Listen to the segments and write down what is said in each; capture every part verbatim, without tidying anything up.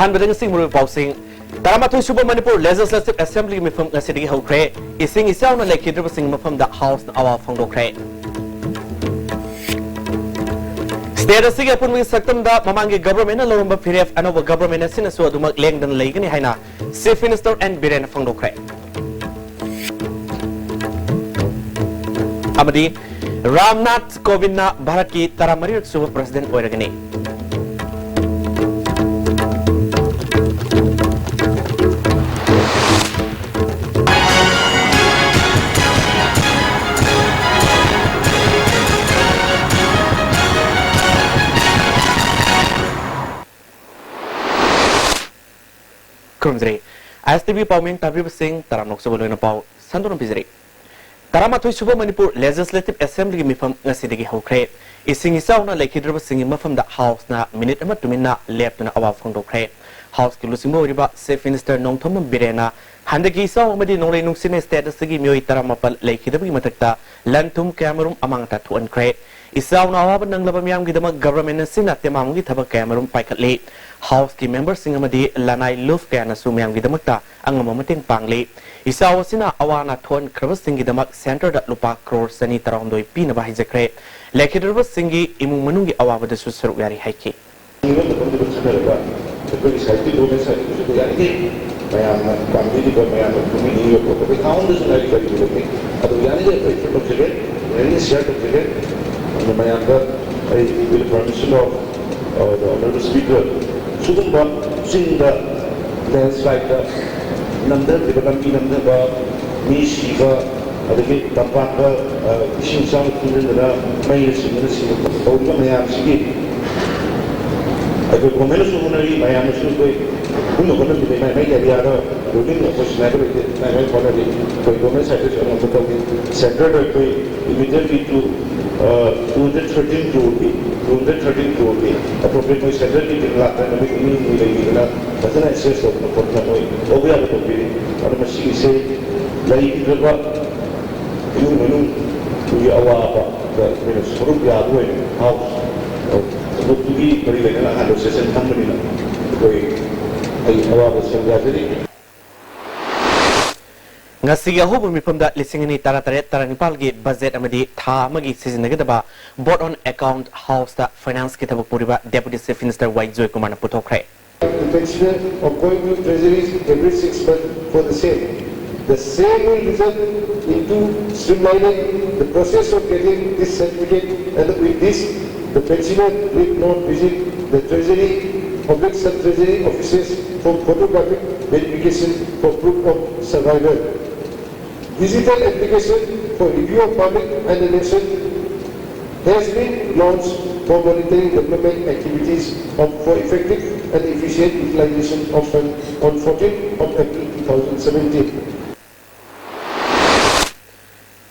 ꯑꯍꯥꯟꯕꯗ ꯉꯁꯤ ꯃꯔꯨꯑꯣꯏꯕ ꯄꯥꯎꯁꯤꯡ꯫ ꯇꯔꯥꯃꯥꯊꯣꯏ ꯁꯨꯕ ꯃꯅꯤꯄꯨꯔ Legislative Assemblyꯒꯤ ꯃꯤꯐꯝ ꯉꯁꯤꯗꯒꯤ ꯍꯧꯈ꯭ꯔꯦ꯫ ꯏꯁꯤꯡ ꯏꯆꯥꯎꯅ ꯂꯩꯈꯤꯗ꯭ꯔꯕꯁꯤꯡꯒꯤ ꯃꯐꯝꯗ Houseꯅ ꯑꯋꯥꯕ ꯐꯣꯡꯗꯣꯛꯈ꯭ꯔꯦ꯫ State ꯑꯁꯤꯒꯤ ꯑꯄꯨꯟꯕꯒꯤ ꯁꯛꯇꯝꯗ ꯃꯃꯥꯡꯒꯤ governmentꯅ ꯂꯧꯔꯝꯕ ꯐꯤꯔꯦꯞ ꯑꯅꯧꯕ government ꯑꯁꯤꯅꯁꯨ ꯑꯗꯨꯃꯛ ꯂꯦꯡꯗꯅ ꯂꯩꯒꯅꯤ ꯍꯥꯏꯅ Chief Minister N ꯕꯤꯔꯦꯟꯅ ꯐꯣꯡꯗꯣꯛꯈ꯭ꯔꯦ꯫ ꯑꯃꯗꯤ ꯔꯥꯝꯅꯥꯊ ꯀꯣꯕꯤꯟꯗꯅ ꯚꯥꯔꯠꯀꯤ ꯇꯔꯥꯃꯔꯤꯔꯛ ꯁꯨꯕ president ꯑꯣꯏꯔꯒꯅꯤ꯫ ꯈꯨꯔꯨꯝꯖꯔꯤ꯫ ꯑꯥꯏ ꯑꯦꯁ ꯇꯤ ꯚꯤ ꯄꯥꯎꯃꯤ ꯇꯥꯕꯤꯕꯁꯤꯡ ꯇꯔꯥꯝꯅ ꯑꯣꯛꯆꯕ ꯂꯣꯏꯅ ꯄꯥꯎ ꯁꯟꯗꯣꯛꯅ ꯄꯤꯖꯔꯤ꯫ ꯇꯔꯥꯃꯥꯊꯣꯏ ꯁꯨꯕ ꯃꯅꯤꯄꯨꯔ Legislative Assemblyꯒꯤ ꯃꯤꯐꯝ ꯉꯁꯤꯗꯒꯤ ꯍꯧꯈ꯭ꯔꯦ꯫ ꯏꯁꯤꯡ ꯏꯆꯥꯎꯅ ꯂꯩꯈꯤꯗ꯭ꯔꯕꯁꯤꯡꯒꯤ ꯃꯐꯝꯗ Houseꯅ minute ꯑꯃ ꯇꯨꯃꯤꯟꯅ ꯂꯦꯞꯇꯨꯅ ꯑꯋꯥꯕ ꯐꯣꯡꯗꯣꯛꯈ꯭ꯔꯦ꯫ Houseꯀꯤ ꯂꯨꯆꯤꯡꯕ ꯑꯣꯏꯔꯤꯕ Chief Minister ꯅꯣꯡꯊꯣꯝꯕꯝ ꯕꯤꯔꯦꯟꯅ ꯍꯟꯗꯛꯀꯤ ꯏꯆꯥꯎ ꯑꯃꯗꯤ ꯅꯣꯡꯂꯩ ꯅꯨꯡꯁꯤꯠꯅ state ꯑꯁꯤꯒꯤ ꯃꯤꯑꯣꯏ ꯇꯔꯥꯃꯥꯄꯜ ꯂꯩꯈꯤꯗꯕꯒꯤ ꯃꯊꯛꯇ ꯂꯟ ꯊꯨꯝ ꯀꯌꯥꯃꯔꯨꯝ ꯑꯃꯥꯡ ꯑꯇꯥ ꯊꯣꯛꯍꯟꯈ꯭ꯔꯦ꯫ ꯏꯆꯥꯎꯅ ꯑꯋꯥꯕ ꯅꯪꯂꯕ ꯃꯤꯌꯥꯝꯒꯤꯗꯃꯛ government ꯑꯁꯤꯅ ꯇꯦꯡꯕꯥꯡꯕꯒꯤ ꯊꯕꯛ ꯀꯌꯥꯃꯔꯨꯝ ꯄꯥꯏꯈꯠꯂꯤ꯫ Houseꯀꯤ memberꯁꯤꯡ ꯑꯃꯗꯤ ꯂꯅꯥꯏ ꯂꯨꯞ ꯀꯌꯥꯅꯁꯨ ꯃꯌꯥꯝꯒꯤꯗꯃꯛꯇ ꯑꯉꯝꯕ ꯃꯇꯦꯡ ꯄꯥꯡꯂꯤ꯫ ꯏꯆꯥꯎ ꯑꯁꯤꯅ ꯑꯋꯥ ꯑꯅꯥ ꯊꯣꯛꯍꯟꯈ꯭ꯔꯕꯁꯤꯡꯒꯤꯗꯃꯛ centreꯗ ꯂꯨꯄꯥ ꯀ꯭ꯔꯣꯔ ꯆꯅꯤ ꯇꯔꯥꯍꯨꯝꯗꯣꯏ ꯄꯤꯅꯕ ꯍꯥꯏꯖꯈ꯭ꯔꯦ꯫ ꯂꯩꯈꯤꯗ꯭ꯔꯕꯁꯤꯡꯒꯤ ꯏꯃꯨꯡ ꯃꯅꯨꯡꯒꯤ ꯑꯋꯥꯕꯗꯁꯨ ꯁꯔꯨꯛ ꯌꯥꯔꯤ ꯍꯥꯏꯈꯤ꯫ ꯃꯤꯑꯣꯏ ꯃꯇꯝꯗꯨꯗ ꯈꯟꯅꯔꯒ ꯑꯩꯈꯣꯏꯒꯤ side, government sideꯇꯁꯨ ꯌꯥꯔꯤꯈꯩ ꯃꯌꯥꯝꯅ ꯄꯥꯝꯕꯤꯔꯤꯕ, ꯃꯌꯥꯝꯅ ꯈꯪꯕꯤꯅꯤꯡꯉꯤꯕ ꯄꯣꯠꯇꯣ ꯑꯩꯈꯣꯏ ꯉꯥꯡꯐꯝꯗꯁꯨ ꯉꯥꯏꯔꯤ, ꯀꯔꯤꯒꯤ ꯂꯩꯇꯦ꯫ ꯑꯗꯨ ꯌꯥꯔꯤꯈꯩ ꯑꯩꯈꯣꯏ share ꯇꯧꯖꯒꯦ, ꯌꯥꯔꯤꯈꯩ share ꯇꯧꯖꯒꯦ꯫ ꯑꯗꯨ ꯃꯌꯥꯝꯗ ꯑꯩ with the permission of, uh, the honorable speaker, ꯁꯤꯒꯨꯝꯕ ꯆꯤꯡꯗ landslideꯇ ꯅꯝꯊꯈꯤꯕ, ꯂꯝꯕꯤ ꯅꯝꯊꯕ, ꯃꯤ ꯁꯤꯕ, ꯑꯗꯒꯤ ꯇꯝꯄꯥꯛꯇ, ꯑ, ꯏꯁꯤꯡ ꯏꯆꯥꯎꯅ ꯊꯨꯝꯖꯤꯟꯗꯅ ꯃꯩꯅ ꯆꯤꯡꯗꯅ ꯁꯤꯕ ꯈꯣꯠꯄ ꯇꯧꯔꯤꯕ ꯃꯌꯥꯝꯁꯤꯒꯤ ꯑꯩꯈꯣꯏ governmentꯅꯁꯨ ꯍꯣꯠꯅꯔꯤ, ꯃꯌꯥꯝꯅꯁꯨ ꯑꯩꯈꯣꯏ ꯄꯨꯟꯅ ꯍꯣꯠꯅꯃꯤꯟꯅꯩ꯫ ꯃꯥꯏ ꯃꯥꯏꯒꯤ areaꯗ ruling ꯑꯩꯈꯣꯏ ꯁꯤꯟꯅꯥꯏꯕ ꯂꯩꯇꯦ, ꯃꯥꯏ ꯃꯥꯏ ꯍꯣꯠꯅꯔꯤ꯫ ꯑꯩꯈꯣꯏ government sideꯇꯁꯨ ꯑꯉꯝꯕ ꯇꯧꯔꯤ꯫ Centreꯗ ꯑꯩꯈꯣꯏ immediately to, ꯑ, two hundred thirteen crore ꯄꯤ, two hundred thirteen crore ꯄꯤ꯫ Appropriate ꯃꯣꯏ centreꯒꯤ team ꯂꯥꯛꯇꯅ ꯅꯨꯃꯤꯠ ꯅꯤꯅꯤ ꯍꯨꯝꯅꯤ ꯂꯩꯕꯤꯗꯅ ꯐꯖꯅ assess ꯇꯧꯗꯅ ꯈꯣꯠꯇꯅ ꯃꯣꯏ ꯇꯧꯕ ꯌꯥꯕ ꯇꯧꯕꯤꯔꯤ꯫ ꯑꯗꯨꯅ ꯃꯁꯤꯒꯤꯁꯦ ꯂꯩꯈꯤꯗ꯭ꯔꯕ ꯏꯃꯨꯡ ꯃꯅꯨꯡꯒꯤ ꯑꯋꯥꯕꯗ ꯑꯩꯈꯣꯏꯅ ꯁꯔꯨꯛ ꯌꯥꯕ ꯑꯣꯏꯅ House, ꯑ, ꯊꯕꯛꯇꯨꯒꯤ ꯃꯔꯤ ꯂꯩꯅꯅ ꯑꯍꯥꯟꯕ session ꯊꯝꯕꯅꯤꯅ ꯑꯩꯈꯣꯏ ꯑꯩ ꯑꯋꯥꯕ ꯁꯪꯖꯥꯖꯔꯤ꯫ ꯉꯁꯤꯒꯤ ꯑꯍꯧꯕ ꯃꯤꯐꯝꯗ ꯂꯤꯁꯤꯡ ꯑꯅꯤ ꯇꯔꯥꯇꯔꯦꯠ ꯇꯔꯥꯅꯤꯄꯥꯜꯒꯤ ꯕꯖꯦꯠ ꯑꯃꯗꯤ ꯊꯥ ꯑꯃꯒꯤ ꯁꯤꯖꯤꯟꯅꯒꯗꯕ Board on Account House-ꯇ Finance-ꯀꯤ ꯊꯕꯛ ꯄꯨꯔꯤꯕ Deputy Chief Minister Y ꯖꯣꯏꯀꯨꯃꯥꯔꯅ ꯄꯨꯊꯣꯛꯈ꯭ꯔꯦ꯫ The pensioner of going to treasuries every six months for the same. The same will result into streamlining the process of getting this certificate, and with this, the pensioner need not visit the treasury of sub-treasury offices for photographic verification for proof of survival. Digital application for review of public and election has been launched for monitoring development activities of, for effective and efficient utilization of fund on fourteenth of April two thousand seventeen.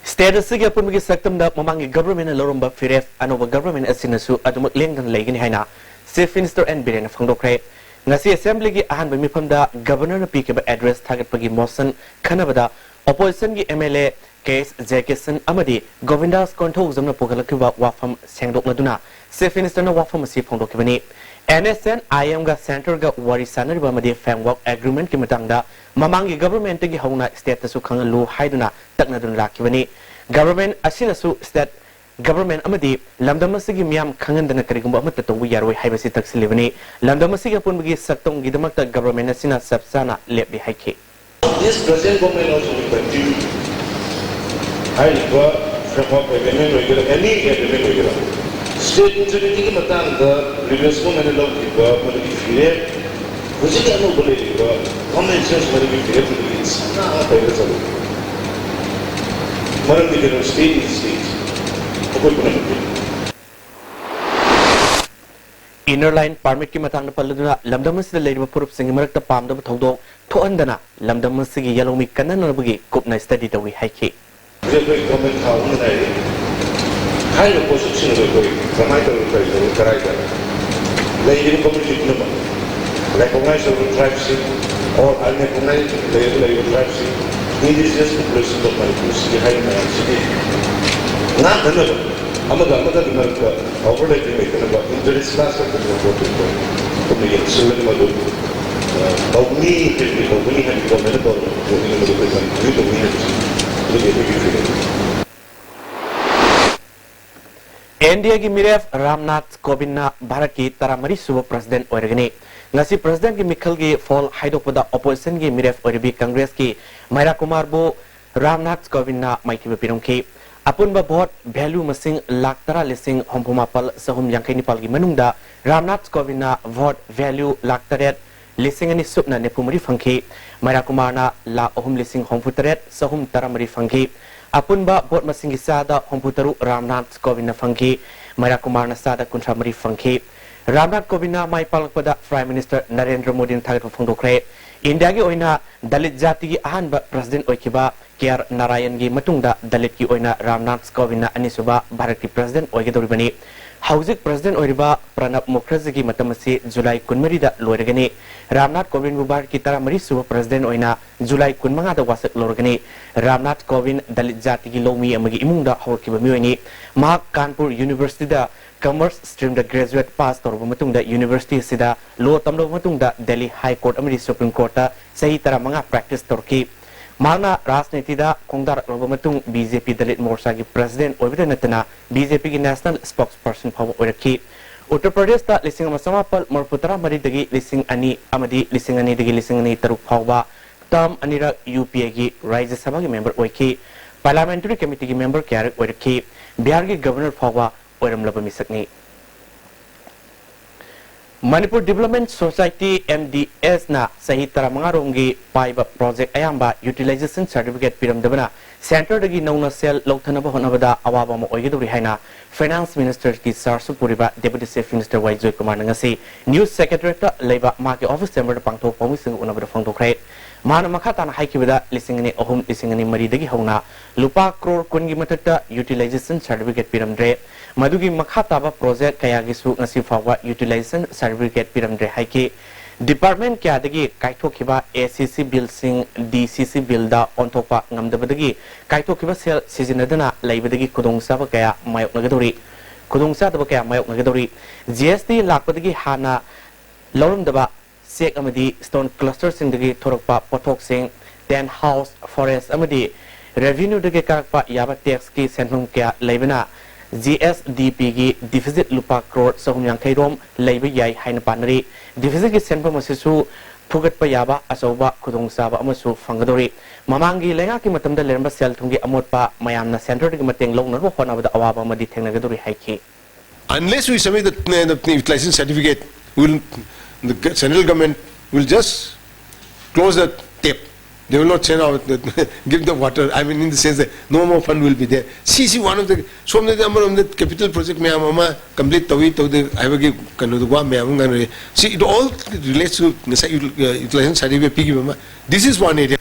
State ꯑꯁꯤꯒꯤ ꯑꯄꯨꯟꯕꯒꯤ ꯁꯛꯇꯝꯗ ꯃꯃꯥꯡꯒꯤ government-ꯅ ꯂꯧꯔꯝꯕ ꯐꯤꯔꯦꯞ ꯑꯅꯧꯕ government ꯑꯁꯤꯅꯁꯨ ꯑꯗꯨꯃꯛ ꯂꯦꯡꯗꯅ ꯂꯩꯒꯅꯤ ꯍꯥꯏꯅ Chief Minister and ꯕꯤꯔꯦꯟꯅ ꯐꯣꯡꯗꯣꯛꯈ꯭ꯔꯦ꯫ ꯉꯁꯤ Assembly-ꯒꯤ ꯑꯍꯥꯟꯕ ꯃꯤꯐꯝꯗ Governor-ꯅ ꯄꯤꯈꯤꯕ address ꯊꯥꯒꯠꯄꯒꯤ motion ꯈꯟꯅꯕꯗ opposition-ꯒꯤ MLA ꯀꯦ ꯑꯦꯁ ꯖꯦꯀꯤꯁꯟ ꯑꯃꯗꯤ ꯒꯣꯕꯤꯟꯗꯥꯁ ꯀꯣꯟꯊꯧꯖꯝꯅ ꯄꯨꯈꯠꯂꯛꯈꯤꯕ ꯋꯥꯐꯝ ꯁꯦꯡꯗꯣꯛꯂꯗꯨꯅ Chief Minister-ꯅ ꯋꯥꯐꯝ ꯑꯁꯤ ꯐꯣꯡꯗꯣꯛꯈꯤꯕꯅꯤ꯫ NSNIM-ꯒ Centre-ꯒ ꯋꯥꯔꯤ ꯁꯥꯅꯔꯤꯕ ꯑꯃꯗꯤ Framework Agreement-ꯀꯤ ꯃꯇꯥꯡꯗ ꯃꯃꯥꯡꯒꯤ government-ꯇꯒꯤ ꯍꯧꯅ state-ꯇꯁꯨ ꯈꯪꯍꯜꯂꯨ ꯍꯥꯏꯗꯨꯅ ꯇꯛꯅꯗꯨꯅ ꯂꯥꯛꯈꯤꯕꯅꯤ꯫ Government ꯑꯁꯤꯅꯁꯨ state government ꯑꯃꯗꯤ ꯂꯝꯗꯝ ꯑꯁꯤꯒꯤ ꯃꯤꯌꯥꯝ ꯈꯪꯍꯟꯗꯅ ꯀꯔꯤꯒꯨꯝꯕ ꯑꯃꯠꯇ ꯇꯧꯕ ꯌꯥꯔꯣꯏ ꯍꯥꯏꯕꯁꯤ ꯇꯛꯁꯤꯜꯂꯤꯕꯅꯤ꯫ ꯂꯝꯗꯝ ꯑꯁꯤꯒꯤ ꯑꯄꯨꯟꯕꯒꯤ ꯁꯛꯇꯝꯒꯤꯗꯃꯛꯇ government ꯑꯁꯤꯅ ꯆꯞ ꯆꯥꯅ ꯂꯦꯞꯂꯤ ꯍꯥꯏꯈꯤ꯫ This present government also will continue. ꯍꯥꯏꯔꯤꯕ framework agreement ꯑꯣꯏꯒꯦꯔꯥ, any agreement ꯑꯣꯏꯒꯦꯔꯥ, state integrity-ꯒꯤ ꯃꯇꯥꯡꯗ previous government-ꯅ ꯂꯧꯈꯤꯕ ꯃꯗꯨꯒꯤ ꯐꯤꯔꯦꯞ, ꯍꯧꯖꯤꯛꯀꯤ ꯑꯅꯧꯕ ꯂꯩꯔꯤꯕ government change ꯃꯗꯨꯒꯤ ꯐꯤꯔꯦꯞ ꯑꯗꯨꯒꯤ ꯁꯅꯥ ꯑꯃ ꯄꯩꯔꯒ ꯆꯠꯂꯤ꯫ ꯃꯔꯝꯗꯤ ꯀꯩꯅꯣ, state is state, ꯑꯩꯈꯣꯏ ꯄꯨꯝꯅꯃꯛꯀꯤ꯫ Inner Line Permit-ꯀꯤ ꯃꯇꯥꯡꯗ ꯄꯜꯂꯗꯨꯅ ꯂꯝꯗꯝ ꯑꯁꯤꯗ ꯂꯩꯔꯤꯕ ꯐꯨꯔꯨꯞꯁꯤꯡꯒꯤ ꯃꯔꯛꯇ ꯄꯥꯝꯗꯕ ꯊꯧꯗꯣꯛ ꯊꯣꯛꯍꯟꯗꯅ ꯂꯝꯗꯝ ꯑꯁꯤꯒꯤ ꯌꯥꯂꯧꯃꯤ ꯀꯟꯅꯅꯕꯒꯤ ꯀꯨꯞꯅ study ꯇꯧꯏ ꯍꯥꯏꯈꯤ꯫ ꯍꯧꯖꯤꯛ ꯑꯩꯈꯣꯏ government ꯊꯥ ꯑꯍꯨꯝꯗ ꯉꯥꯏꯔꯤ꯫ ꯍꯥꯏꯔꯤꯕ ꯄꯣꯠꯁꯛꯁꯤꯡ ꯑꯗꯨ ꯑꯩꯈꯣꯏ ꯀꯃꯥꯏꯅ ꯇꯧꯔꯒ ꯀꯔꯤ ꯇꯧꯔꯒ ꯀꯗꯥꯏꯗ ꯂꯩꯔꯤꯕ community ꯄꯨꯝꯅꯃꯛ, recognize ꯇꯧꯔꯤꯕ tribe-ꯁꯤꯡ, or unrecognize ꯂꯩꯔꯤꯕ, ꯂꯩꯔꯤꯕ tribe-ꯁꯤꯡ, indigenous population of ꯃꯅꯤꯄꯨꯔꯁꯤꯒꯤ ꯍꯥꯏꯔꯤꯕ ꯃꯌꯥꯝꯁꯤꯒꯤ ꯉꯥꯛꯅꯅꯕ, ꯑꯃꯒ ꯑꯃꯒꯒꯤ ꯃꯔꯛꯇ overlapping ꯂꯩꯇꯅꯕ, inter-class ꯂꯩꯇꯅꯕ ꯄꯣꯠꯇꯨ ꯑꯩꯈꯣꯏ ꯑꯩꯈꯣꯏꯒꯤ ꯁꯤꯜꯂꯒ ꯃꯗꯨ, ꯑ, ꯇꯧꯒꯅꯤ, ꯍꯥꯏꯕꯗꯤ ꯇꯧꯒꯅꯤ ꯍꯥꯏꯕꯒꯤ ꯀꯣꯟꯅꯅ ꯇꯧꯔꯒ ꯇꯧꯒꯅꯤ, ꯃꯗꯨ ꯑꯩꯈꯣꯏ continue ꯇꯧꯒꯅꯤ ꯍꯥꯏꯕꯁꯤ, ꯑꯗꯨꯗꯤ ꯑꯩꯈꯣꯏꯒꯤ freedom꯫ ꯏꯟꯗꯤꯌꯥꯒꯤ ꯃꯤꯔꯦꯞ ꯔꯥꯝꯅꯥꯊ ꯀꯣꯕꯤꯟꯗꯅ ꯚꯥꯔꯠꯀꯤ ꯇꯔꯥꯃꯔꯤ ꯁꯨꯕ president ꯑꯣꯏꯔꯒꯅꯤ꯫ ꯉꯁꯤ presidentꯀꯤ ꯃꯤꯈꯜꯒꯤ poll ꯍꯥꯏꯗꯣꯛꯄꯗ oppositionꯒꯤ ꯃꯤꯔꯦꯞ ꯑꯣꯏꯔꯤꯕꯤ ꯀꯪꯒ꯭ꯔꯦꯁꯀꯤ ꯃꯩꯔꯥ ꯀꯨꯃꯥꯔꯕꯨ ꯔꯥꯝꯅꯥꯊ ꯀꯣꯕꯤꯟꯗꯅ ꯃꯥꯏꯊꯤꯕ ꯄꯤꯔꯝꯈꯤ꯫ ꯑꯄꯨꯟꯕ vote value ꯃꯁꯤꯡ ꯂꯥꯈ ꯇꯔꯥ ꯂꯤꯁꯤꯡ ꯍꯨꯝꯐꯨ ꯃꯥꯄꯜ ꯆꯍꯨꯝ ꯌꯥꯡꯈꯩ ꯅꯤꯄꯥꯜꯒꯤ ꯃꯅꯨꯡꯗ ꯔꯥꯝꯅꯥꯊ ꯀꯣꯕꯤꯟꯗꯅ vote value ꯂꯥꯈ ꯇꯔꯦꯠ ꯂꯤꯁꯤꯡ ꯑꯅꯤ ꯁꯨꯞꯅ ꯅꯤꯐꯨ ꯃꯔꯤ ꯐꯪꯈꯤ꯫ ꯃꯩꯔꯥ ꯀꯨꯃꯥꯔꯅ ꯂꯥꯈ ꯑꯍꯨꯝ ꯂꯤꯁꯤꯡ ꯍꯨꯝꯐꯨ ꯇꯔꯦꯠ ꯆꯍꯨꯝ ꯇꯔꯥ ꯃꯔꯤ ꯐꯪꯈꯤ꯫ ꯑꯄꯨꯟꯕ vote ꯃꯁꯤꯡꯒꯤ ꯆꯥꯗ ꯍꯨꯝꯐꯨ ꯇꯔꯨꯛ ꯔꯥꯝꯅꯥꯊ ꯀꯣꯕꯤꯟꯗꯅ ꯐꯪꯈꯤ꯫ ꯃꯩꯔꯥ ꯀꯨꯃꯥꯔꯅ ꯆꯥꯗ ꯀꯨꯟꯊ꯭ꯔꯥ ꯃꯔꯤ ꯐꯪꯈꯤ꯫ ꯔꯥꯝꯅꯥꯊ ꯀꯣꯕꯤꯟꯗꯅ ꯃꯥꯏ ꯄꯥꯛꯂꯛꯄꯗ Prime Minister ꯅꯔꯦꯟꯗ꯭ꯔ ꯃꯣꯗꯤꯅ ꯊꯥꯒꯠꯄ ꯐꯣꯡꯗꯣꯛꯈ꯭ꯔꯦ꯫ ꯏꯟꯗꯤꯌꯥꯒꯤ ꯑꯣꯏꯅ ꯗꯂꯤꯠ ꯖꯥꯇꯤꯒꯤ ꯑꯍꯥꯟꯕ president ꯑꯣꯏꯈꯤꯕ ꯀꯦ ꯑꯥꯔ ꯅꯥꯔꯥꯌꯟꯒꯤ ꯃꯇꯨꯡꯗ ꯗꯂꯤꯠꯀꯤ ꯑꯣꯏꯅ ꯔꯥꯝꯅꯥꯊ ꯀꯣꯕꯤꯟꯗꯅ ꯑꯅꯤꯁꯨꯕ ꯚꯥꯔꯠꯀꯤ president ꯑꯣꯏꯒꯗꯧꯔꯤꯕꯅꯤ꯫ ꯍꯧꯖꯤꯛ president ꯑꯣꯏꯔꯤꯕ ꯄ꯭ꯔꯅꯕ ꯃꯨꯈꯔꯖꯤꯒꯤ ꯃꯇꯝ ꯑꯁꯤ ꯖꯨꯂꯥꯏ ꯀꯨꯟꯃꯔꯤꯗ ꯂꯣꯏꯔꯒꯅꯤ꯫ ꯔꯥꯝꯅꯥꯊ ꯀꯣꯕꯤꯟꯗꯕꯨ ꯚꯥꯔꯠꯀꯤ ꯇꯔꯥꯃꯔꯤ ꯁꯨꯕ president ꯑꯣꯏꯅ ꯖꯨꯂꯥꯏ ꯀꯨꯟꯃꯉꯥꯗ ꯋꯥꯁꯛ ꯂꯧꯔꯒꯅꯤ꯫ ꯔꯥꯝꯅꯥꯊ ꯀꯣꯕꯤꯟꯗ ꯗꯂꯤꯠ ꯖꯥꯇꯤꯒꯤ ꯂꯧꯃꯤ ꯑꯃꯒꯤ ꯏꯃꯨꯡꯗ ꯍꯧꯔꯛꯈꯤꯕ ꯃꯤꯑꯣꯏꯅꯤ꯫ ꯃꯍꯥꯛ ꯀꯥꯟꯄꯨꯔ Universityꯗ Commerce streamꯗ graduate pass ꯇꯧꯔꯕ ꯃꯇꯨꯡꯗ university ꯑꯁꯤꯗ law ꯇꯝꯂꯕ ꯃꯇꯨꯡꯗ Delhi High Court ꯑꯃꯗꯤ Supreme Courtꯇ ꯆꯍꯤ ꯇꯔꯥꯃꯉꯥ practice ꯇꯧꯔꯛꯈꯤ꯫ ꯃꯍꯥꯛꯅ ꯔꯥꯖꯅꯤꯇꯤꯗ ꯈꯣꯡꯗꯥꯔꯛꯂꯕ ꯃꯇꯨꯡ ꯕꯤ ꯖꯦ ꯄꯤ ꯗꯂꯤꯠ ꯃꯣꯔꯆꯥꯒꯤ president ꯑꯣꯏꯕꯇ ꯅꯠꯇꯅ ꯕꯤ ꯖꯦ ꯄꯤꯒꯤ national spokesperson ꯐꯥꯎꯕ ꯑꯣꯏꯔꯛꯈꯤ꯫ ꯎꯠꯇꯔ ꯄ꯭ꯔꯗꯦꯁꯇ ꯂꯤꯁꯤꯡ ꯑꯃ ꯆꯃꯥꯄꯜ ꯃꯔꯤꯐꯨ ꯇꯔꯥ ꯃꯔꯤꯗꯒꯤ ꯂꯤꯁꯤꯡ ꯑꯅꯤ ꯑꯃꯗꯤ ꯂꯤꯁꯤꯡ ꯑꯅꯤꯗꯒꯤ ꯂꯤꯁꯤꯡ ꯑꯅꯤ ꯇꯔꯨꯛ ꯐꯥꯎꯕ term ꯑꯅꯤꯔꯛ ꯌꯨ ꯄꯤ ꯑꯦꯒꯤ ꯔꯥꯖ꯭ꯌ ꯁꯚꯥꯒꯤ member ꯑꯣꯏꯈꯤ꯫ Parliamentary Committeeꯒꯤ member ꯀꯌꯥꯔꯛ ꯑꯣꯏꯔꯛꯈꯤ꯫ ꯕꯤꯍꯥꯔꯒꯤ governor ꯐꯥꯎꯕ ꯑꯣꯏꯔꯝꯂꯕ ꯃꯤꯁꯛꯅꯤ꯫ Manipur Development Society, M D S, ꯅ ꯆꯍꯤ ꯇꯔꯥꯃꯉꯥ ꯔꯣꯝꯒꯤ ꯄꯥꯏꯕ project ꯑꯌꯥꯝꯕ utilization certificate ꯄꯤꯔꯝꯗꯕꯅ centreꯗꯒꯤ ꯅꯧꯅ ꯁꯦꯜ ꯂꯧꯊꯅꯕ ꯍꯣꯠꯅꯕꯗ ꯑꯋꯥꯕ ꯑꯃ ꯑꯣꯏꯒꯗꯧꯔꯤ ꯍꯥꯏꯅ Finance Ministerꯒꯤ chargeꯁꯨ ꯄꯨꯔꯤꯕ Deputy Chief Minister ꯋꯥꯏ ꯖꯣꯏꯀꯨꯃꯥꯔꯅ ꯉꯁꯤ News Secretariatꯇ ꯂꯩꯕ ꯃꯍꯥꯛꯀꯤ office chamberꯗ ꯄꯥꯡꯊꯣꯛꯄ ꯄꯥꯎꯃꯤꯁꯤꯡꯒ ꯎꯅꯕꯗ ꯐꯣꯡꯗꯣꯛꯈ꯭ꯔꯦ꯫ ꯃꯍꯥꯛꯅ ꯃꯈꯥ ꯇꯥꯅ ꯍꯥꯏꯈꯤꯕꯗ, ꯂꯤꯁꯤꯡ ꯑꯅꯤ ꯑꯍꯨꯝ, ꯂꯤꯁꯤꯡ ꯑꯅꯤ ꯃꯔꯤꯗꯒꯤ ꯍꯧꯅ ꯂꯨꯄꯥ ꯀ꯭ꯔꯣꯔ ꯀꯨꯟꯒꯤ ꯃꯊꯛꯇ utilization certificate ꯄꯤꯔꯝꯗ꯭ꯔꯦ꯫ ꯃꯗꯨꯒꯤ ꯃꯈꯥ ꯇꯥꯕ project ꯀꯌꯥꯒꯤꯁꯨ ꯉꯁꯤ ꯐꯥꯎꯕ utilization certificate ꯄꯤꯔꯝꯗ꯭ꯔꯦ ꯍꯥꯏꯈꯤ꯫ Department ꯀꯌꯥꯗꯒꯤ ꯀꯥꯏꯊꯣꯛꯈꯤꯕ A C C billꯁꯤꯡ, D C C billꯗ ꯑꯣꯟꯊꯣꯛꯄ ꯉꯝꯗꯕꯗꯒꯤ ꯀꯥꯏꯊꯣꯛꯈꯤꯕ ꯁꯦꯜ ꯁꯤꯖꯤꯟꯅꯗꯅ ꯂꯩꯕꯗꯒꯤ ꯈꯨꯗꯣꯡꯆꯥꯕ ꯀꯌꯥ ꯃꯥꯌꯣꯛꯅꯒꯗꯧꯔꯤ꯫ ꯈꯨꯗꯣꯡꯆꯥꯗꯕ ꯀꯌꯥ ꯃꯥꯌꯣꯛꯅꯒꯗꯧꯔꯤ꯫ G S T ꯂꯥꯛꯄꯗꯒꯤ ꯍꯥꯟꯅ ꯂꯧꯔꯝꯗꯕ ꯆꯦꯛ ꯑꯃꯗꯤ stone clusterꯁꯤꯡꯗꯒꯤ ꯊꯣꯔꯛꯄ ꯄꯣꯠꯊꯣꯛꯁꯤꯡ, tent house, forest ꯑꯃꯗꯤ revenueꯗꯒꯤ ꯀꯥꯔꯛꯄ ꯌꯥꯕ taxꯀꯤ ꯁꯦꯟꯐꯝ ꯀꯌꯥ ꯂꯩꯕꯅ GSDPꯒꯤ deficit ꯂꯨꯄꯥ ꯀ꯭ꯔꯣꯔ ꯆꯍꯨꯝ ꯌꯥꯡꯈꯩ ꯔꯣꯝ ꯂꯩꯕ ꯌꯥꯏ ꯍꯥꯏꯅ ꯄꯥꯅꯔꯤ꯫ Deficitꯀꯤ ꯁꯦꯟꯐꯝ ꯑꯁꯤꯁꯨ ꯐꯨꯒꯠꯄ ꯌꯥꯕ ꯑꯆꯧꯕ ꯈꯨꯗꯣꯡꯆꯥꯕ ꯑꯃꯁꯨ ꯐꯪꯒꯗꯧꯔꯤ꯫ ꯃꯃꯥꯡꯒꯤ ꯂꯩꯉꯥꯛꯀꯤ ꯃꯇꯝꯗ ꯂꯩꯔꯝꯕ ꯁꯦꯜ ꯊꯨꯝꯒꯤ ꯑꯃꯣꯠꯄ ꯃꯌꯥꯝꯅ centreꯗꯒꯤ ꯃꯇꯦꯡ ꯂꯧꯅꯅꯕ ꯍꯣꯠꯅꯕꯗ ꯑꯋꯥꯕ ꯑꯃꯗꯤ ꯊꯦꯡꯅꯒꯗꯧꯔꯤ ꯍꯥꯏꯈꯤ꯫ Unless we submit the, the utilization certificate, will the central government will just close the tap. They will not send out, the, give the water. I mean, in the sense that no more fund will be there. See, see, one of the, ꯁꯣꯝꯗꯗꯤ ꯑꯃꯔꯣꯝꯗ capital project ꯃꯌꯥꯝ ꯑꯃ complete ꯇꯧꯏ ꯇꯧꯗꯦ ꯍꯥꯏꯕꯒꯤ ꯀꯩꯅꯣꯗꯨ ꯋꯥ ꯃꯌꯥꯝ ꯑꯃ ꯉꯥꯡꯅꯔꯤ꯫ See, it all relates to ꯉꯁꯥꯏ utilization certificate ꯄꯤꯈꯤꯕ ꯑꯃ. This is one area.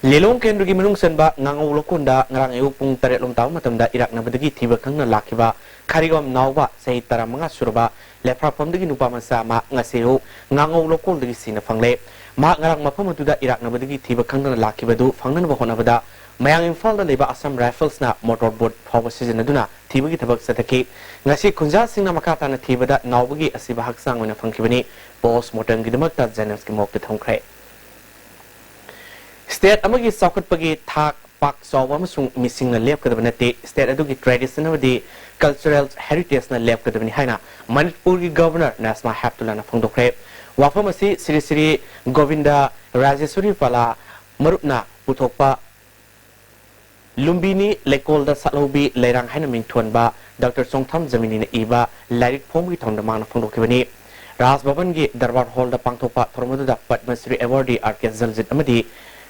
ꯂꯤꯂꯣꯡ ꯀꯦꯟꯗ꯭ꯔꯒꯤ ꯃꯅꯨꯡ ꯆꯟꯕ ꯉꯥꯉꯧ ꯂꯧꯀꯣꯟꯗ ꯉꯔꯥꯡ ꯑꯌꯨꯛ ꯄꯨꯡ ꯇꯔꯦꯠ ꯂꯣꯝ ꯇꯥꯕ ꯃꯇꯝꯗ ꯏꯔꯥꯛꯅꯕꯗꯒꯤ ꯊꯤꯕ ꯈꯪꯗꯅ ꯂꯥꯛꯈꯤꯕ ꯈꯥꯔꯤꯒꯣꯝ ꯅꯥꯎꯕ ꯆꯍꯤ ꯇꯔꯥꯃꯉꯥ ꯁꯨꯔꯕ ꯂꯩꯐ꯭ꯔꯥꯛꯐꯝꯗꯒꯤ ꯅꯨꯄꯥ ꯃꯆꯥ ꯑꯃ ꯉꯁꯤ ꯑꯌꯨꯛ ꯉꯥꯉꯧ ꯂꯧꯀꯣꯜꯗꯒꯤ ꯁꯤꯅ ꯐꯪꯂꯦ꯫ ꯃꯍꯥꯛ ꯉꯔꯥꯡ ꯃꯐꯝ ꯑꯗꯨꯗ ꯏꯔꯥꯛꯅꯕꯗꯒꯤ ꯊꯤꯕ ꯈꯪꯗꯅ ꯂꯥꯛꯈꯤꯕꯗꯨ ꯐꯪꯅꯅꯕ ꯍꯣꯠꯅꯕꯗ ꯃꯌꯥꯡ ꯏꯝꯐꯥꯜꯗ ꯂꯩꯕ Assam Riflesꯅ motor boat ꯐꯥꯎꯕ ꯁꯤꯖꯤꯟꯅꯗꯨꯅ ꯊꯤꯕꯒꯤ ꯊꯕꯛ ꯆꯠꯊꯈꯤ꯫ ꯉꯁꯤ ꯈꯨꯟꯖꯥꯁꯤꯡꯅ ꯃꯈꯥ ꯇꯥꯅ ꯊꯤꯕꯗ ꯅꯥꯎꯕꯒꯤ ꯑꯁꯤꯕ ꯍꯛꯆꯥꯡ ꯑꯣꯏꯅ ꯐꯪꯈꯤꯕꯅꯤ꯫ Post mortemꯒꯤꯗꯃꯛꯇ Jennings morgueꯇ ꯊꯝꯈ꯭ꯔꯦ꯫ State ꯑꯃꯒꯤ ꯆꯥꯎꯈꯠꯄꯒꯤ ꯊꯥꯛ ꯄꯥꯛ ꯆꯥꯎꯕ ꯑꯃꯁꯨꯡ ꯃꯤꯁꯤꯡꯅ ꯂꯦꯞꯀꯗꯕ ꯅꯠꯇꯦ, state ꯑꯗꯨꯒꯤ tradition ꯑꯃꯗꯤ cultural heritageꯅ ꯂꯦꯞꯀꯗꯕꯅꯤ ꯍꯥꯏꯅ ꯃꯅꯤꯄꯨꯔꯒꯤ Governor ꯅꯥꯖꯃꯥ ꯍꯦꯞꯇꯨꯂꯥꯅ ꯐꯣꯡꯗꯣꯛꯈ꯭ꯔꯦ꯫ ꯋꯥꯐꯝ ꯑꯁꯤ ꯁ꯭ꯔꯤ ꯁ꯭ꯔꯤ ꯒꯣꯕꯤꯟꯗ ꯔꯥꯖꯦꯁ꯭ꯋꯔꯤ ꯄꯂꯥ ꯃꯔꯨꯞꯅ ꯄꯨꯊꯣꯛꯄ ꯂꯨꯝꯕꯤꯅꯤ ꯂꯩꯀꯣꯜꯗ ꯁꯥꯠꯍꯧꯕꯤ ꯂꯩꯔꯥꯡ ꯍꯥꯏꯅ ꯃꯤꯡꯊꯣꯟꯕ Doctor ꯆꯣꯡꯊꯥꯝ ꯖꯃꯤꯅꯤꯅ ꯏꯕ ꯂꯥꯏꯔꯤꯛ ꯐꯣꯡꯕꯒꯤ ꯊꯧꯔꯝꯗ ꯃꯍꯥꯛꯅ ꯐꯣꯡꯗꯣꯛꯈꯤꯕꯅꯤ꯫ ꯔꯥꯖ ꯚꯕꯟꯒꯤ ꯗꯔꯕꯥꯔ ꯍꯣꯜꯗ ꯄꯥꯡꯊꯣꯛꯄ ꯊꯧꯔꯝ ꯑꯗꯨꯗ ꯄꯗꯃ ꯁ꯭ꯔꯤ awardee ꯑꯥꯔ ꯀꯦ ꯖꯜꯖꯤꯠ ꯑꯃꯗꯤ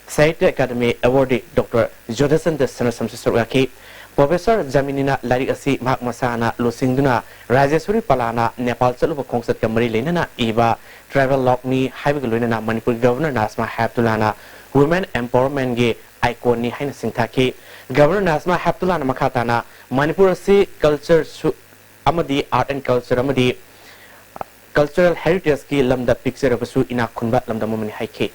ꯁꯥꯍꯤꯇ꯭ꯌ ꯑꯦꯀꯥꯗꯃꯤ awardee Doctor ꯖꯣꯙꯆꯟꯗ꯭ꯔ ꯁꯅꯥꯁꯝꯁꯨ ꯁꯔꯨꯛ ꯌꯥꯈꯤ꯫ Professor ꯖꯃꯤꯅꯤꯅ ꯂꯥꯏꯔꯤꯛ ꯑꯁꯤ ꯃꯍꯥꯛ ꯃꯁꯥꯅ ꯂꯨꯆꯤꯡꯗꯨꯅ ꯔꯥꯖꯦꯁ꯭ꯋꯔꯤ ꯄꯂꯥꯅ ꯅꯦꯄꯥꯜ ꯆꯠꯂꯨꯕ ꯈꯣꯡꯆꯠꯀ ꯃꯔꯤ ꯂꯩꯅꯅ ꯏꯕ travelogueꯅꯤ ꯍꯥꯏꯕꯒ ꯂꯣꯏꯅꯅ ꯃꯅꯤꯄꯨꯔꯒꯤ Governor ꯅꯥꯖꯃꯥ ꯍꯦꯞꯇꯨꯂꯥꯅ women empowermentꯒꯤ iconꯅꯤ ꯍꯥꯏꯅ ꯁꯤꯡꯊꯥꯈꯤ꯫ Governor ꯅꯥꯖꯃꯥ ꯍꯦꯞꯇꯨꯂꯥꯅ ꯃꯈꯥ ꯇꯥꯅ ꯃꯅꯤꯄꯨꯔ ꯑꯁꯤ culture ꯑꯃꯗꯤ art and culture ꯑꯃꯗꯤ cultural heritageꯀꯤ ꯂꯝꯗ ꯄꯤꯛꯆꯔꯕꯁꯨ ꯏꯅꯥꯛ ꯈꯨꯟꯕ ꯂꯝꯗꯝ ꯑꯃꯅꯤ ꯍꯥꯏꯈꯤ꯫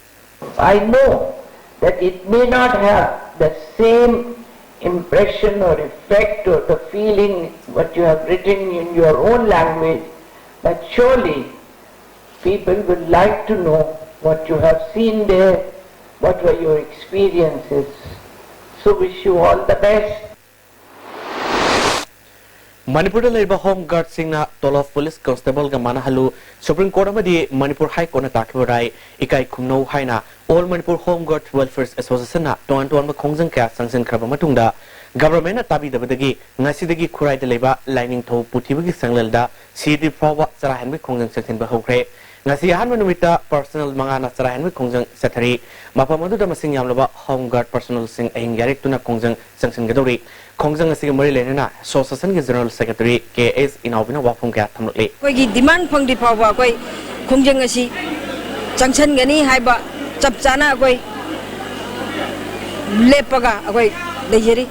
I know that it may not have the same impression or effect or the feeling what you have written in your own language, But surely people will like to know what you have seen there, what were your experiences. So wish you all the best. ꯃꯅꯤꯄꯨꯔꯗ ꯂꯩꯔꯤꯕ home ꯒꯥꯔꯗꯁꯤꯡꯅ ꯇꯣꯂꯣꯞ police ꯀꯣꯟꯁꯇꯦꯕꯜꯒ ꯃꯥꯟꯅꯍꯜꯂꯨ, supreme court ꯑꯃꯗꯤ ꯃꯅꯤꯄꯨꯔ ꯍꯥꯏ ꯀꯣꯔꯠꯅ ꯇꯥꯈꯤꯕ ꯔꯥꯏ ꯏꯀꯥꯏ ꯈꯨꯝꯅꯧ ꯍꯥꯏꯅ all Manipur home ꯒꯥꯔꯗ welfare ꯑꯦꯁꯣꯁꯤꯌꯦꯁꯟꯅ ꯇꯣꯉꯥꯟ ꯇꯣꯉꯥꯟꯕ ꯈꯣꯡꯖꯪ ꯀꯌꯥ ꯆꯪꯁꯤꯟꯈ꯭ꯔꯕ ꯃꯇꯨꯡꯗ ꯒꯚꯔꯟꯃꯦꯟꯠꯅ ꯇꯥꯕꯤꯗꯕꯗꯒꯤ ꯉꯁꯤꯗꯒꯤ ꯈꯨꯔꯥꯏꯗ ꯂꯩꯕ ꯂꯥꯏꯅꯤꯡꯊꯧ ꯄꯨꯊꯤꯕꯒꯤ ꯁꯪꯂꯦꯜꯗ ꯁꯤꯗ꯭ꯔꯤ ꯐꯥꯎꯕ ꯆꯔꯥ ꯍꯦꯟꯕꯒꯤ ꯈꯣꯡꯖꯪ ꯆꯪꯁꯤꯟꯕ ꯍꯧꯈ꯭ꯔꯦ꯫ ꯉꯁꯤ ꯑꯍꯥꯟꯕ ꯅꯨꯃꯤꯠꯇ ꯄꯔꯁꯅꯦꯜ ꯃꯉꯥꯅ ꯆꯔꯥ ꯍꯦꯟꯕꯒꯤ ꯈꯣꯡꯖꯪ ꯆꯠꯊꯔꯤ꯫ ꯃꯐꯝ ꯑꯗꯨꯗ ꯃꯁꯤꯡ ꯌꯥꯝꯂꯕ ꯍꯣꯝ ꯒꯥꯔꯗ ꯄꯔꯁꯅꯦꯜꯁꯤꯡ ꯑꯍꯤꯡ ꯌꯥꯔꯦꯛꯇꯨꯅ ꯈꯣꯡꯖꯪ ꯆꯪꯁꯤꯟꯒꯗꯧꯔꯤ꯫ ꯈꯣꯡꯖꯪ ꯑꯁꯤꯒ ꯃꯔꯤ ꯂꯩꯅꯅ ꯑꯦꯁꯣꯁꯤꯌꯦꯁꯟꯒꯤ ꯖꯦꯅꯔꯦꯜ ꯁꯦꯀ꯭ꯔꯦꯇꯔꯤ ꯀꯦ ꯑꯦꯁ ꯏꯅꯥꯎꯕꯤꯅ ꯋꯥꯐꯝ ꯀꯌꯥ ꯊꯝꯂꯛꯂꯤ꯫ ꯑꯩꯈꯣꯏꯒꯤ ꯗꯤꯃꯥꯟ ꯐꯪꯗ꯭ꯔꯤ ꯐꯥꯎꯕ ꯑꯩꯈꯣꯏ ꯈꯣꯡꯖꯪ ꯑꯁꯤ ꯆꯪꯁꯤꯟꯒꯅꯤ ꯍꯥꯏꯕ ꯆꯞ ꯆꯥꯅ ꯑꯩꯈꯣꯏ ꯂꯦꯞꯄꯒ ꯑꯩꯈꯣꯏ ꯂꯩꯖꯔꯤ꯫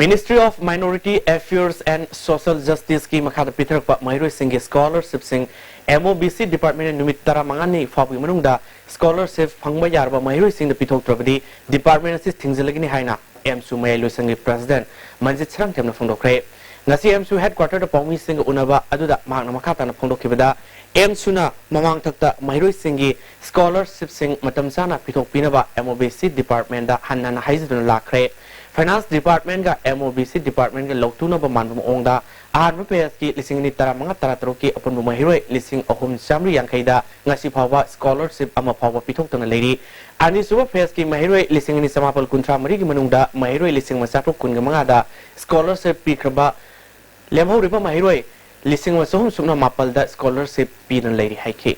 Ministry of Minority Affairs and Social Justiceꯀꯤ ꯃꯈꯥꯗ ꯄꯤꯊꯔꯛꯄ ꯃꯍꯩꯔꯣꯏꯁꯤꯡꯒꯤ ꯁ꯭ꯀꯣꯂꯔꯁꯤꯞꯁꯤꯡ ꯑꯦꯝ ꯑꯣ ꯕꯤ ꯁꯤ ꯗꯤꯄꯥꯔꯠꯃꯦꯟꯅ ꯅꯨꯃꯤꯠ ꯇꯔꯥꯃꯉꯥꯅꯤ ꯐꯥꯎꯕꯒꯤ ꯃꯅꯨꯡꯗ ꯁ꯭ꯀꯣꯂꯔꯁꯤꯞ ꯐꯪꯕ ꯌꯥꯔꯕ ꯃꯍꯩꯔꯣꯏꯁꯤꯡꯗ ꯄꯤꯊꯣꯛꯇ꯭ꯔꯕꯗꯤ ꯗꯤꯄꯥꯔꯠꯃꯦꯟ ꯑꯁꯤ ꯊꯤꯡꯖꯤꯜꯂꯒꯅꯤ ꯍꯥꯏꯅ ꯑꯦꯝꯁꯨ ꯃꯌꯥꯏ ꯂꯣꯏꯁꯪꯒꯤ ꯄ꯭ꯔꯦꯁꯤꯗꯦꯟꯠ ꯃꯟꯖꯤꯠ ꯁꯔꯥꯡꯊꯦꯝꯅ ꯐꯣꯡꯗꯣꯛꯈ꯭ꯔꯦ꯫ ꯉꯁꯤ ꯑꯦꯝꯁꯨ ꯍꯦꯗꯀ꯭ꯋꯥꯇꯔꯗ ꯄꯥꯎꯃꯤꯁꯤꯡꯒ ꯎꯅꯕ ꯑꯗꯨꯗ ꯃꯍꯥꯛꯅ ꯃꯈꯥ ꯇꯥꯅ ꯐꯣꯡꯗꯣꯛꯈꯤꯕꯗ, ꯑꯦꯝꯁꯨꯅ ꯃꯃꯥꯡꯊꯛꯇ ꯃꯍꯩꯔꯣꯏꯁꯤꯡꯒꯤ ꯁ꯭ꯀꯣꯂꯔꯁꯤꯞꯁꯤꯡ ꯃꯇꯝ ꯆꯥꯅ ꯄꯤꯊꯣꯛꯄꯤꯅꯕ ꯑꯦꯝ ꯑꯣ ꯕꯤ ꯁꯤ ꯗꯤꯄꯥꯔꯠꯃꯦꯟꯗ ꯍꯟꯅ ꯍꯟꯅ ꯍꯥꯏꯖꯗꯨꯅ ꯂꯥꯛꯈ꯭ꯔꯦ꯫ Finance ꯗꯤꯄꯥꯔꯠꯃꯦꯟꯒ M O B C ꯗꯤꯄꯥꯔꯠꯃꯦꯟꯒ ꯂꯧꯊꯣꯛꯅꯕ ꯃꯥꯟꯕ ꯃꯑꯣꯡꯗ ꯑꯍꯥꯟꯕ ꯐꯦꯖꯀꯤ ꯂꯤꯁꯤꯡ ꯑꯅꯤ ꯇꯔꯥꯃꯉꯥ ꯇꯔꯥꯇꯔꯨꯛꯀꯤ ꯑꯄꯨꯟꯕ ꯃꯍꯩꯔꯣꯏ ꯂꯤꯁꯤꯡ ꯑꯍꯨꯝ ꯆꯥꯃꯔꯤ ꯌꯥꯡꯈꯩꯗ ꯉꯁꯤ ꯐꯥꯎꯕ ꯁ꯭ꯀꯣꯂꯔꯁꯤꯞ ꯑꯃ ꯐꯥꯎꯕ ꯄꯤꯊꯣꯛꯇꯅ ꯂꯩꯔꯤ꯫ ꯑꯅꯤꯁꯨꯕ ꯐꯦꯖꯀꯤ ꯃꯍꯩꯔꯣꯏ ꯂꯤꯁꯤꯡ ꯑꯅꯤ ꯆꯃꯥꯄꯜ ꯀꯨꯟꯊ꯭ꯔꯥ ꯃꯔꯤꯒꯤ ꯃꯅꯨꯡꯗ ꯃꯍꯩꯔꯣꯏ ꯂꯤꯁꯤꯡ ꯑꯃ ꯆꯥꯇ꯭ꯔꯨꯛ ꯀꯨꯟꯒ ꯃꯉꯥꯗ ꯁ꯭ꯀꯣꯂꯔꯁꯤꯞ ꯄꯤꯈ꯭ꯔꯕ ꯂꯦꯝꯍꯧꯔꯤꯕ ꯃꯍꯩꯔꯣꯏ ꯂꯤꯁꯤꯡ ꯑꯃ ꯆꯍꯨꯝ ꯁꯨꯞꯅ ꯃꯥꯄꯜꯗ ꯁ꯭ꯀꯣꯂꯔꯁꯤꯞ ꯄꯤꯗꯨꯅ ꯂꯩꯔꯤ ꯍꯥꯏꯈꯤ꯫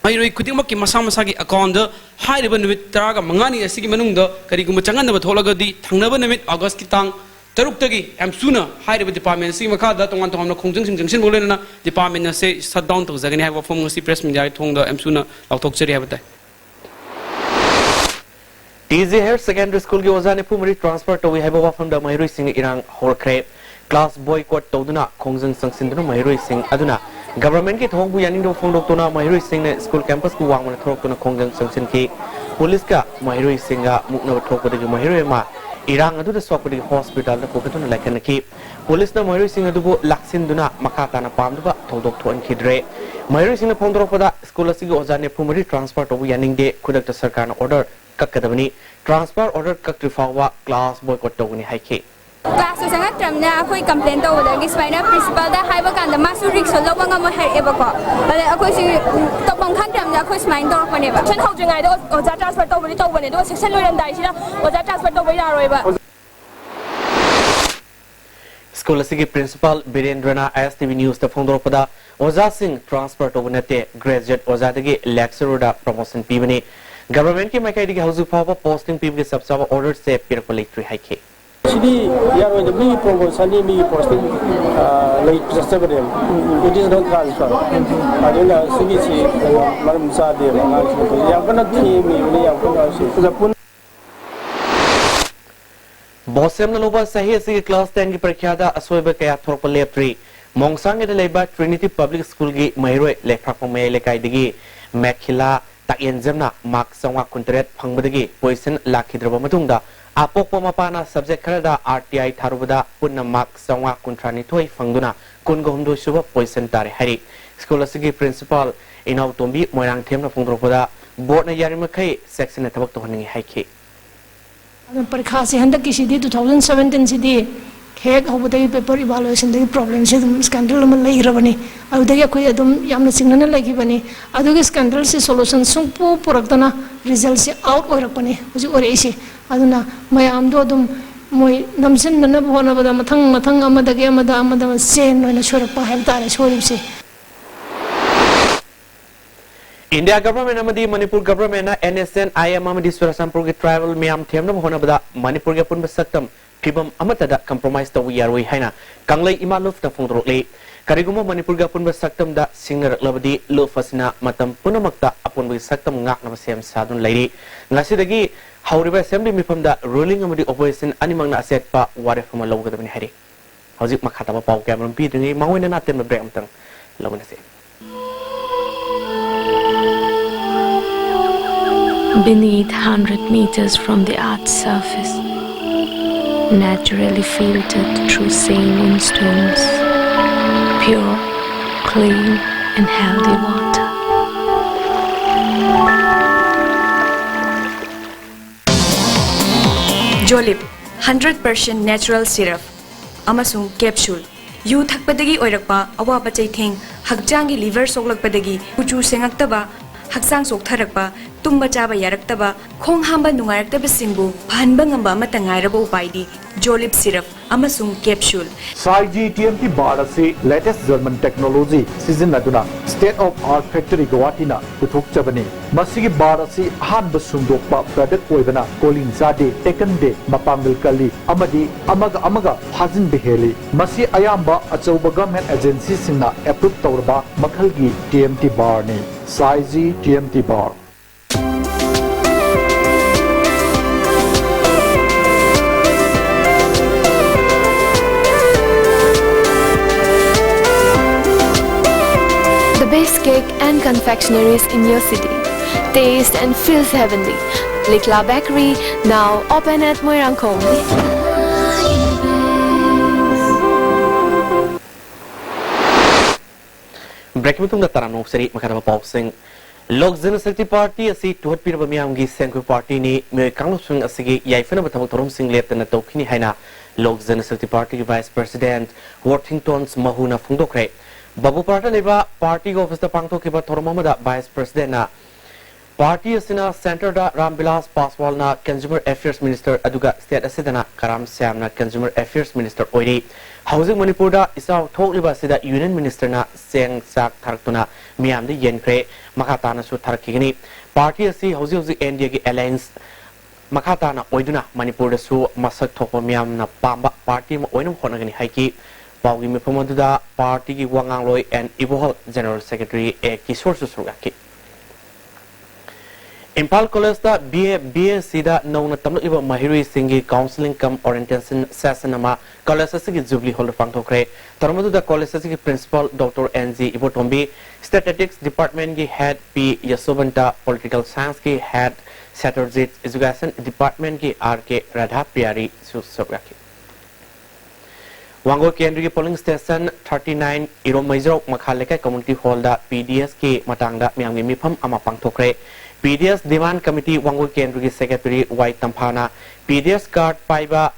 ꯃꯍꯩꯔꯣꯏ ꯈꯨꯗꯤꯡꯃꯛꯀꯤ ꯃꯁꯥ ꯃꯁꯥꯒꯤ ꯑꯦꯀꯥꯎꯟꯗ ꯍꯥꯏꯔꯤꯕ ꯅꯨꯃꯤꯠ ꯇꯔꯥꯒ ꯃꯉꯥꯅꯤ ꯑꯁꯤꯒꯤ ꯃꯅꯨꯡꯗ ꯀꯔꯤꯒꯨꯝꯕ ꯆꯪꯍꯟꯗꯕ ꯊꯣꯛꯂꯒꯗꯤ ꯊꯪꯅꯕ ꯅꯨꯃꯤꯠ ꯑꯣꯒꯁꯀꯤ ꯇꯥꯡ ꯇꯔꯨꯛꯇꯒꯤ ꯑꯦꯝꯁꯨꯅ ꯍꯥꯏꯔꯤꯕ ꯗꯤꯄꯥꯔꯠꯃꯦꯟ ꯑꯁꯤꯒꯤ ꯃꯈꯥꯗ ꯇꯣꯉꯥꯟ ꯇꯣꯉꯥꯟꯕ ꯈꯣꯡꯖꯪꯁꯤꯡ ꯆꯪꯁꯤꯟꯕꯒ ꯂꯣꯏꯅꯅ ꯗꯤꯄꯥꯔꯠꯃꯦꯟ ꯑꯁꯦ ꯁꯠ ꯗꯥꯎꯟ ꯇꯧꯖꯒꯅꯤ ꯍꯥꯏꯕ ꯋꯥꯐꯝ ꯉꯁꯤ ꯄ꯭ꯔꯦꯁ ꯃꯤꯗꯤꯌꯥꯒꯤ ꯊꯣꯡꯗ ꯑꯦꯝꯁꯨꯅ ꯂꯥꯎꯊꯣꯛꯆꯔꯤ ꯍꯥꯏꯕ ꯇꯥꯏ꯫ ꯇꯤ ꯖꯦ ꯍꯥꯌꯔ ꯁꯦꯀꯦꯟꯗꯔꯤ ꯁ꯭ꯀꯨꯜꯒꯤ ꯑꯣꯖꯥ ꯅꯤꯐꯨ ꯃꯔꯤ ꯇ꯭ꯔꯥꯟꯁꯐꯔ ꯇꯧꯏ ꯍꯥꯏꯕ ꯋꯥꯐꯝꯗ ꯃꯍꯩꯔꯣꯏꯁꯤꯡꯅ ꯏꯔꯥꯡ ꯍꯧꯔꯛꯈ꯭ꯔꯦ꯫ ꯀ꯭ꯂꯥꯁ ꯕꯣꯏꯀꯣꯠ ꯇꯧꯗꯨꯅ ꯈꯣꯡꯖꯪ ꯆꯪꯁꯤꯟꯗꯨꯅ ꯃꯍꯩꯔꯣꯏꯁꯤꯡ ꯑꯗꯨꯅ ꯒꯚꯔꯟꯃꯦꯟꯠꯀꯤ ꯊꯧꯑꯣꯡꯕꯨ ꯌꯥꯅꯤꯡꯗꯕ ꯐꯣꯡꯗꯣꯛꯇꯨꯅ ꯃꯍꯩꯔꯣꯏꯁꯤꯡꯅ ꯁ꯭ꯀꯨꯜ ꯀꯦꯝꯄꯁꯄꯨ ꯋꯥꯡꯃꯅ ꯊꯣꯔꯛꯇꯨꯅ ꯈꯣꯡꯖꯪ ꯆꯪꯁꯤꯟꯈꯤ꯫ ꯄꯨꯂꯤꯁꯀ ꯃꯍꯩꯔꯣꯏꯁꯤꯡꯒ ꯃꯨꯛꯅꯕ ꯊꯣꯛꯄꯗꯒꯤ ꯃꯍꯩꯔꯣꯏ ꯑꯃ ꯏꯔꯥꯡ ꯑꯗꯨꯗ ꯁꯣꯛꯄꯗꯒꯤ ꯍꯣꯁꯄꯤꯇꯥꯜꯗ ꯄꯨꯈꯠꯇꯨꯅ ꯂꯥꯏꯀꯠꯅꯈꯤ꯫ ꯄꯨꯂꯤꯁꯅ ꯃꯍꯩꯔꯣꯏꯁꯤꯡ ꯑꯗꯨꯕꯨ ꯂꯥꯛꯁꯤꯟꯗꯨꯅ ꯃꯈꯥ ꯇꯥꯅ ꯄꯥꯝꯅꯕ ꯊꯧꯗꯣꯛ ꯊꯣꯛꯍꯟꯈꯤꯗ꯭ꯔꯦ꯫ ꯃꯍꯩꯔꯣꯏꯁꯤꯡꯅ ꯐꯣꯡꯗꯣꯔꯛꯄꯗ, ꯁ꯭ꯀꯨꯜ ꯑꯁꯤꯒꯤ ꯑꯣꯖꯥ ꯅꯤꯐꯨ ꯃꯔꯤ transfer ꯇꯧꯕ ꯌꯥꯅꯤꯡꯗꯦ, ꯈꯨꯗꯛꯇ ꯁꯔꯀꯥꯔꯅ order ꯀꯛꯀꯗꯕꯅꯤ꯫ Transfer order ꯀꯛꯇ꯭ꯔꯤ ꯐꯥꯎꯕ class boycott ꯇꯧꯒꯅꯤ ꯍꯥꯏꯈꯤ꯫ ꯀ꯭ꯂꯥꯁꯇꯣ ꯆꯪꯉꯛꯇ꯭ꯔꯕꯅꯤꯅ ꯑꯩꯈꯣꯏ complain ꯇꯧꯕꯗꯒꯤ ꯁꯨꯃꯥꯏꯅ principalꯗ ꯍꯥꯏꯕ ꯀꯥꯟꯗ ꯃꯥꯁꯨ risk ꯂꯧꯕ ꯉꯝꯃꯣꯏ ꯍꯥꯏꯔꯛꯑꯦꯕꯀꯣ꯫ ꯑꯗꯩ ꯑꯩꯈꯣꯏꯁꯤ ꯇꯧꯐꯝ ꯈꯪꯗ꯭ꯔꯕꯅꯤꯅ ꯑꯩꯈꯣꯏ ꯁꯨꯃꯥꯏꯅ ꯇꯧꯔꯛꯄꯅꯦꯕ꯫ Session ꯍꯧꯗ꯭ꯔꯤꯉꯩꯗ ꯑꯣꯖꯥ transfer ꯇꯧꯕꯗꯤ ꯇꯧꯕꯅꯦ, ꯑꯗꯨꯒ session ꯂꯣꯏꯔꯝꯗꯥꯏꯁꯤꯗ ꯑꯣꯖꯥ transfer ꯇꯧꯕ ꯌꯥꯔꯣꯏꯕ꯫ ꯁ꯭ꯀꯨꯜ ꯑꯁꯤꯒꯤ principal ꯕꯤꯔꯦꯟꯗ꯭ꯔꯅ ISTV Newsꯇ ꯐꯣꯡꯗꯣꯔꯛꯄꯗ, ꯑꯣꯖꯥꯁꯤꯡ transfer ꯇꯧꯕ ꯅꯠꯇꯦ, graduate ꯑꯣꯖꯥꯗꯒꯤ lecturerꯗ promotion ꯄꯤꯕꯅꯤ꯫ Governmentꯀꯤ ꯃꯥꯏꯀꯩꯗꯒꯤ ꯍꯧꯖꯤꯛ ꯐꯥꯎꯕ posting ꯄꯤꯕꯒꯤ ꯆꯞ ꯆꯥꯕ orderꯁꯦ ꯄꯤꯔꯛꯄ ꯂꯩꯇ꯭ꯔꯤ ꯍꯥꯏꯈꯤ꯫ ꯁꯤꯗꯤ ꯌꯥꯔꯣꯏꯗ, ꯃꯤꯒꯤ promotionꯅꯤ, ꯃꯤꯒꯤ posting, ꯑ, ꯂꯩ, ꯆꯠꯆꯕꯅꯦꯕ꯫ It is not transfer꯫ ꯑꯗꯨꯅ ꯁꯤꯒꯤꯁꯤ ꯃꯔꯝ ꯆꯥꯗꯦꯕ, ꯑꯉꯥꯡꯁꯤꯡ ꯌꯥꯝ ꯀꯟꯅ ꯊꯦꯝꯃꯤꯕꯅꯤ, ꯌꯥꯝ ꯀꯟꯅ ꯁꯤ꯫ ꯕꯣꯁꯦꯝꯅ ꯂꯧꯕ ꯆꯍꯤ ꯑꯁꯤꯒꯤ class tenꯒꯤ ꯄꯔꯤꯈ꯭ꯌꯥꯗ ꯑꯁꯣꯏꯕ ꯀꯌꯥ ꯊꯣꯔꯛꯄ ꯂꯦꯞꯇ꯭ꯔꯤ꯫ ꯃꯣꯡꯁꯥꯡꯒꯤꯗ ꯂꯩꯕ Trinity Public Schoolꯒꯤ ꯃꯍꯩꯔꯣꯏ ꯂꯩꯐ꯭ꯔꯥꯛꯄꯝ ꯃꯌꯥꯏ ꯂꯩꯀꯥꯏꯗꯒꯤ ꯃꯦꯈꯤꯂꯥ ꯇꯥꯛꯌꯦꯟꯖꯝꯅ mark ꯆꯥꯝꯃꯉꯥ ꯀꯨꯟꯇꯔꯦꯠ ꯐꯪꯕꯗꯒꯤ position ꯂꯥꯛꯈꯤꯗ꯭ꯔꯕ ꯃꯇꯨꯡꯗ, ꯑꯄꯣꯛꯄ ꯃꯄꯥꯅ subject ꯈꯔꯗ RTI ꯊꯥꯔꯨꯕꯗ ꯄꯨꯟꯅ mark ꯆꯥꯝꯃꯉꯥ ꯀꯨꯟꯊ꯭ꯔꯥ ꯅꯤꯊꯣꯏ ꯐꯪꯗꯨꯅ ꯀꯨꯟꯒ ꯍꯨꯝꯗꯣꯏ ꯁꯨꯕ position ꯇꯥꯔꯦ ꯍꯥꯏꯔꯤ꯫ ꯁ꯭ꯀꯨꯜ ꯑꯁꯤꯒꯤ principal ꯏꯅꯥꯎꯇꯣꯝꯕꯤ ꯃꯣꯏꯔꯥꯡꯊꯦꯝꯅ ꯐꯣꯡꯗꯣꯔꯛꯄꯗ, boardꯅ ꯌꯥꯔꯤꯃꯈꯩ ꯆꯦꯛꯁꯤꯟꯅ ꯊꯕꯛ ꯇꯧꯍꯟꯅꯤꯡꯏ ꯍꯥꯏꯈꯤ꯫ ꯑꯗꯨꯅ ꯄꯔꯤꯈꯥꯁꯤ ꯍꯟꯗꯛꯀꯤꯁꯤꯗꯤ two thousand seventeen ꯁꯤꯗꯤ ꯍꯦꯛ ꯍꯧꯕꯗꯒꯤ paper evaluationꯗꯒꯤ problemꯁꯤ ꯑꯗꯨꯝ scandal ꯑꯃ ꯂꯩꯈ꯭ꯔꯕꯅꯤ꯫ ꯑꯗꯨꯗꯒꯤ ꯑꯩꯈꯣꯏ ꯑꯗꯨꯝ ꯌꯥꯝꯅ ꯆꯤꯡꯅꯅ ꯂꯩꯈꯤꯕꯅꯤ꯫ ꯑꯗꯨꯒꯤ scandalꯁꯤ solution ꯁꯨꯡꯄꯨ ꯄꯨꯔꯛꯇꯅ resultꯁꯤ out ꯑꯣꯏꯔꯛꯄꯅꯤ, ꯍꯧꯖꯤꯛ ꯑꯣꯏꯔꯛꯏꯁꯤ꯫ ꯑꯗꯨꯅ ꯃꯌꯥꯝꯗꯣ ꯑꯗꯨꯝ ꯃꯣꯏ ꯅꯝꯁꯤꯟꯅꯅꯕ ꯍꯣꯠꯅꯕꯗ ꯃꯊꯪ ꯃꯊꯪ ꯑꯃꯗꯒꯤ ꯑꯃꯗ ꯑꯃꯗ chain ꯑꯣꯏꯅ ꯁꯣꯏꯔꯛꯄ ꯍꯥꯏꯕ ꯇꯥꯔꯦ ꯁꯣꯏꯔꯤꯕꯁꯤ꯫ India Government ꯑꯃꯗꯤ ꯃꯅꯤꯄꯨꯔ Governmentꯅ NSCN-IM ꯑꯃꯗꯤ ꯆꯨꯔꯆꯥꯟꯄꯨꯔꯒꯤ tribal ꯃꯤꯌꯥꯝ ꯊꯦꯝꯅꯕ ꯍꯣꯠꯅꯕꯗ ꯃꯅꯤꯄꯨꯔꯒꯤ ꯑꯄꯨꯟꯕ ꯁꯛꯇꯝ ꯐꯤꯕꯝ ꯑꯃꯠꯇꯗ compromise ꯇꯧꯕ ꯌꯥꯔꯣꯏ ꯍꯥꯏꯅ ꯀꯪꯂꯩ ꯏꯃꯥ ꯂꯨꯞꯅ ꯐꯣꯡꯗꯣꯔꯛꯂꯤ꯫ ꯀꯔꯤꯒꯨꯝꯕ ꯃꯅꯤꯄꯨꯔꯒꯤ ꯑꯄꯨꯟꯕ ꯁꯛꯇꯝꯗ ꯁꯤꯡꯅꯔꯛꯂꯕꯗꯤ ꯂꯨꯞ ꯑꯁꯤꯅ ꯃꯇꯝ ꯄꯨꯝꯅꯃꯛꯇ ꯑꯄꯨꯟꯕꯒꯤ ꯁꯛꯇꯝ ꯉꯥꯛꯅꯕ ꯁꯦꯝ ꯁꯥꯗꯨꯅ ꯂꯩꯔꯤ꯫ ꯉꯁꯤꯗꯒꯤ ꯍꯧꯔꯤꯕ assembly ꯃꯤꯐꯝꯗ ruling ꯑꯃꯗꯤ opposition ꯑꯅꯤꯃꯛꯅ ꯑꯆꯦꯠꯄ ꯋꯥꯔꯦꯞ ꯑꯃ ꯂꯧꯒꯗꯕꯅꯤ ꯍꯥꯏꯔꯤ꯫ ꯍꯧꯖꯤꯛ ꯃꯈꯥ ꯇꯥꯕ ꯄꯥꯎ ꯀꯌꯥꯃꯔꯨꯝ ꯄꯤꯗ꯭ꯔꯤꯉꯩ ꯃꯥꯡꯑꯣꯏꯅꯅ ꯑꯇꯦꯟꯕ break ꯑꯃꯇꯪ ꯂꯧꯃꯤꯟꯅꯁꯤ꯫ Beneath hundred meters from the earth's surface, naturally filtered through saline stones, pure, clean, and healthy water. Jolip hundred percent natural syrup ꯑꯃꯁꯨꯡ ꯀꯦꯞꯁꯨꯜ꯫ ꯌꯨ ꯊꯛꯄꯗꯒꯤ ꯑꯣꯏꯔꯛꯄ ꯑꯋꯥꯕ ꯆꯩꯊꯦꯡ, ꯍꯛꯆꯥꯡꯒꯤ ꯂꯤꯚꯔ ꯁꯣꯛꯂꯛꯄꯗꯒꯤ ꯀꯨꯆꯨ ꯁꯦꯡꯉꯛꯇꯕ, ꯍꯛꯆꯥꯡ ꯆꯣꯛꯊꯔꯛꯄ, ꯇꯨꯝꯕ ꯆꯥꯕ ꯌꯥꯔꯛꯇꯕ, ꯈꯣꯡ ꯍꯥꯝꯕ ꯅꯨꯡꯉꯥꯏꯔꯛꯇꯕꯁꯤꯡꯕꯨ ꯐꯍꯟꯕ ꯉꯝꯕ ꯑꯃꯠꯇ ꯉꯥꯏꯔꯕ ꯎꯄꯥꯏꯗꯤ ꯖꯣꯂꯤꯞ ꯁꯤꯔꯞ ꯑꯃꯁꯨꯡ capsule. Saiji T M T bar ꯑꯁꯤ latest German technology ꯁꯤꯖꯤꯟꯅꯗꯨꯅ state of art factory ꯒꯧꯍꯥꯇꯤꯅ ꯄꯨꯊꯣꯛꯆꯕꯅꯤ꯫ ꯃꯁꯤꯒꯤ ꯕꯥꯔ ꯑꯁꯤ ꯑꯍꯥꯟꯕ ꯁꯨꯡꯗꯣꯛꯄ product ꯑꯣꯏꯕꯅ ꯀꯣꯂꯤꯡ ꯆꯥꯗꯦ, ꯇꯦꯛꯀꯟꯗꯦ, ꯃꯄꯥꯡꯒꯜ ꯀꯜꯂꯤ ꯑꯃꯗꯤ ꯑꯃꯒ ꯑꯃꯒ ꯐꯥꯖꯤꯟꯕ ꯍꯦꯜꯂꯤ꯫ ꯃꯁꯤ ꯑꯌꯥꯝꯕ ꯑꯆꯧꯕ government agency ꯁꯤꯡꯅ approve ꯇꯧꯔꯕ ꯃꯈꯜꯒꯤ ꯇꯤ ꯑꯦꯝ ꯇꯤ ꯕꯥꯔꯅꯤ꯫ Saiji T M T bar. The best cake and confectionaries in your city. Taste and feels heavenly. Likla Bakery, now open at Moirangkhom. Break ꯃꯇꯨꯡꯗ ꯇꯔꯥꯝꯅ ꯑꯣꯛꯆꯔꯤ꯫ ꯃꯈꯥ ꯇꯥꯕ ꯄꯥꯎꯁꯤꯡ꯫ ꯂꯣꯛ ꯖꯅꯁꯛꯇꯤ ꯄꯥꯔꯇꯤ ꯑꯁꯤ ꯇꯨꯍꯠꯄꯤꯔꯕ ꯃꯤꯌꯥꯝꯒꯤ ꯁꯦꯟꯈꯣꯏ ꯄꯥꯔꯇꯤꯅꯤ꯫ ꯃꯤꯑꯣꯏ ꯀꯥꯡꯂꯨꯞꯁꯤꯡ ꯑꯁꯤꯒꯤ ꯌꯥꯏꯐꯅꯕ ꯊꯕꯛ ꯊꯧꯔꯝꯁꯤꯡ ꯂꯦꯞꯇꯅ ꯇꯧꯈꯤꯅꯤ ꯍꯥꯏꯅ ꯂꯣꯛ ꯖꯅꯁꯛꯇꯤ ꯄꯥꯔꯇꯤꯒꯤ vice president ꯋꯣꯔꯊꯤꯡꯇꯣꯟꯁ ꯃꯍꯨꯅ ꯐꯣꯡꯗꯣꯛꯈ꯭ꯔꯦ꯫ ꯕꯥꯕꯨꯄꯥꯔꯗ ꯂꯩꯕ ꯄꯥꯔꯇꯤꯒꯤ ꯑꯣꯐꯤꯁꯇ ꯄꯥꯡꯊꯣꯛꯈꯤꯕ ꯊꯧꯔꯝ ꯑꯃꯗ vice presidentꯅ ꯄꯥꯔꯇꯤ ꯑꯁꯤꯅ centreꯗ ꯔꯥꯝ ꯕꯤꯂꯥꯁ ꯄꯥꯁꯋꯥꯜꯅ consumer affairs minister ꯑꯗꯨꯒ state ꯑꯁꯤꯗꯅ ꯀꯔꯥꯝ ꯁ꯭ꯌꯥꯝꯅ consumer affairs minister ꯑꯣꯏꯔꯤ꯫ ꯍꯧꯖꯤꯛ ꯃꯅꯤꯄꯨꯔꯗ ꯏꯆꯥꯎ ꯊꯣꯛꯂꯤꯕ ꯑꯁꯤꯗ union ministerꯅ ꯆꯦꯡ ꯆꯥꯛ ꯊꯥꯔꯛꯇꯨꯅ ꯃꯤꯌꯥꯝꯗ ꯌꯦꯟꯈ꯭ꯔꯦ꯫ ꯃꯈꯥ ꯇꯥꯅꯁꯨ ꯊꯥꯔꯛꯈꯤꯒꯅꯤ꯫ ꯄꯥꯔꯇꯤ ꯑꯁꯤ ꯍꯧꯖꯤꯛ ꯍꯧꯖꯤꯛ ꯑꯦꯟ ꯗꯤ ꯑꯦꯒꯤ alliance ꯃꯈꯥ ꯇꯥꯅ ꯑꯣꯏꯗꯨꯅ ꯃꯅꯤꯄꯨꯔꯗꯁꯨ ꯃꯁꯛ ꯊꯣꯛꯄ ꯃꯤꯌꯥꯝꯅ ꯄꯥꯝꯕ ꯄꯥꯔꯇꯤ ꯑꯃ ꯑꯣꯏꯅꯕ ꯍꯣꯠꯅꯒꯅꯤ ꯍꯥꯏꯈꯤ꯫ ꯄꯥꯎꯒꯤ ꯃꯤꯐꯝ ꯑꯗꯨꯗ ꯄꯥꯔꯇꯤꯒꯤ ꯋꯥ ꯉꯥꯡꯂꯣꯏ ꯑꯦꯟ ꯏꯕꯣꯍꯜ, general secretary ꯑꯦ ꯀꯤꯁꯣꯔꯁꯨ ꯁꯔꯨꯛ ꯌꯥꯈꯤ꯫ ꯏꯝꯐꯥꯜ ꯀꯣꯂꯦꯖꯇ ꯕꯤ ꯑꯦ, ꯕꯤ ꯑꯦꯁ ꯁꯤꯗ ꯅꯧꯅ ꯇꯝꯂꯛꯂꯤꯕ ꯃꯍꯩꯔꯣꯏꯁꯤꯡꯒꯤ counselling cum orientation session ꯑꯃ ꯀꯣꯂꯦꯖ ꯑꯁꯤꯒꯤ ꯖꯨꯕꯤꯂꯤ ꯍꯣꯜꯗ ꯄꯥꯡꯊꯣꯛꯈ꯭ꯔꯦ꯫ ꯊꯧꯔꯝ ꯑꯗꯨꯗ ꯀꯣꯂꯦꯖ ꯑꯁꯤꯒꯤ principal doctor N G Ibotombi, statistics departmentꯀꯤ head ꯄꯤ ꯌꯁꯣꯕꯟꯇ, political scienceꯀꯤ head Satyajit Education Department ꯀꯤ R K Radha Piyari ꯁꯨ ꯁꯔꯨꯛ ꯌꯥꯈꯤ꯫ ꯋꯥꯡꯒꯣꯏ ꯀꯦꯟꯗ꯭ꯔꯒꯤ polling station thirty nine ꯏꯔꯣꯝ ꯃꯩꯖ꯭ꯔꯧ ꯃꯈꯥ ꯂꯩꯀꯥꯏ community hall ꯗ P D S ꯀꯤ ꯃꯇꯥꯡꯗ ꯃꯤꯌꯥꯝꯒꯤ ꯃꯤꯐꯝ ꯑꯃ ꯄꯥꯡꯊꯣꯛꯈ꯭ꯔꯦ꯫ P D S demand committee Wangoi ꯀꯦꯟꯗ꯭ꯔꯒꯤ secretary ꯋꯥꯏ ꯇꯝꯐꯥꯅ P D S card ꯄꯥꯏꯕ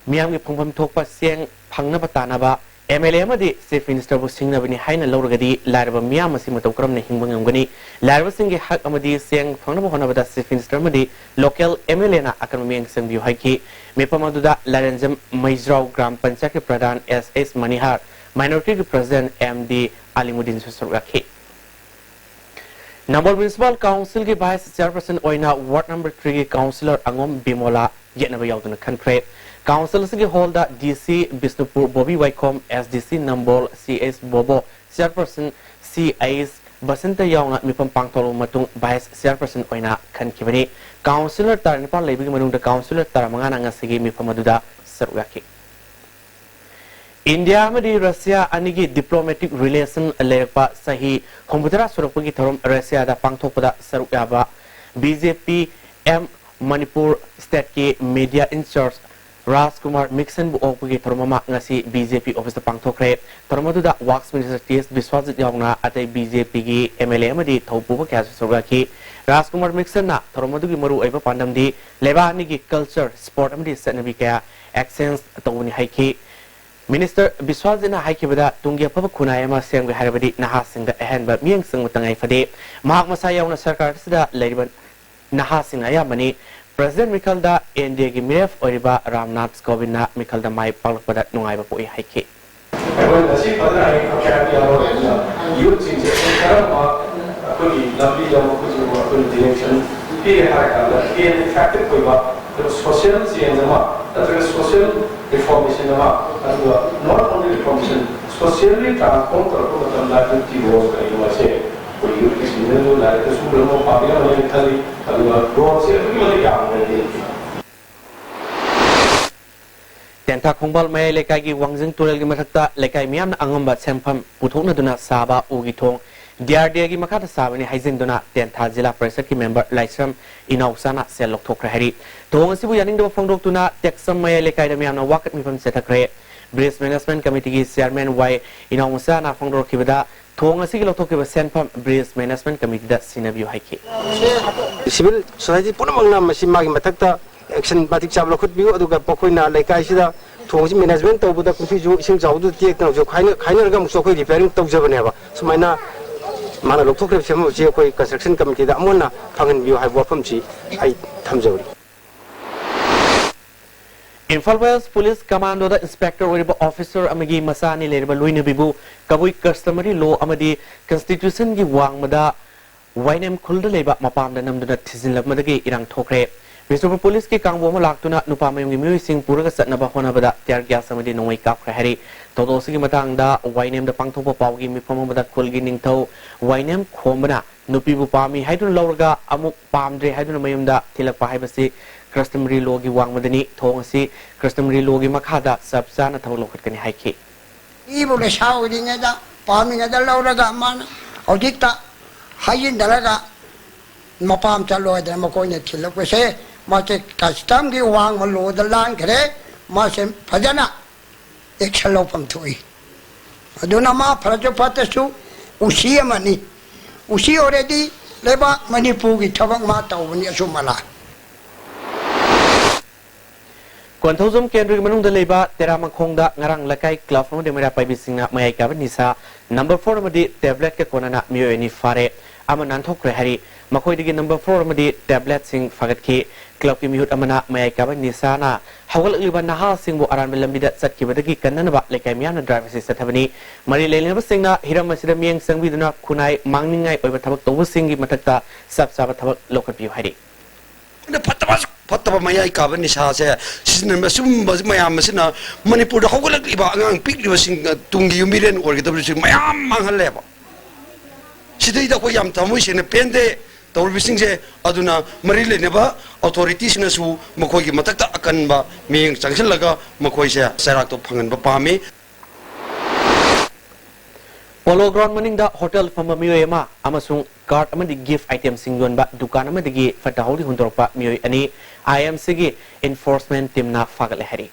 ꯃꯤꯌꯥꯝꯒꯤ ꯐꯪꯐꯝ ꯊꯣꯛꯄ ꯆꯦꯡ ꯐꯪꯅꯕ ꯇꯥꯟꯅꯕ, M L A ꯑꯃꯗꯤ Chief Minister ꯕꯨ ꯁꯤꯡꯅꯕꯅꯤ ꯍꯥꯏꯅ ꯂꯧꯔꯒꯗꯤ ꯂꯥꯏꯔꯕ ꯃꯤꯌꯥꯝ ꯑꯁꯤ ꯃꯇꯧ ꯀꯔꯝꯅ ꯍꯤꯡꯕ ꯉꯝꯒꯅꯤ? ꯂꯥꯏꯔꯕꯁꯤꯡꯒꯤ ꯍꯛ ꯑꯃꯗꯤ ꯆꯦꯡ ꯐꯪꯅꯕ ꯍꯣꯠꯅꯕꯗ Chief Minister ꯑꯃꯗꯤ local M L A ꯅ ꯑꯀꯟꯕ ꯃꯤꯠꯌꯦꯡ ꯆꯪꯕꯤꯌꯨ ꯍꯥꯏꯈꯤ꯫ ꯃꯤꯐꯝ ꯑꯗꯨꯗ ꯂꯥꯏꯔꯦꯟꯖꯝ ꯃꯩꯖ꯭ꯔꯥꯎ ꯒ꯭ꯔꯥꯝ ꯄꯟꯆꯥꯌꯠꯀꯤ ꯄ꯭ꯔꯙꯥꯟ S H ꯃꯅꯤꯍꯥꯔ, minority ꯒꯤ president M D ꯑꯂꯤꯃꯨꯗꯤꯟꯁꯨ ꯁꯔꯨꯛ ꯌꯥꯈꯤ꯫ ꯅꯝꯕꯣꯜ Municipal Council ꯒꯤ vice chairperson ꯑꯣꯏꯅ ward number three ꯒꯤ councillor ꯑꯉꯣꯝ ꯕꯤꯃꯣꯂꯥ ꯌꯦꯠꯅꯕ ꯌꯥꯎꯗꯅ ꯈꯟꯈ꯭ꯔꯦ꯫ Council ꯑꯁꯤꯒꯤ hall ꯗ D C ꯕꯤꯁꯅꯨꯄꯨꯔ ꯕꯣꯕꯤ ꯋꯥꯏꯈꯣꯝ, S D C ꯅꯝꯕꯣꯜ C H ꯕꯣꯕꯣ, chairperson C H Basanta ꯌꯥꯎꯅ ꯃꯤꯐꯝ ꯄꯥꯡꯊꯣꯛꯂꯕ ꯃꯇꯨꯡ vice chairperson ꯑꯣꯏꯅ ꯈꯟꯈꯤꯕꯅꯤ꯫ Councillor ꯇꯔꯥꯅꯤꯄꯥꯜ ꯂꯩꯕꯒꯤ ꯃꯅꯨꯡꯗ councillor ꯇꯔꯥꯃꯉꯥꯅ ꯉꯁꯤꯒꯤ ꯃꯤꯐꯝ ꯑꯗꯨꯗ ꯁꯔꯨꯛ ꯌꯥꯈꯤ꯫ ꯏꯟꯗꯤꯌꯥ ꯑꯃꯗꯤ ꯔꯁꯤꯌꯥ ꯑꯅꯤꯒꯤ diplomatic relation ꯂꯩꯔꯛꯄ ꯆꯍꯤ ꯍꯨꯝꯐꯨꯇꯔꯥ ꯁꯨꯔꯛꯄꯒꯤ ꯊꯧꯔꯝ ꯔꯁꯤꯌꯥꯗ ꯄꯥꯡꯊꯣꯛꯄꯗ ꯁꯔꯨꯛ ꯌꯥꯕ B J P M Manipur state ꯀꯤ media in charge ꯔꯥꯖꯀꯨꯃꯥꯔ ꯃꯤꯛꯁꯟꯕꯨ ꯑꯣꯛꯄꯒꯤ ꯊꯧꯔꯝ ꯑꯃ ꯉꯁꯤ B J P office ꯇ ꯄꯥꯡꯊꯣꯛꯈ꯭ꯔꯦ꯫ ꯊꯧꯔꯝ ꯑꯗꯨꯗ Works Minister T S ꯕꯤꯁ꯭ꯋꯥꯖꯤꯠ ꯌꯥꯎꯅ ꯑꯇꯩ B J P ꯒꯤ M L A ꯑꯃꯗꯤ ꯊꯧꯄꯨꯕ ꯀꯌꯥꯁꯨ ꯁꯔꯨꯛ ꯌꯥꯈꯤ꯫ ꯔꯥꯖꯀꯨꯃꯥꯔ ꯃꯤꯛꯁꯟꯅ ꯊꯧꯔꯝ ꯑꯗꯨꯒꯤ ꯃꯔꯨꯑꯣꯏꯕ ꯄꯥꯟꯗꯝꯗꯤ ꯂꯩꯕꯥꯛ ꯑꯅꯤꯒꯤ culture, sport ꯑꯃꯗꯤ ꯆꯠꯅꯕꯤ ꯀꯌꯥ exchange ꯇꯧꯕꯅꯤ ꯍꯥꯏꯈꯤ꯫ Minister ꯕꯤꯁ꯭ꯋꯥꯖꯤꯠꯅ ꯍꯥꯏꯈꯤꯕꯗ, ꯇꯨꯡꯒꯤ ꯑꯐꯕ ꯈꯨꯟꯅꯥꯏ ꯑꯃ ꯁꯦꯝꯒꯦ ꯍꯥꯏꯔꯕꯗꯤ ꯅꯍꯥꯁꯤꯡꯗ ꯑꯍꯦꯟꯕ ꯃꯤꯠꯌꯦꯡ ꯆꯪꯕ ꯇꯉꯥꯏ ꯐꯗꯦ꯫ ꯃꯍꯥꯛ ꯃꯁꯥ ꯌꯥꯎꯅ ꯁꯔꯀꯥꯔ ꯑꯁꯤꯗ ꯂꯩꯔꯤꯕ ꯅꯍꯥꯁꯤꯡꯅ ꯑꯌꯥꯝꯕꯅꯤ꯫ President ꯃꯤꯈꯜꯗ N D A ꯒꯤ ꯃꯤꯔꯦꯞ ꯑꯣꯏꯔꯤꯕ ꯔꯥꯝꯅꯥꯊ ꯀꯣꯕꯤꯟꯗꯅ ꯃꯤꯈꯜꯗ ꯃꯥꯏ ꯄꯥꯛꯂꯛꯄꯗ ꯅꯨꯡꯉꯥꯏꯕ ꯄꯣꯛꯏ ꯍꯥꯏꯈꯤ꯫ ꯑꯩꯈꯣꯏ ꯉꯁꯤ ꯐꯖꯅ ꯍꯥꯏ ꯀꯌꯥ ꯌꯥꯎꯔꯕꯅꯤꯅ youth ꯁꯤꯡꯁꯦ ꯀꯔꯝꯕ ꯑꯩꯈꯣꯏꯒꯤ ꯂꯝꯕꯤꯗ ꯃꯈꯣꯏꯁꯤꯕꯨ ꯑꯩꯈꯣꯏꯅ direction ꯄꯤꯔꯦ ꯍꯥꯏꯔ ꯀꯥꯟꯗ ꯍꯦꯟꯅ effective ꯑꯣꯏꯕ ꯑꯗꯨꯒ social change ꯑꯃ ꯅꯠꯇ꯭ꯔꯒ social reformation ꯑꯃ, ꯑꯗꯨꯒ not only reformation, socially transform ꯇꯧꯔꯛꯄ ꯃꯇꯝꯗ youth ꯀꯤ role ꯀꯔꯤꯅꯣ ꯍꯥꯏꯁꯦ ꯑꯩꯈꯣꯏ youth ꯀꯤ ꯁꯤꯡꯁꯤꯅꯁꯨ ꯂꯥꯏꯔꯤꯛꯇꯁꯨ ꯂꯣꯏꯅꯃꯛ ꯄꯥꯕꯤꯔꯝꯒꯅꯤ ꯈꯜꯂꯤ꯫ ꯑꯗꯨꯒ role ꯁꯦ ꯑꯗꯨꯛꯀꯤ ꯃꯇꯤꯛ ꯌꯥꯝꯕꯅꯤ꯫ ꯇꯦꯟꯊꯥ ꯈꯣꯡꯕꯥꯜ ꯃꯌꯥꯏ ꯂꯩꯀꯥꯏꯒꯤ ꯋꯥꯡꯖꯤꯡ ꯇꯨꯔꯦꯜꯒꯤ ꯃꯊꯛꯇ ꯂꯩꯀꯥꯏ ꯃꯤꯌꯥꯝꯅ ꯑꯉꯝꯕ ꯁꯦꯟꯐꯝ ꯄꯨꯊꯣꯛꯅꯗꯨꯅ ꯁꯥꯕ ꯎꯒꯤ ꯊꯣꯡ ꯗꯤ ꯑꯥꯔ ꯗꯤ ꯑꯦꯒꯤ ꯃꯈꯥꯗ ꯁꯥꯕꯅꯤ ꯍꯥꯏꯖꯤꯟꯗꯨꯅ ꯇꯦꯟꯊꯥ ꯖꯤꯂꯥ ꯄꯔꯤꯁꯠꯀꯤ ꯃꯦꯝꯕꯔ ꯂꯥꯏꯁ꯭ꯔꯝ ꯏꯅꯥꯎꯆꯥꯅ ꯁꯦꯜ ꯂꯧꯊꯣꯛꯈ꯭ꯔꯦ ꯍꯥꯏꯔꯤ꯫ ꯊꯧꯑꯣꯡ ꯑꯁꯤꯕꯨ ꯌꯥꯅꯤꯡꯗꯕ ꯐꯣꯡꯗꯣꯛꯇꯨꯅ ꯇꯦꯛꯁꯝ ꯃꯌꯥꯏ ꯂꯩꯀꯥꯏꯗ ꯃꯤꯌꯥꯝꯅ ꯋꯥꯀꯠ ꯃꯤꯐꯝ ꯆꯠꯊꯈ꯭ꯔꯦ꯫ ꯕ꯭ꯔꯤꯖ ꯃꯦꯅꯦꯖꯃꯦꯟꯠ ꯀꯃꯤꯇꯤꯒꯤ ꯆꯤꯌꯥꯔꯃꯦꯟ ꯋꯥꯏ ꯏꯅꯥꯎꯆꯥꯅ ꯐꯣꯡꯗꯣꯔꯛꯈꯤꯕꯗ ꯊꯣꯡ ꯑꯁꯤꯒꯤ ꯂꯧꯊꯣꯛꯈꯤꯕ ꯁꯦꯟꯐꯝ ꯕ꯭ꯔꯤꯖ ꯃꯦꯅꯦꯖꯃꯦꯟꯠ ꯀꯃꯤꯇꯤꯗ ꯁꯤꯟꯅꯕꯤꯌꯨ ꯍꯥꯏꯈꯤ꯫ ꯁꯤꯚꯤꯜ ꯁꯣꯁꯥꯏꯇꯤ ꯄꯨꯝꯅꯃꯛꯅ ꯃꯁꯤ ꯃꯥꯒꯤ ꯃꯊꯛꯇ ꯑꯦꯛꯁꯟ ꯃꯇꯤꯛ ꯆꯥꯕ ꯂꯧꯈꯠꯄꯤꯌꯨ꯫ ꯑꯗꯨꯒ ꯃꯈꯣꯏꯅ ꯂꯩꯀꯥꯏꯁꯤꯗ ꯊꯣꯡꯁꯤ ꯃꯦꯅꯦꯖꯃꯦꯟꯠ ꯇꯧꯕꯗ ꯀꯨꯝꯁꯤꯁꯨ ꯏꯁꯤꯡ ꯆꯥꯎꯕꯗꯨ ꯇꯦꯛꯇꯅ ꯍꯧꯖꯤꯛ ꯈꯥꯏꯅ-, ꯈꯥꯏꯅꯔꯒ ꯑꯃꯨꯛꯁꯨ ꯑꯩꯈꯣꯏ ꯔꯤꯄꯤꯌꯥꯔꯤꯡ ꯇꯧꯖꯕꯅꯦꯕ꯫ ꯁꯨꯃꯥꯏꯅ ꯃꯥꯅ ꯂꯧꯊꯣꯛꯈ꯭ꯔꯤꯕ ꯁꯦꯟꯐꯝ ꯑꯁꯤ ꯑꯩꯈꯣꯏ ꯀꯟꯁꯇ꯭ꯔꯛꯁꯟ ꯀꯃꯤꯇꯤꯗ ꯑꯃꯨꯛ ꯍꯟꯅ ꯐꯪꯍꯟꯕꯤꯌꯨ ꯍꯥꯏꯕ ꯋꯥꯐꯝꯁꯤ ꯑꯩ ꯊꯝꯖꯕꯅꯤ꯫ ꯏꯝꯐꯥꯜ ꯋꯦꯁ꯭ꯠ ꯄꯨꯂꯤꯁ ꯀꯃꯥꯟꯗꯣꯗ ꯏꯟꯁꯄꯦꯛꯇꯔ ꯑꯣꯏꯔꯤꯕ ꯑꯣꯐꯤꯁꯔ ꯑꯃꯒꯤ ꯃꯆꯥ ꯑꯅꯤ ꯂꯩꯔꯕ ꯂꯣꯏꯅꯕꯤꯕꯨ ꯀꯕꯨꯏ ꯀꯁꯇꯃꯔꯤ ꯂꯣ ꯑꯃꯗꯤ ꯀꯟꯁꯇꯤꯇ꯭ꯌꯨꯁꯟꯒꯤ ꯋꯥꯡꯃꯗ ꯋꯥꯏꯅꯦꯝ ꯈꯨꯜꯗ ꯂꯩꯕ ꯃꯄꯥꯝꯗ ꯅꯝꯗꯨꯅ ꯊꯤꯖꯤꯜꯂꯛꯄꯗꯒꯤ ꯏꯔꯥꯡ ꯊꯣꯛꯈ꯭ꯔꯦ꯫ ꯕꯤꯁꯅꯨꯄꯨꯔ ꯄꯨꯂꯤꯁꯀꯤ ꯀꯥꯡꯕꯨ ꯑꯃ ꯂꯥꯛꯇꯨꯅ ꯅꯨꯄꯥ ꯃꯌꯨꯝꯒꯤ ꯃꯤꯑꯣꯏꯁꯤꯡ ꯄꯨꯔꯒ ꯆꯠꯅꯕ ꯍꯣꯠꯅꯕꯗ ꯇꯤꯌꯥꯔ ꯒ꯭ꯌꯥꯁ ꯑꯃꯗꯤ ꯅꯣꯡꯃꯩ ꯀꯥꯞꯈ꯭ꯔꯦ ꯍꯥꯏꯔꯤ꯫ ꯊꯧꯗꯣꯛ ꯑꯁꯤꯒꯤ ꯃꯇꯥꯡꯗ ꯋꯥꯏꯅꯦꯝꯗ ꯄꯥꯡꯊꯣꯛꯄ ꯄꯥꯎꯒꯤ ꯃꯤꯐꯝ ꯑꯃꯗ ꯈꯨꯜꯒꯤ ꯅꯤꯡꯊꯧ ꯋꯥꯏꯅꯦꯝ ꯈꯣꯝꯕꯅ ꯅꯨꯄꯤꯕꯨ ꯄꯥꯝꯃꯤ ꯍꯥꯏꯗꯨꯅ ꯂꯧꯔꯒ ꯑꯃꯨꯛ ꯄꯥꯝꯗ꯭ꯔꯦ ꯍꯥꯏꯗꯨꯅ ꯃꯌꯨꯝꯗ ꯊꯤꯜꯂꯛꯄ ꯍꯥꯏꯕꯁꯤ ꯀꯁꯇꯃꯔꯤ ꯂꯣꯒꯤ ꯋꯥꯡꯃꯗꯅꯤ꯫ ꯊꯧꯑꯣꯡ ꯑꯁꯤ ꯀꯁꯇꯃꯔꯤ ꯂꯣꯒꯤ ꯃꯈꯥꯗ ꯆꯞ ꯆꯥꯅ ꯊꯕꯛ ꯂꯧꯈꯠꯀꯅꯤ ꯍꯥꯏꯈꯤ꯫ ꯏꯕꯨ ꯂꯩꯁꯥ ꯑꯣꯏꯔꯤꯉꯩꯗ ꯄꯥꯝꯃꯤꯉꯩꯗ ꯂꯧꯔꯒ ꯃꯥꯅ ꯍꯧꯖꯤꯛꯇ ꯍꯥꯏꯖꯤꯟꯅꯔꯒ ꯃꯄꯥꯝ ꯆꯠꯂꯣ ꯍꯥꯏꯗꯅ ꯃꯈꯣꯏꯅ ꯊꯤꯜꯂꯛꯄꯁꯦ ꯃꯥꯁꯦ ꯀꯁꯇꯝꯒꯤ ꯋꯥꯡꯃ ꯂꯣꯗ ꯂꯥꯟꯈ꯭ꯔꯦ꯫ ꯃꯥꯁꯦ ꯐꯖꯅ ꯑꯦꯛꯁꯟ ꯂꯧꯐꯝ ꯊꯣꯛꯏ꯫ ꯑꯗꯨꯅ ꯃꯥ ꯐꯔꯁꯨ ꯐꯠꯇ꯭ꯔꯁꯨ ꯎꯁꯤ ꯑꯃꯅꯤ꯫ ꯎꯁꯤ ꯑꯣꯏꯔꯗꯤ ꯂꯩꯕꯥꯛ ꯃꯅꯤꯄꯨꯔꯒꯤ ꯊꯕꯛ ꯃꯥ ꯇꯧꯕꯅꯤ ꯑꯆꯨꯝ ꯑꯔꯥꯟ꯫ ꯀꯣꯟꯊꯧꯖꯝ ꯀꯦꯟꯗ꯭ꯔꯒꯤ ꯃꯅꯨꯡꯗ ꯂꯩꯕ ꯇꯦꯔꯥꯃꯈꯣꯡꯗ ꯉꯔꯥꯡ ꯂꯩꯀꯥꯏ ꯀ꯭ꯂꯕ ꯑꯃꯗꯤ ꯃꯩꯔꯥ ꯄꯥꯏꯕꯤꯁꯤꯡꯅ ꯃꯌꯥꯏ ꯀꯥꯕ ꯅꯤꯁꯥ ꯅꯝꯕꯔ ꯐꯣꯔ ꯑꯃꯗꯤ ꯇꯦꯕ꯭ꯂꯦꯠꯀ ꯀꯣꯟꯅꯅ ꯃꯤꯑꯣꯏ ꯑꯅꯤ ꯐꯥꯔꯦ꯫ ꯑꯃ ꯅꯥꯟꯊꯣꯛꯈ꯭ꯔꯦ ꯍꯥꯏꯔꯤ꯫ ꯃꯈꯣꯏꯗꯒꯤ ꯅꯝꯕꯔ ꯐꯣꯔ ꯑꯃꯗꯤ ꯇꯦꯕ꯭ꯂꯦꯠꯁꯤꯡ ꯐꯥꯒꯠꯈꯤ꯫ ꯀ꯭ꯂꯕꯀꯤ ꯃꯤꯍꯨꯠ ꯑꯃꯅ ꯃꯌꯥꯏ ꯀꯥꯕ ꯅꯤꯁꯥꯅ ꯍꯧꯒꯠꯂꯛꯂꯤꯕ ꯅꯍꯥꯁꯤꯡꯕꯨ ꯑꯔꯥꯟꯕ ꯂꯝꯕꯤꯗ ꯆꯠꯈꯤꯕꯗꯒꯤ ꯀꯟꯅꯅꯕ ꯂꯩꯀꯥꯏ ꯃꯤꯌꯥꯝꯅ ꯗ꯭ꯔꯥꯏꯚ ꯑꯁꯤ ꯆꯠꯊꯕꯅꯤ꯫ ꯃꯔꯤ ꯂꯩꯅꯕꯁꯤꯡꯅ ꯍꯤꯔꯝ ꯑꯁꯤꯗ ꯃꯤꯠꯌꯦꯡ ꯆꯪꯕꯤꯗꯨꯅ ꯈꯨꯟꯅꯥꯏ ꯃꯥꯡꯅꯤꯡꯉꯥꯏ ꯑꯣꯏꯕ ꯊꯕꯛ ꯇꯧꯕꯁꯤꯡꯒꯤ ꯃꯊꯛꯇ ꯆꯞ ꯆꯥꯕ ꯊꯕꯛ ꯂꯧꯈꯠꯄꯤꯌꯨ ꯍꯥꯏꯔꯤ꯫ ꯑꯩꯅ ꯐꯠꯇꯕ, ꯐꯠꯇꯕ ꯃꯌꯥꯏ ꯀꯥꯕ ꯅꯤꯁꯥꯁꯦ ꯁꯤꯖꯤꯟꯅꯔꯝꯃꯤ꯫ ꯑꯁꯨꯝꯕ ꯃꯌꯥꯝ ꯑꯁꯤꯅ ꯃꯅꯤꯄꯨꯔꯗ ꯍꯧꯒꯠꯂꯛꯂꯤꯕ ꯑꯉꯥꯡ ꯄꯤꯛꯂꯤꯕꯁꯤꯡ, ꯇꯨꯡꯒꯤ ꯌꯨꯝꯕꯤꯔꯦꯟ ꯑꯣꯏꯒꯗꯕꯁꯤꯡ ꯃꯌꯥꯝ ꯃꯥꯡꯍꯜꯂꯦꯕ꯫ ꯁꯤꯗꯩꯗ ꯑꯩꯈꯣꯏ ꯌꯥꯝ ꯊꯃꯣꯏ ꯁꯦꯡꯅ ꯄꯦꯟꯗꯦ ꯇꯧꯔꯤꯕꯁꯤꯡꯁꯦ꯫ ꯑꯗꯨꯅ ꯃꯔꯤ ꯂꯩꯅꯕ ꯑꯣꯊꯣꯔꯤꯇꯤꯁꯤꯡꯅꯁꯨ ꯃꯈꯣꯏꯒꯤ ꯃꯊꯛꯇ ꯑꯀꯟꯕ ꯃꯤꯠꯌꯦꯡ ꯆꯪꯁꯤꯜꯂꯒ ꯃꯈꯣꯏꯁꯦ ꯆꯩꯔꯥꯛꯇꯣ ꯐꯪꯍꯟꯕ ꯄꯥꯝꯃꯤ꯫ ꯄꯣꯂꯣ ꯒ꯭ꯔꯥꯎꯟ ꯃꯅꯤꯡꯗ ꯍꯣꯇꯦꯜ ꯐꯝꯕ ꯃꯤꯑꯣꯏ ꯑꯃ ꯑꯃꯁꯨꯡ ꯀꯥꯔꯗ ꯑꯃꯗꯤ ꯒꯤꯐ ꯑꯥꯏꯇꯦꯝꯁꯤꯡ ꯌꯣꯟꯕ ꯗꯨꯀꯥꯟ ꯑꯃꯗꯒꯤ ꯐꯠꯇ ꯍꯥꯎꯗꯤ ꯍꯨꯟꯗꯣꯔꯛꯄ ꯃꯤꯑꯣꯏ ꯑꯅꯤ ꯑꯥꯏ ꯑꯦꯝ ꯁꯤꯒꯤ ꯏꯟꯐꯣꯔꯁꯃꯦꯟ ꯇꯤꯝꯅ ꯐꯥꯒꯠꯂꯦ ꯍꯥꯏꯔꯤ꯫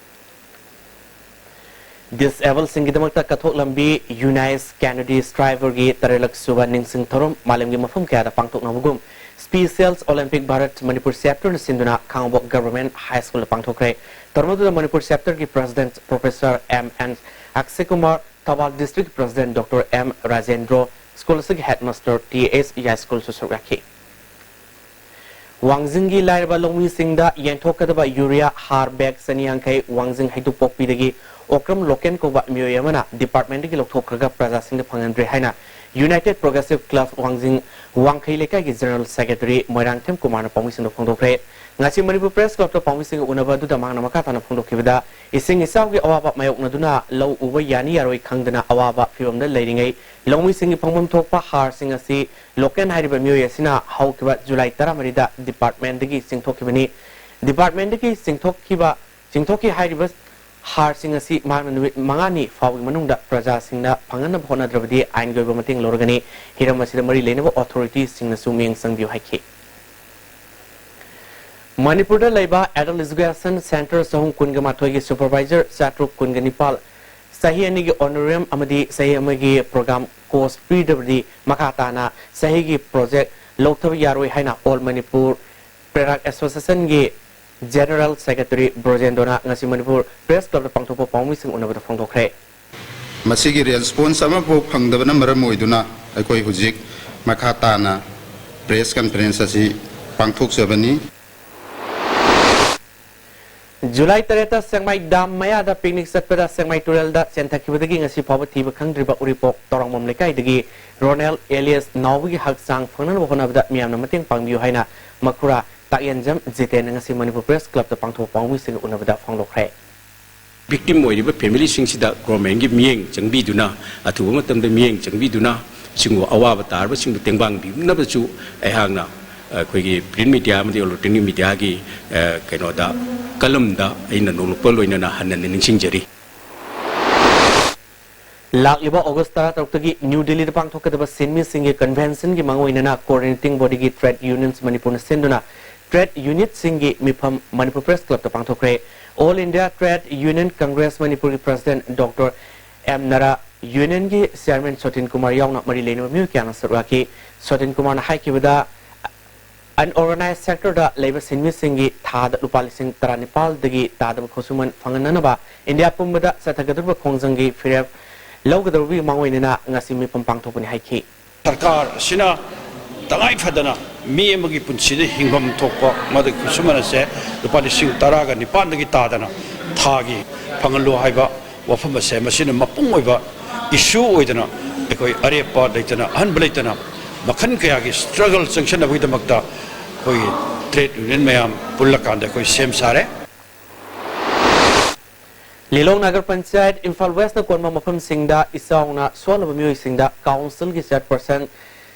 ꯗꯤꯁꯑꯦꯕꯜꯁꯤꯡꯒꯤꯗꯃꯛꯇ ꯀꯠꯊꯣꯛ ꯂꯝꯕꯤ ꯌꯨꯅꯥꯏꯁ ꯀꯦꯅꯗꯤ ꯁ꯭ꯇ꯭ꯔꯥꯏꯕꯔꯒꯤ ꯇꯔꯦꯠꯂꯛ ꯁꯨꯕ ꯅꯤꯡꯁꯤꯡ ꯊꯧꯔꯝ ꯃꯥꯂꯦꯝꯒꯤ ꯃꯐꯝ ꯀꯌꯥꯗ ꯄꯥꯡꯊꯣꯛꯅꯕꯒꯨꯝ ꯁ꯭ꯄꯤꯁꯦꯜꯁ ꯑꯣꯂꯦꯝꯄꯤꯛ ꯚꯥꯔꯠ ꯃꯅꯤꯄꯨꯔ ꯆꯦꯞꯇꯔꯅ ꯁꯤꯟꯗꯨꯅ ꯈꯥꯉꯕꯣꯛ ꯒꯚꯔꯟꯃꯦꯟꯠ ꯍꯥꯏ ꯁ꯭ꯀꯨꯜꯗ ꯄꯥꯡꯊꯣꯛꯈ꯭ꯔꯦ꯫ ꯊꯧꯔꯝ ꯑꯗꯨꯗ ꯃꯅꯤꯄꯨꯔ ꯆꯦꯞꯇꯔꯒꯤ president professor M N Akshay Kumar, Thoubal district president doctor M Rajendro, school ꯑꯁꯤꯒꯤ ꯍꯦꯗꯃꯥꯁꯇꯔ ꯇꯤ ꯑꯦꯁ ꯌꯥꯏꯁ꯭ꯀꯨꯜꯁꯨ ꯁꯔꯨꯛ ꯌꯥꯈꯤ꯫ ꯋꯥꯡꯖꯤꯡꯒꯤ ꯂꯥꯏꯔꯕ ꯂꯧꯃꯤꯁꯤꯡꯗ ꯌꯦꯟꯊꯣꯛꯀꯗꯕ ꯌꯨꯔꯤꯌꯥ ꯍꯥꯔ ꯕꯦꯒ ꯆꯅꯤ ꯌꯥꯡꯈꯩ ꯋꯥꯡꯖꯤꯡ ꯍꯩꯇꯨꯞꯄꯣꯛꯄꯤꯗꯒꯤ ꯑꯣꯀ꯭ꯔꯝ ꯂꯣꯀꯦꯟ ꯀꯧꯕ ꯃꯤꯑꯣꯏ ꯑꯃꯅ ꯗꯤꯄꯥꯔꯠꯃꯦꯟꯠꯇꯒꯤ ꯂꯧꯊꯣꯛꯈ꯭ꯔꯒ ꯄ꯭ꯔꯖꯥꯁꯤꯡꯗ ꯐꯪꯍꯟꯗ꯭ꯔꯦ ꯍꯥꯏꯅ ꯌꯨꯅꯥꯏꯇꯦꯗ ꯄ꯭ꯔꯣꯒ꯭ꯔꯦꯁꯤꯚ ꯀ꯭ꯂꯕ ꯋꯥꯡꯖꯤꯡ ꯋꯥꯡꯈꯩ ꯂꯩꯀꯥꯏꯒꯤ ꯖꯦꯅꯔꯦꯜ ꯁꯦꯀ꯭ꯔꯦꯇꯔꯤ ꯃꯣꯏꯔꯥꯡꯊꯦꯝ ꯀꯨꯃꯥꯔꯅ ꯄꯥꯎꯃꯤꯁꯤꯡꯗ ꯐꯣꯡꯗꯣꯛꯈ꯭ꯔꯦ꯫ ꯉꯁꯤ ꯃꯅꯤꯄꯨꯔ ꯄ꯭ꯔꯦꯁ ꯀ꯭ꯂꯕꯇ ꯄꯥꯎꯃꯤꯁꯤꯡꯒ ꯎꯅꯕ ꯑꯗꯨꯗ ꯃꯍꯥꯛꯅ ꯃꯈꯥ ꯇꯥꯅ ꯐꯣꯡꯗꯣꯛꯈꯤꯕꯗ, ꯏꯁꯤꯡ ꯏꯆꯥꯎꯒꯤ ꯑꯋꯥꯕ ꯃꯥꯌꯣꯛꯅꯗꯨꯅ ꯂꯧ ꯎꯕ ꯌꯥꯅꯤ ꯌꯥꯔꯣꯏ ꯈꯪꯗꯅ ꯑꯋꯥꯕ ꯐꯤꯚꯝꯗ ꯂꯩꯔꯤꯉꯩ ꯂꯧꯃꯤꯁꯤꯡꯒꯤ ꯐꯪꯐꯝ ꯊꯣꯛꯄ ꯍꯥꯔꯁꯤꯡ ꯑꯁꯤ ꯂꯣꯀꯦꯟ ꯍꯥꯏꯔꯤꯕ ꯃꯤꯑꯣꯏ ꯑꯁꯤꯅ ꯍꯧꯈꯤꯕ ꯖꯨꯂꯥꯏ ꯇꯔꯥꯃꯔꯤꯗ ꯗꯤꯄꯥꯔꯠꯃꯦꯟꯠꯇꯒꯤ ꯆꯤꯡꯊꯣꯛꯈꯤꯕꯅꯤ꯫ ꯗꯤꯄꯥꯔꯠꯃꯦꯟꯠꯇꯒꯤ ꯆꯤꯡꯊꯣꯛꯈꯤꯕ, ꯆꯤꯡꯊꯣꯛꯈꯤ ꯍꯥꯏꯔꯤꯕ ꯍꯥꯔꯁꯤꯡ ꯑꯁꯤ ꯃꯍꯥꯛꯅ ꯅꯨꯃꯤꯠ ꯃꯉꯥꯅꯤ ꯐꯥꯎꯕꯒꯤ ꯃꯅꯨꯡꯗ ꯄ꯭ꯔꯖꯥꯁꯤꯡꯅ ꯐꯪꯍꯟꯅꯕ ꯍꯣꯠꯅꯗ꯭ꯔꯕꯗꯤ ꯑꯥꯏꯟꯒꯤ ꯑꯣꯏꯕ ꯃꯇꯦꯡ ꯂꯧꯔꯒꯅꯤ꯫ ꯍꯤꯔꯝ ꯑꯁꯤꯗ ꯃꯔꯤ ꯂꯩꯅꯕ ꯑꯣꯊꯣꯔꯤꯇꯤꯁꯤꯡꯅꯁꯨ ꯃꯤꯠꯌꯦꯡ ꯆꯪꯕꯤꯌꯨ ꯍꯥꯏꯈꯤ꯫ ꯃꯅꯤꯄꯨꯔꯗ ꯂꯩꯕ ꯑꯦꯗꯜꯠ ꯑꯦꯖꯨꯀꯦꯁꯟ ꯁꯦꯟꯇꯔ ꯆꯍꯨꯝ ꯀꯨꯟꯒ ꯃꯥꯊꯣꯏꯒꯤ ꯁꯨꯄꯔꯚꯥꯏꯖꯔ ꯆꯥꯇ꯭ꯔꯨꯛ ꯀꯨꯟꯒ ꯅꯤꯄꯥꯜ ꯆꯍꯤ ꯑꯅꯤꯒꯤ ꯑꯣꯅꯔꯦꯔꯤꯌꯝ ꯑꯃꯗꯤ ꯆꯍꯤ ꯑꯃꯒꯤ ꯄ꯭ꯔꯣꯒ꯭ꯔꯥꯝ ꯀꯣꯁ ꯄꯤꯗ꯭ꯔꯕꯗꯤ ꯃꯈꯥ ꯇꯥꯅ ꯆꯍꯤꯒꯤ ꯄ꯭ꯔꯣꯖꯦꯛ ꯂꯧꯊꯕ ꯌꯥꯔꯣꯏ ꯍꯥꯏꯅ ꯑꯣꯜ ꯃꯅꯤꯄꯨꯔ ꯄ꯭ꯔꯦꯔꯛ ꯑꯦꯁꯣꯁꯤꯌꯦꯁꯟꯒꯤ ꯖꯦꯅꯔꯦꯜ ꯁꯦꯀ꯭ꯔꯦꯇꯔꯤ ꯕ꯭ꯔꯣꯖꯦꯟꯗꯣꯅ ꯉꯁꯤ ꯃꯅꯤꯄꯨꯔ ꯄ꯭ꯔꯦꯁ ꯀ꯭ꯂꯕꯇ ꯄꯥꯡꯊꯣꯛꯄ ꯄꯥꯎꯃꯤꯁꯤꯡ ꯎꯅꯕꯗ ꯐꯣꯡꯗꯣꯛꯈ꯭ꯔꯦ꯫ ꯃꯁꯤꯒꯤ ꯔꯦꯁꯄꯣꯟꯁ ꯑꯃꯐꯥꯎ ꯐꯪꯗꯕꯅ ꯃꯔꯝ ꯑꯣꯏꯗꯨꯅ ꯑꯩꯈꯣꯏ ꯍꯧꯖꯤꯛ ꯃꯈꯥ ꯇꯥꯅ ꯄ꯭ꯔꯦꯁ ꯀꯟꯐꯔꯦꯟꯁ ꯑꯁꯤ ꯄꯥꯡꯊꯣꯛꯆꯕꯅꯤ꯫ ꯖꯨꯂꯥꯏ ꯇꯔꯦꯠꯇ ꯁꯦꯛꯃꯥꯏ ꯗꯥꯝ ꯃꯌꯥꯗ ꯄꯤꯛꯅꯤꯛ ꯆꯠꯄꯗ ꯁꯦꯛꯃꯥꯏ ꯇꯨꯔꯦꯜꯗ ꯆꯦꯟꯊꯈꯤꯕꯗꯒꯤ ꯉꯁꯤ ꯐꯥꯎꯕ ꯊꯤꯕ ꯈꯪꯗ꯭ꯔꯤꯕ ꯎꯔꯤꯄꯣꯛ ꯇꯧꯔꯥꯡꯕꯝ ꯂꯩꯀꯥꯏꯗꯒꯤ ꯔꯣꯅꯦꯜ ꯑꯦꯂꯤꯌꯁ ꯅꯥꯎꯕꯒꯤ ꯍꯛꯆꯥꯡ ꯐꯪꯅꯅꯕ ꯍꯣꯠꯅꯕꯗ ꯃꯤꯌꯥꯝꯅ ꯃꯇꯦꯡ ꯄꯥꯡꯕꯤꯌꯨ ꯍꯥꯏꯅ ꯃꯈꯨꯔꯥ ꯇꯥꯛꯌꯦꯟꯖꯝ ꯖꯤꯇꯦꯟꯅ ꯉꯁꯤ ꯃꯅꯤꯄꯨꯔ ꯄ꯭ꯔꯦꯁ ꯀ꯭ꯂꯕꯇ ꯄꯥꯡꯊꯣꯛꯄ ꯄꯥꯎꯃꯤꯁꯤꯡꯒ ꯎꯅꯕꯗ ꯐꯣꯡꯗꯣꯛꯈ꯭ꯔꯦ꯫ ꯚꯤꯛꯇꯤꯝ ꯑꯣꯏꯔꯤꯕ ꯐꯦꯃꯤꯂꯤꯁꯤꯡꯁꯤꯗ ꯒꯣꯔꯃꯦꯟꯒꯤ ꯃꯤꯠꯌꯦꯡ ꯆꯪꯕꯤꯗꯨꯅ, ꯑꯊꯨꯕ ꯃꯇꯝꯗ ꯃꯤꯠꯌꯦꯡ ꯆꯪꯕꯤꯗꯨꯅ, ꯁꯤꯒꯨꯝꯕ ꯑꯋꯥꯕ ꯇꯥꯔꯕꯁꯤꯡꯕꯨ ꯇꯦꯡꯕꯥꯡꯕꯤꯅꯕꯁꯨ ꯑꯩꯍꯥꯛꯅ, ꯑꯩꯈꯣꯏꯒꯤ ꯄ꯭ꯔꯤꯟꯠ ꯃꯤꯗꯤꯌꯥ ꯑꯃꯗꯤ ꯏꯂꯦꯛꯇ꯭ꯔꯣꯅꯤꯛ ꯃꯤꯗꯤꯌꯥꯒꯤ, ꯑ, ꯀꯩꯅꯣꯗ, ꯀꯂꯝꯗ ꯑꯩꯅ ꯅꯣꯡꯂꯨꯛꯄ ꯂꯣꯏꯅꯅ ꯍꯟꯅ ꯍꯟꯅ ꯅꯤꯡꯁꯤꯡꯖꯔꯤ꯫ ꯂꯥꯛꯂꯤꯕ ꯑꯣꯒꯁ ꯇꯔꯥꯇꯔꯨꯛꯇꯒꯤ ꯅ꯭ꯌꯨ ꯗꯤꯜꯂꯤꯗ ꯄꯥꯡꯊꯣꯛꯀꯗꯕ ꯁꯤꯟꯃꯤꯁꯤꯡꯒꯤ ꯀꯟꯚꯦꯟꯁꯟꯒꯤ ꯃꯥꯡꯑꯣꯏꯅꯅ Coordinating Bodyꯒꯤ Trade Unionꯁ ꯃꯅꯤꯄꯨꯔꯅ ꯁꯤꯟꯗꯨꯅ Trade Unitꯁꯤꯡꯒꯤ ꯃꯤꯐꯝ ꯃꯅꯤꯄꯨꯔ ꯄ꯭ꯔꯦꯁ ꯀ꯭ꯂꯕꯇ ꯄꯥꯡꯊꯣꯛꯈ꯭ꯔꯦ꯫ All India Trade Union Congress ꯃꯅꯤꯄꯨꯔꯒꯤ ꯄ꯭ꯔꯁꯤꯗꯦꯟꯠ ꯗꯣꯛꯇꯔ ꯑꯦꯝ ꯅꯔꯥ, ꯌꯨꯅꯤꯌꯟꯒꯤ ꯆꯤꯌꯥꯔꯃꯦꯟ ꯁꯣꯇꯤꯟ ꯀꯨꯃꯥꯔ ꯌꯥꯎꯅ ꯃꯔꯤ ꯂꯩꯅꯕ ꯃꯤꯑꯣꯏ ꯀꯌꯥꯅ ꯁꯔꯨꯛ ꯌꯥꯈꯤ꯫ ꯁꯣꯇꯤꯟ ꯀꯨꯃꯥꯔꯅ ꯍꯥꯏꯈꯤꯕꯗ, ꯑꯟꯑꯣꯔꯒꯅꯥꯏꯖ ꯁꯦꯛꯇꯔꯗ ꯂꯩꯕ ꯁꯤꯟꯃꯤꯁꯤꯡꯒꯤ ꯊꯥꯗ ꯂꯨꯄꯥ ꯂꯤꯁꯤꯡ ꯇꯔꯥꯅꯤꯄꯥꯜꯗꯒꯤ ꯇꯥꯗꯕ ꯈꯨꯠꯁꯨꯃꯟ ꯐꯪꯍꯟꯅꯅꯕ ꯏꯟꯗꯤꯌꯥ ꯄꯨꯝꯕꯗ ꯆꯠꯊꯒꯗꯧꯔꯤꯕ ꯈꯣꯡꯖꯪꯒꯤ ꯐꯤꯔꯦꯞ ꯂꯧꯒꯗꯧꯔꯤꯕꯒꯤ ꯃꯥꯡꯑꯣꯏꯅꯅ ꯉꯁꯤ ꯃꯤꯐꯝ ꯄꯥꯡꯊꯣꯛꯄꯅꯤ ꯍꯥꯏꯈꯤ꯫ ꯁꯔꯀꯥꯔ ꯑꯁꯤꯅ ꯇꯉꯥꯏ ꯐꯗꯅ ꯃꯤ ꯑꯃꯒꯤ ꯄꯨꯟꯁꯤꯗ ꯍꯤꯡꯐꯝ ꯊꯣꯛꯄ ꯃꯗꯨꯒꯤ ꯈꯨꯠꯁꯨꯃꯟ ꯑꯁꯦ ꯂꯨꯄꯥ ꯂꯤꯁꯤꯡ ꯇꯔꯥꯒ ꯅꯤꯄꯥꯟꯗꯒꯤ ꯇꯥꯗꯅ ꯊꯥꯒꯤ ꯐꯪꯍꯜꯂꯨ ꯍꯥꯏꯕ ꯋꯥꯐꯝ ꯑꯁꯦ, ꯃꯁꯤꯅ ꯃꯄꯨꯡ ꯑꯣꯏꯕ ꯏꯁꯨ ꯑꯣꯏꯗꯅ, ꯑꯩꯈꯣꯏ ꯑꯔꯦꯞꯄ ꯂꯩꯇꯅ, ꯑꯍꯟꯕ ꯂꯩꯇꯅ, ꯃꯈꯜ ꯀꯌꯥꯒꯤ ꯁ꯭ꯇ꯭ꯔꯒꯜ ꯆꯪꯁꯟꯅꯕꯒꯤꯗꯃꯛꯇ ꯑꯩꯈꯣꯏꯒꯤ ꯇ꯭ꯔꯦꯗ ꯌꯨꯅꯤꯌꯟ ꯃꯌꯥꯝ ꯄꯨꯜꯂꯀꯥꯟꯗ ꯑꯩꯈꯣꯏ ꯁꯦꯝ ꯁꯥꯔꯦ꯫ ꯂꯤꯂꯣꯡ ꯅꯥꯒꯔ ꯄꯟꯆꯥꯌꯠ, ꯏꯝꯐꯥꯜ ꯋꯦꯁꯅ ꯀꯣꯟꯕ ꯃꯐꯝꯁꯤꯡꯗ ꯏꯆꯥꯎꯅ ꯁꯣꯛꯍꯜꯂꯕ ꯃꯤꯑꯣꯏꯁꯤꯡꯗ ꯀꯥꯎꯟꯁꯤꯜꯒꯤ ꯆꯦꯌꯔꯄꯔꯁꯟ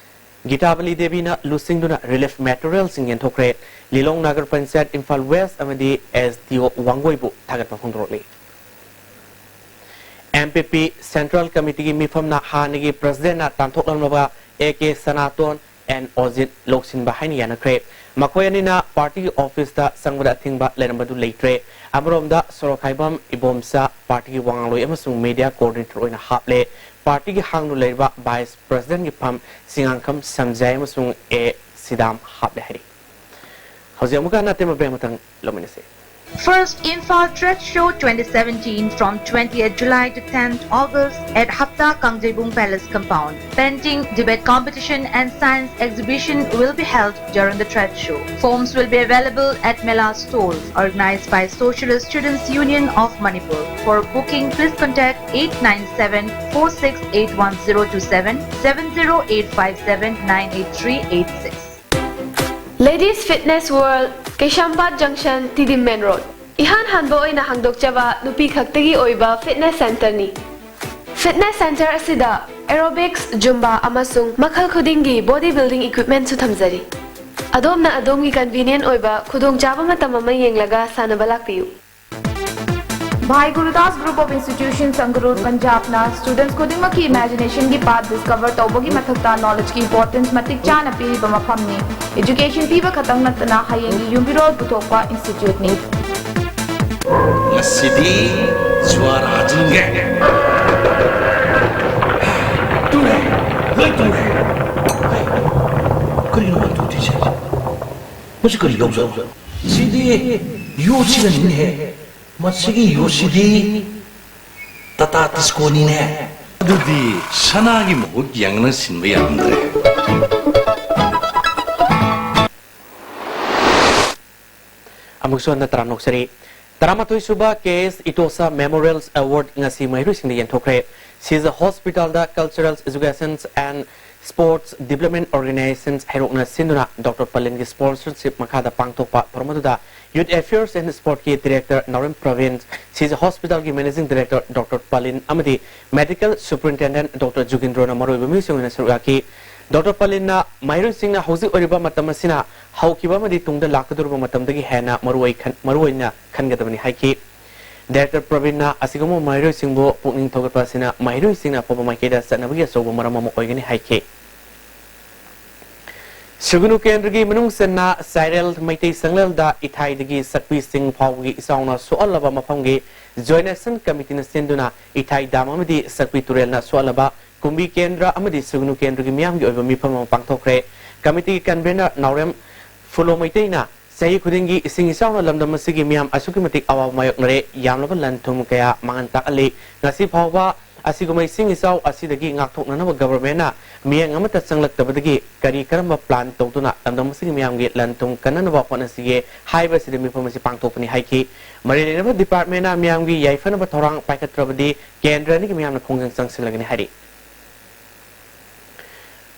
ꯒꯤꯇꯥꯕꯂꯤ ꯗꯦꯕꯤꯅ ꯂꯨꯆꯤꯡꯗꯨꯅ ꯔꯤꯂꯤꯐ ꯃꯦꯇꯔꯤꯌꯦꯜꯁꯤꯡ ꯌꯦꯟꯊꯣꯛꯈ꯭ꯔꯦ꯫ ꯂꯤꯂꯣꯡ ꯅꯥꯒꯔ ꯄꯟꯆꯥꯌꯠ, ꯏꯝꯐꯥꯜ ꯋꯦꯁ ꯑꯃꯗꯤ ꯑꯦꯁ ꯗꯤ ꯑꯣ ꯋꯥꯡꯒꯣꯏꯕꯨ ꯊꯥꯒꯠꯄ ꯐꯣꯡꯗꯣꯔꯛꯂꯤ꯫ ꯑꯦꯝ ꯄꯤ ꯄꯤ ꯁꯦꯟꯇ꯭ꯔꯦꯜ ꯀꯃꯤꯇꯤꯒꯤ ꯃꯤꯐꯝꯅ ꯍꯥꯟꯅꯒꯤ ꯄ꯭ꯔꯁꯤꯗꯦꯟꯠꯅ ꯇꯥꯟꯊꯣꯛꯂꯝꯂꯕ ꯑꯦ ꯀꯦ ꯁꯅꯥꯇꯣꯟ ꯑꯦꯟ ꯑꯣꯖꯤꯠ ꯂꯧꯁꯤꯟꯕ ꯍꯥꯏꯅ ꯌꯥꯅꯈ꯭ꯔꯦ꯫ ꯃꯈꯣꯏ ꯑꯅꯤꯅ ꯄꯥꯔꯇꯤꯒꯤ ꯑꯣꯐꯤꯁꯇ ꯆꯪꯕꯗ ꯑꯊꯤꯡꯕ ꯂꯩꯔꯝꯕꯗꯨ ꯂꯩꯇ꯭ꯔꯦ꯫ ꯑꯃꯔꯣꯝꯗ ꯁꯣꯔꯣꯛꯈꯥꯏꯕꯝ ꯏꯕꯣꯝꯆꯥ ꯄꯥꯔꯇꯤꯒꯤ ꯋꯥ ꯉꯥꯡꯂꯣꯏ ꯑꯃꯁꯨꯡ ꯃꯤꯗꯤꯌꯥ ꯀꯣꯑꯣꯔꯗꯤꯅꯦꯇꯔ ꯑꯣꯏꯅ ꯍꯥꯞꯂꯦ꯫ ꯄꯥꯔꯇꯤꯒꯤ ꯍꯥꯡꯗꯨꯅ ꯂꯩꯔꯤꯕ ꯚꯥꯏꯁ ꯄ꯭ꯔꯁꯤꯗꯦꯟꯠꯀꯤ ꯐꯝ ꯁꯤꯉꯥꯡꯈꯝ ꯁꯝꯖꯥꯏ ꯑꯃꯁꯨꯡ ꯑꯦ ꯁꯤꯗꯥꯝ ꯍꯥꯞꯂꯦ ꯍꯥꯏꯔꯤ꯫ ꯍꯧꯖꯤꯛ ꯑꯃꯨꯛꯀ ꯍꯟꯅ ꯑꯇꯦꯝꯕ ꯕ꯭ꯔꯦꯛ ꯑꯃꯇꯪ ꯂꯧꯃꯤꯟꯅꯁꯤ꯫ First Imphal Trade Show twenty seventeen from twentieth July to tenth August at Hapta Kangjeibung Palace compound. Painting, debate competition and science exhibition will be held during the trade show. Forms will be available at Mela stalls, organized by Socialist Students Union of Manipur. For booking, please contact eight nine seven four six eight one zero two seven, seven zero eight five seven nine eight three eight six. Ladies Fitness World, Keishampat Junction, T D Main Road꯫ ꯏꯍꯥꯟ ꯍꯥꯟꯕ ꯑꯣꯏꯅ ꯍꯥꯡꯗꯣꯛꯆꯕ ꯅꯨꯄꯤ ꯈꯛꯇꯒꯤ ꯑꯣꯏꯕ fitness centreꯅꯤ꯫ Fitness centre ꯑꯁꯤꯗ aerobics, Zumba ꯑꯃꯁꯨꯡ ꯃꯈꯜ ꯈꯨꯗꯤꯡꯒꯤ body building equipmentꯁꯨ ꯊꯝꯖꯔꯤ꯫ ꯑꯗꯣꯝꯅ ꯑꯗꯣꯝꯒꯤ convenient ꯑꯣꯏꯕ ꯈꯨꯗꯣꯡꯆꯥꯕ ꯃꯇꯝ ꯑꯃ ꯌꯦꯡꯂꯒ ꯁꯥꯟꯅꯕ ꯂꯥꯛꯄꯤꯌꯨ꯫ Bhai Gurudas Group of Institutions, Sangarur, Punjabꯅ students ꯈꯨꯗꯤꯡꯃꯛꯀꯤ imaginationꯒꯤ path discover ꯇꯧꯕꯒꯤ ꯃꯊꯛꯇ knowledgeꯀꯤ importance ꯃꯇꯤꯛ ꯆꯥꯅ ꯄꯤꯔꯤꯕ ꯃꯐꯝꯅꯤ꯫ Education ꯄꯤꯕ ꯈꯛꯇꯪ ꯅꯠꯇꯅ ꯍꯌꯦꯡꯒꯤ ꯌꯨꯝꯕꯤꯔꯣꯜ ꯄꯨꯊꯣꯛꯄ instituteꯅꯤ꯫ ꯉꯁꯤꯗꯤ ꯖꯨꯋꯥꯔ ꯍꯥꯖꯤꯟꯒꯦ꯫ ꯇꯨꯔꯦ, ꯂꯣꯏ ꯇꯨꯔꯦ꯫ ꯀꯔꯤꯅꯣ ꯃꯥ ꯇꯨꯗꯣꯏꯁꯦ? ꯃꯁꯤ ꯀꯔꯤ ꯌꯥꯎꯖꯥꯠꯅꯣ? ꯁꯤꯗꯤ ꯌꯣꯠꯁꯤꯅꯅꯤꯅꯦꯍꯦ꯫ ꯃꯁꯤꯒꯤ ꯌꯣꯠꯁꯤꯗꯤ ꯇꯥꯇꯥ ꯇꯤꯁꯀꯣꯅꯤꯅꯦ꯫ ꯑꯗꯨꯗꯤ ꯁꯅꯥꯒꯤ ꯃꯍꯨꯠ ꯌꯥꯡꯅ ꯁꯤꯟꯕ ꯌꯥꯔꯝꯗ꯭ꯔꯦ꯫ ꯑꯃꯨꯛꯁꯨ ꯍꯟꯅ ꯇꯔꯥꯝꯅ ꯑꯣꯛꯆꯔꯤ꯫ ꯇꯔꯥꯃꯥꯊꯣꯏ ꯁꯨꯕ ꯀꯦ ꯑꯦꯁ ꯏꯇꯣꯁꯥ Memorial Award ꯉꯁꯤ ꯃꯍꯩꯔꯣꯏꯁꯤꯡꯗ ꯌꯦꯟꯊꯣꯛꯈ꯭ꯔꯦ꯫ ꯁꯤꯖ ꯍꯣꯁꯄꯤꯇꯥꯜꯗ Cultural Education and Sports Development Organization ꯍꯩꯔꯣꯛꯅ ꯁꯤꯟꯗꯨꯅ ꯗꯣꯛꯇꯔ ꯄꯂꯤꯟꯒꯤ sponsorship ꯃꯈꯥꯗ ꯄꯥꯡꯊꯣꯛꯄ ꯊꯧꯔꯝ ꯑꯗꯨꯗ Youth Affairs and Sportꯀꯤ Director ꯅꯥꯎꯔꯦꯝ ꯄ꯭ꯔꯕꯤꯟ, ꯁꯤꯖ ꯍꯣꯁꯄꯤꯇꯥꯜꯒꯤ Managing Director ꯗꯣꯛꯇꯔ ꯄꯂꯤꯟ ꯑꯃꯗꯤ Medical Superintendent ꯗꯣꯛꯇꯔ ꯖꯨꯒꯤꯟꯗ꯭ꯔꯣꯅ ꯃꯔꯨꯑꯣꯏꯕ ꯃꯤꯑꯣꯏꯁꯤꯡ ꯑꯣꯏꯅ ꯁꯔꯨꯛ ꯌꯥꯈꯤ꯫ ꯗꯣꯛꯇꯔ ꯄꯂꯤꯟꯅ ꯃꯍꯩꯔꯣꯏꯁꯤꯡꯅ ꯍꯧꯖꯤꯛ ꯑꯣꯏꯔꯤꯕ ꯃꯇꯝ ꯑꯁꯤꯅ ꯍꯧꯈꯤꯕ ꯑꯃꯗꯤ ꯇꯨꯡꯗ ꯂꯥꯛꯀꯗꯧꯔꯤꯕ ꯃꯇꯝꯗꯒꯤ ꯍꯦꯟꯅ ꯃꯔꯨꯑꯣꯏ ꯈꯟ-, ꯃꯔꯨꯑꯣꯏꯅ ꯈꯟꯒꯗꯕꯅꯤ ꯍꯥꯏꯈꯤ꯫ Director ꯄ꯭ꯔꯕꯤꯟꯅ ꯑꯁꯤꯒꯨꯝꯕ ꯃꯍꯩꯔꯣꯏꯁꯤꯡꯕꯨ ꯄꯨꯛꯅꯤꯡ ꯊꯧꯒꯠꯄ ꯑꯁꯤꯅ ꯃꯍꯩꯔꯣꯏꯁꯤꯡꯅ ꯑꯐꯕ ꯃꯥꯏꯀꯩꯗ ꯆꯠꯅꯕꯒꯤ ꯑꯆꯧꯕ ꯃꯔꯝ ꯑꯃ ꯑꯣꯏꯒꯅꯤ ꯍꯥꯏꯈꯤ꯫ ꯁꯨꯒꯨꯅꯨ ꯀꯦꯟꯗ꯭ꯔꯒꯤ ꯃꯅꯨꯡ ꯆꯟꯅ ꯆꯥꯏꯔꯦꯜ ꯃꯩꯇꯩ ꯆꯪꯂꯦꯜꯗ ꯏꯊꯥꯏꯗꯒꯤ ꯁꯛꯄꯤꯁꯤꯡ ꯐꯥꯎꯕꯒꯤ ꯏꯆꯥꯎꯅ ꯁꯣꯛꯍꯜꯂꯕ ꯃꯐꯝꯒꯤ Joint Action Committeeꯅ ꯁꯤꯟꯗꯨꯅ ꯏꯊꯥꯏ ꯗꯥꯝ ꯑꯃꯗꯤ ꯁꯛꯄꯤ ꯇꯨꯔꯦꯜꯅ ꯁꯣꯛꯍꯜꯂꯕ ꯀꯨꯝꯕꯤ ꯀꯦꯟꯗ꯭ꯔ ꯑꯃꯗꯤ ꯁꯨꯒꯅꯨ ꯀꯦꯟꯗ꯭ꯔꯒꯤ ꯃꯤꯌꯥꯝꯒꯤ ꯑꯣꯏꯕ ꯃꯤꯐꯝ ꯑꯃ ꯄꯥꯡꯊꯣꯛꯈ꯭ꯔꯦ꯫ Committeeꯒꯤ convener ꯅꯥꯎꯔꯦꯝ ꯐꯨꯂꯣ ꯃꯩꯇꯩꯅ ꯆꯍꯤ ꯈꯨꯗꯤꯡꯒꯤ ꯏꯁꯤꯡ ꯏꯆꯥꯎꯅ ꯂꯝꯗꯝ ꯑꯁꯤꯒꯤ ꯃꯤꯌꯥꯝ ꯑꯁꯨꯛꯀꯤ ꯃꯇꯤꯛ ꯑꯋꯥꯕ ꯃꯥꯌꯣꯛꯅꯔꯦ, ꯌꯥꯝꯂꯕ ꯂꯟ ꯊꯨꯝ ꯀꯌꯥ ꯃꯥꯡꯍꯟ ꯇꯥꯛꯍꯜꯂꯤ꯫ ꯉꯁꯤ ꯐꯥꯎꯕ ꯑꯁꯤꯒꯨꯝꯕ ꯏꯁꯤꯡ ꯏꯆꯥꯎ ꯑꯁꯤꯗꯒꯤ ꯉꯥꯛꯊꯣꯛꯅꯅꯕ governmentꯅ ꯃꯤꯠꯌꯦꯡ ꯑꯃꯠꯇ ꯆꯪꯂꯛꯇꯕꯗꯒꯤ ꯀꯔꯤ ꯀꯔꯝꯕ plan ꯇꯧꯗꯨꯅ ꯂꯝꯗꯝ ꯑꯁꯤꯒꯤ ꯃꯤꯌꯥꯝꯒꯤ ꯂꯟ ꯊꯨꯝ ꯀꯟꯅꯅꯕ ꯍꯣꯠꯅꯁꯤꯒꯦ ꯍꯥꯏꯕ ꯑꯁꯤꯗ ꯃꯤꯐꯝ ꯑꯁꯤ ꯄꯥꯡꯊꯣꯛꯄꯅꯤ ꯍꯥꯏꯈꯤ꯫ ꯃꯔꯤ ꯂꯩꯅꯕ departmentꯅ ꯃꯤꯌꯥꯝꯒꯤ ꯌꯥꯏꯐꯅꯕ ꯊꯧꯔꯥꯡ ꯄꯥꯏꯈꯠꯇ꯭ꯔꯕꯗꯤ ꯀꯦꯟꯗ꯭ꯔ ꯑꯅꯤꯒꯤ ꯃꯤꯌꯥꯝꯅ ꯈꯣꯡꯖꯪ ꯆꯪꯁꯤꯜꯂꯒꯅꯤ ꯍꯥꯏꯔꯤ꯫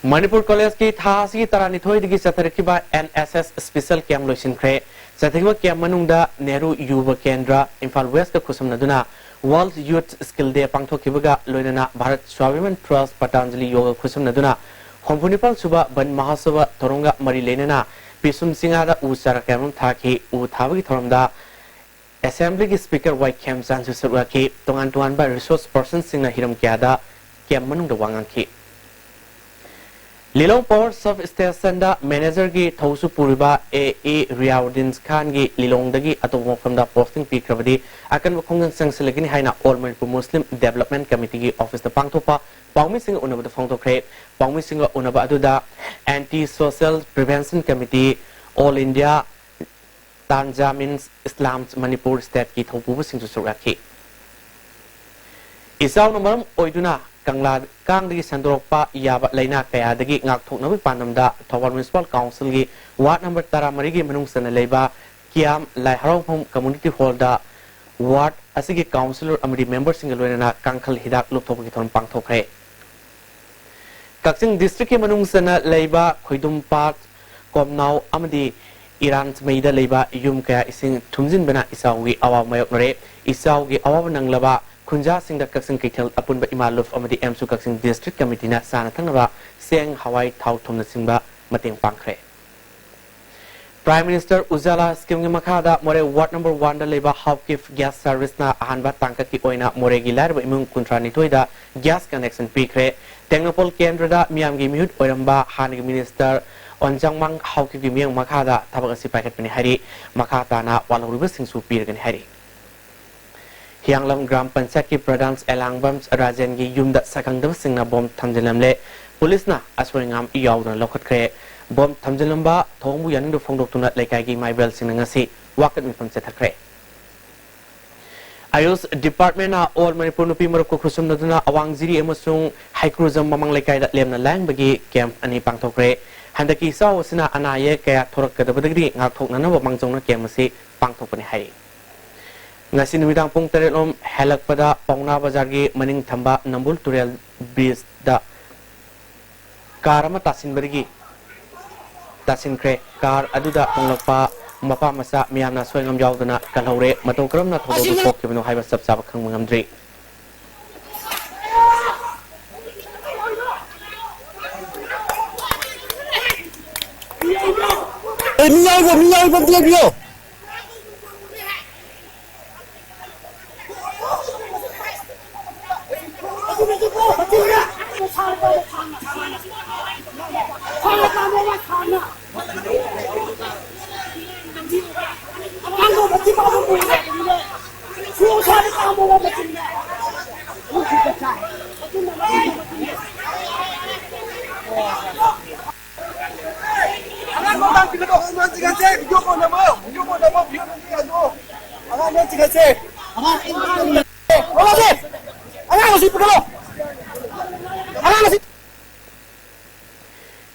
ꯃꯅꯤꯄꯨꯔ ꯀꯣꯂꯦꯖꯀꯤ ꯊꯥ ꯑꯁꯤꯒꯤ ꯇꯔꯥꯅꯤꯊꯣꯏꯗꯒꯤ ꯆꯠꯊꯔꯛꯈꯤꯕ NSS special camp ꯂꯣꯏꯁꯤꯟꯈ꯭ꯔꯦ꯫ ꯆꯠꯊꯈꯤꯕ camp ꯃꯅꯨꯡꯗ ꯅꯦꯍꯔꯨ ꯌꯨꯕ ꯀꯦꯟꯗ꯭ꯔ, Imphal Westꯀ ꯈꯨꯠꯁꯝꯅꯗꯨꯅ World Youth Skill Day ꯄꯥꯡꯊꯣꯛꯈꯤꯕꯒ ꯂꯣꯏꯅꯅ ꯚꯥꯔꯠ ꯁ꯭ꯋꯥꯚꯤꯃꯥꯟ Trust, ꯄꯇꯥꯟꯖꯂꯤ ꯌꯣꯒ ꯈꯨꯠꯁꯝꯅꯗꯨꯅ ꯍꯨꯝꯐꯨ ꯅꯤꯄꯥꯟ ꯁꯨꯕ ꯕꯟ ꯃꯍꯥꯁꯣꯚꯥ ꯊꯧꯔꯝꯒ ꯃꯔꯤ ꯂꯩꯅꯅ ꯄꯤꯁꯨꯝ ꯆꯤꯡꯉꯥꯗ ꯎ ꯆꯥꯔꯥ camp ꯑꯃ ꯊꯥꯈꯤ꯫ ꯎ ꯊꯥꯕꯒꯤ ꯊꯧꯔꯝꯗ Assembly ꯒꯤ Speaker ꯋꯥꯏ ꯈꯦꯝꯆꯥꯟꯁꯨ ꯁꯔꯨꯛ ꯌꯥꯈꯤ꯫ ꯇꯣꯉꯥꯟ ꯇꯣꯉꯥꯟꯕ resource person ꯁꯤꯡꯅ ꯍꯤꯔꯝ ꯀꯌꯥꯗ camp ꯃꯅꯨꯡꯗ ꯋꯥ ꯉꯥꯡꯈꯤ꯫ ꯂꯤꯂꯣꯡ Power Sub Station ꯗ manager ꯒꯤ ꯊꯧꯁꯨ ꯄꯨꯔꯤꯕ ꯑꯦ ꯑꯦ ꯔꯤꯌꯥꯎꯗꯤꯟ ꯈꯥꯟꯒꯤ ꯂꯤꯂꯣꯡꯗꯒꯤ ꯑꯇꯣꯞꯄ ꯃꯐꯝꯗ posting ꯄꯤꯈ꯭ꯔꯕꯗꯤ ꯑꯀꯟꯕ ꯈꯣꯡꯖꯪ ꯆꯪꯁꯤꯜꯂꯒꯅꯤ ꯍꯥꯏꯅ All Manipur Muslim Development Committee ꯒꯤ office ꯇ ꯄꯥꯡꯊꯣꯛꯄ ꯄꯥꯎꯃꯤꯁꯤꯡꯒ ꯎꯅꯕꯗ ꯐꯣꯡꯗꯣꯛꯈ꯭ꯔꯦ꯫ ꯄꯥꯎꯃꯤꯁꯤꯡꯒ ꯎꯅꯕ ꯑꯗꯨꯗ Anti Social Prevention Committee, All India Tanzamins Islam Manipur State ꯀꯤ ꯊꯧꯄꯨꯕꯁꯤꯡꯁꯨ ꯁꯔꯨꯛ ꯌꯥꯈꯤ꯫ ꯏꯆꯥꯎꯅ ꯃꯔꯝ ꯑꯣꯏꯗꯨꯅ ꯀꯪꯂꯥ ꯀꯥꯡꯗꯒꯤ ꯁꯟꯗꯣꯔꯛꯄ ꯌꯥꯕ ꯂꯥꯏꯅꯥ ꯀꯌꯥꯗꯒꯤ ꯉꯥꯛꯊꯣꯛꯅꯕꯒꯤ ꯄꯥꯟꯗꯝꯗ ꯊꯧꯕꯥꯜ Municipal Council ꯒꯤ ward number ꯇꯔꯥꯃꯔꯤꯒꯤ ꯃꯅꯨꯡ ꯆꯟꯅ ꯂꯩꯕ ꯀꯤꯌꯥꯝ ꯂꯥꯏ ꯍꯔꯥꯎꯐꯝ community hall ꯗ ward ꯑꯁꯤꯒꯤ councillor ꯑꯃꯗꯤ member ꯁꯤꯡꯒ ꯂꯣꯏꯅꯅ ꯀꯥꯡꯈꯜ ꯍꯤꯗꯥꯛ ꯂꯨꯞꯊꯣꯛꯄꯒꯤ ꯊꯧꯔꯝ ꯄꯥꯡꯊꯣꯛꯈ꯭ꯔꯦ꯫ ꯀꯛꯆꯤꯡ district ꯀꯤ ꯃꯅꯨꯡ ꯆꯟꯅ ꯂꯩꯕ ꯈꯣꯏꯗꯨꯝꯄꯥꯠ, ꯀꯣꯝꯅꯥꯎ ꯑꯃꯗꯤ ꯏꯔꯥꯟꯃꯩꯗ ꯂꯩꯕ ꯌꯨꯝ ꯀꯌꯥ ꯏꯁꯤꯡ ꯊꯨꯝꯖꯤꯟꯕꯅ ꯏꯆꯥꯎꯒꯤ ꯑꯋꯥꯕ ꯃꯥꯌꯣꯛꯅꯔꯦ꯫ ꯏꯆꯥꯎꯒꯤ ꯑꯋꯥꯕ ꯅꯪꯂꯕ ꯈꯨꯟꯖꯥꯁꯤꯡꯗ ꯀꯛꯆꯤꯡ ꯀꯩꯊꯦꯜ ꯑꯄꯨꯟꯕ ꯏꯃꯥ ꯂꯨꯞ ꯑꯃꯗꯤ ꯑꯦꯝꯁꯨ ꯀꯛꯆꯤꯡ district committee ꯅ ꯆꯥꯅ ꯊꯛꯅꯕ ꯆꯦꯡ, ꯍꯋꯥꯏ, ꯊꯥꯎ, ꯊꯨꯝꯅꯆꯤꯡꯕ ꯃꯇꯦꯡ ꯄꯥꯡꯈ꯭ꯔꯦ꯫ Prime Minister Ujjwala scheme ꯒꯤ ꯃꯈꯥꯗ ꯃꯣꯔꯦ ward number one ꯗ ꯂꯩꯕ Haokip Gas Service ꯅ ꯑꯍꯥꯟꯕ ꯇꯥꯡꯀꯛꯀꯤ ꯑꯣꯏꯅ ꯃꯣꯔꯦꯒꯤ ꯂꯥꯏꯔꯕ ꯏꯃꯨꯡ ꯀꯨꯟꯊ꯭ꯔꯥ ꯅꯤꯊꯣꯏꯗ gas connection ꯄꯤꯈ꯭ꯔꯦ꯫ ꯇꯦꯡꯅꯧꯄꯜ ꯀꯦꯟꯗ꯭ꯔꯗ ꯃꯤꯌꯥꯝꯒꯤ ꯃꯤꯍꯨꯠ ꯑꯣꯏꯔꯝꯕ ꯍꯥꯟꯅꯒꯤ Minister ꯑꯣꯟꯖꯥꯡꯃꯥꯡ ꯍꯥꯎꯀꯤꯞꯀꯤ ꯃꯤꯠꯌꯦꯡ ꯃꯈꯥꯗ ꯊꯕꯛ ꯑꯁꯤ ꯄꯥꯏꯈꯠꯄꯅꯤ ꯍꯥꯏꯔꯤ꯫ ꯃꯈꯥ ꯇꯥꯅ ꯋꯥꯜꯍꯧꯔꯤꯕꯁꯤꯡꯁꯨ ꯄꯤꯔꯒꯅꯤ ꯍꯥꯏꯔꯤ꯫ ꯍꯤꯌꯥꯡꯂꯝ ꯒ꯭ꯔꯥꯝ ꯄꯟꯆꯥꯌꯠꯀꯤ ꯄ꯭ꯔꯙꯥꯟ ꯑꯦꯂꯥꯡꯕꯝ ꯔꯥꯖꯦꯟꯒꯤ ꯌꯨꯝꯗ ꯁꯛꯈꯪꯗꯕꯁꯤꯡꯅ ꯕꯣꯝ ꯊꯝꯖꯤꯜꯂꯝꯂꯦ꯫ ꯄꯨꯂꯤꯁꯅ ꯑꯁꯣꯏ ꯑꯉꯥꯝ ꯌꯥꯎꯗꯅ ꯂꯧꯈꯠꯈ꯭ꯔꯦ꯫ ꯕꯣꯝ ꯊꯝꯖꯤꯜꯂꯝꯕ ꯊꯧꯑꯣꯡꯕꯨ ꯌꯥꯅꯤꯡꯗꯕ ꯐꯣꯡꯗꯣꯛꯇꯨꯅ ꯂꯩꯀꯥꯏꯒꯤ ꯏꯃꯥ ꯏꯕꯦꯜꯁꯤꯡꯅ ꯉꯁꯤ ꯋꯥꯀꯠ ꯃꯤꯐꯝ ꯆꯠꯊꯈ꯭ꯔꯦ꯫ ꯑꯌꯨꯁ department ꯅ All Manipur ꯅꯨꯄꯤ ꯃꯔꯨꯞꯀ ꯈꯨꯠꯁꯝꯅꯗꯨꯅ ꯑꯋꯥꯡ ꯖꯤꯔꯤ ꯑꯃꯁꯨꯡ ꯍꯩꯀ꯭ꯔꯨꯖꯝ ꯃꯃꯥꯡ ꯂꯩꯀꯥꯏꯗ ꯂꯦꯝꯅ ꯂꯥꯏꯌꯦꯡꯕꯒꯤ camp ꯑꯅꯤ ꯄꯥꯡꯊꯣꯛꯈ꯭ꯔꯦ꯫ ꯍꯟꯗꯛꯀꯤ ꯏꯆꯥꯎ ꯑꯁꯤꯅ ꯑꯅꯥ ꯑꯌꯦꯛ ꯀꯌꯥ ꯊꯣꯔꯛꯀꯗꯕꯗꯒꯤ ꯉꯥꯛꯊꯣꯛꯅꯅꯕ ꯃꯥꯡꯖꯧꯅ camp ꯑꯁꯤ ꯄꯥꯡꯊꯣꯛꯄꯅꯤ ꯍꯥꯏꯔꯤ꯫ ꯉꯁꯤ ꯅꯨꯃꯤꯗꯥꯡ ꯄꯨꯡ ꯇꯔꯦꯠ ꯂꯣꯝ ꯍꯦꯜꯂꯛꯄꯗ ꯄꯥꯎꯅꯥ ꯕꯖꯥꯔꯒꯤ ꯃꯅꯤꯡ ꯊꯝꯕ ꯅꯝꯕꯨꯜ ꯇꯨꯔꯦꯜ bridge ꯗ car ꯑꯃ ꯇꯥꯁꯤꯟꯕꯗꯒꯤ ꯇꯥꯁꯤꯟꯈ꯭ꯔꯦ꯫ Car ꯑꯗꯨꯗ ꯇꯣꯡꯂꯛꯄ ꯃꯄꯥ ꯃꯆꯥ ꯃꯤꯌꯥꯝꯅ ꯑꯁꯣꯏ ꯑꯉꯥꯝ ꯌꯥꯎꯗꯅ ꯀꯜꯍꯧꯔꯦ꯫ ꯃꯇꯧ ꯀꯔꯝꯅ ꯊꯧꯗꯣꯛ ꯑꯗꯨ ꯊꯣꯛꯈꯤꯕꯅꯣ ꯍꯥꯏꯕ ꯆꯞ ꯆꯥꯕ ꯈꯪꯕ ꯉꯝꯗ꯭ꯔꯤ꯫ ꯑꯦ, ꯃꯤ ꯌꯥꯎꯔꯤꯕꯣ? ꯃꯤ ꯌꯥꯎꯔꯤꯕꯣ? ꯑꯝꯇ ꯌꯦꯡꯕꯤꯌꯣ꯫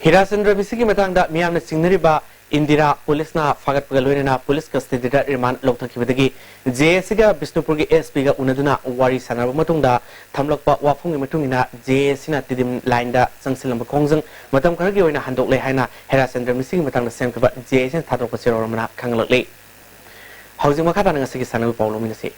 ꯍꯤꯔꯥꯆꯟꯗ꯭ꯔ ꯃꯤꯁꯤꯒꯤ ꯃꯇꯥꯡꯗ ꯃꯤꯌꯥꯝꯅ ꯆꯤꯡꯅꯔꯤꯕ ꯏꯟꯗꯤꯔꯥ ꯄꯨꯂꯤꯁꯅ ꯐꯥꯒꯠꯄꯒ ꯂꯣꯏꯅꯅ ꯄꯨꯂꯤꯁ ꯀꯁꯇꯗꯤꯗ ꯔꯤꯃꯥꯟ ꯂꯧꯊꯈꯤꯕꯗꯒꯤ ꯖꯦ ꯑꯦ ꯁꯤꯒ ꯕꯤꯁꯅꯨꯄꯨꯔꯒꯤ ꯑꯦꯁ ꯄꯤꯒ ꯎꯅꯗꯨꯅ ꯋꯥꯔꯤ ꯁꯥꯟꯅꯔꯕ ꯃꯇꯨꯡꯗ ꯊꯝꯂꯛꯄ ꯋꯥꯐꯝꯒꯤ ꯃꯇꯨꯡ ꯏꯟꯅ ꯖꯦ ꯑꯦ ꯁꯤꯅ ꯇꯤꯗꯤꯝ ꯂꯥꯏꯟꯗ ꯆꯪꯁꯤꯜꯂꯝꯕ ꯈꯣꯡꯖꯪ ꯃꯇꯝ ꯈꯔꯒꯤ ꯑꯣꯏꯅ ꯍꯟꯗꯣꯛꯂꯦ ꯍꯥꯏꯅ ꯍꯤꯔꯥꯆꯟꯗ꯭ꯔ ꯃꯤꯁꯤꯒꯤ ꯃꯇꯥꯡꯗ ꯁꯦꯝꯈꯤꯕ ꯖꯦ ꯑꯦ ꯁꯤꯅ ꯊꯥꯗꯣꯔꯛꯄ ꯆꯦꯔꯣꯜ ꯑꯃꯅ ꯈꯪꯍꯜꯂꯛꯂꯤ꯫ ꯍꯧꯖꯤꯛ ꯃꯈꯥ ꯇꯥꯅ ꯉꯁꯤꯒꯤ ꯁꯥꯟꯅꯕ ꯄꯥꯎ ꯂꯧꯃꯤꯟꯅꯁꯤ꯫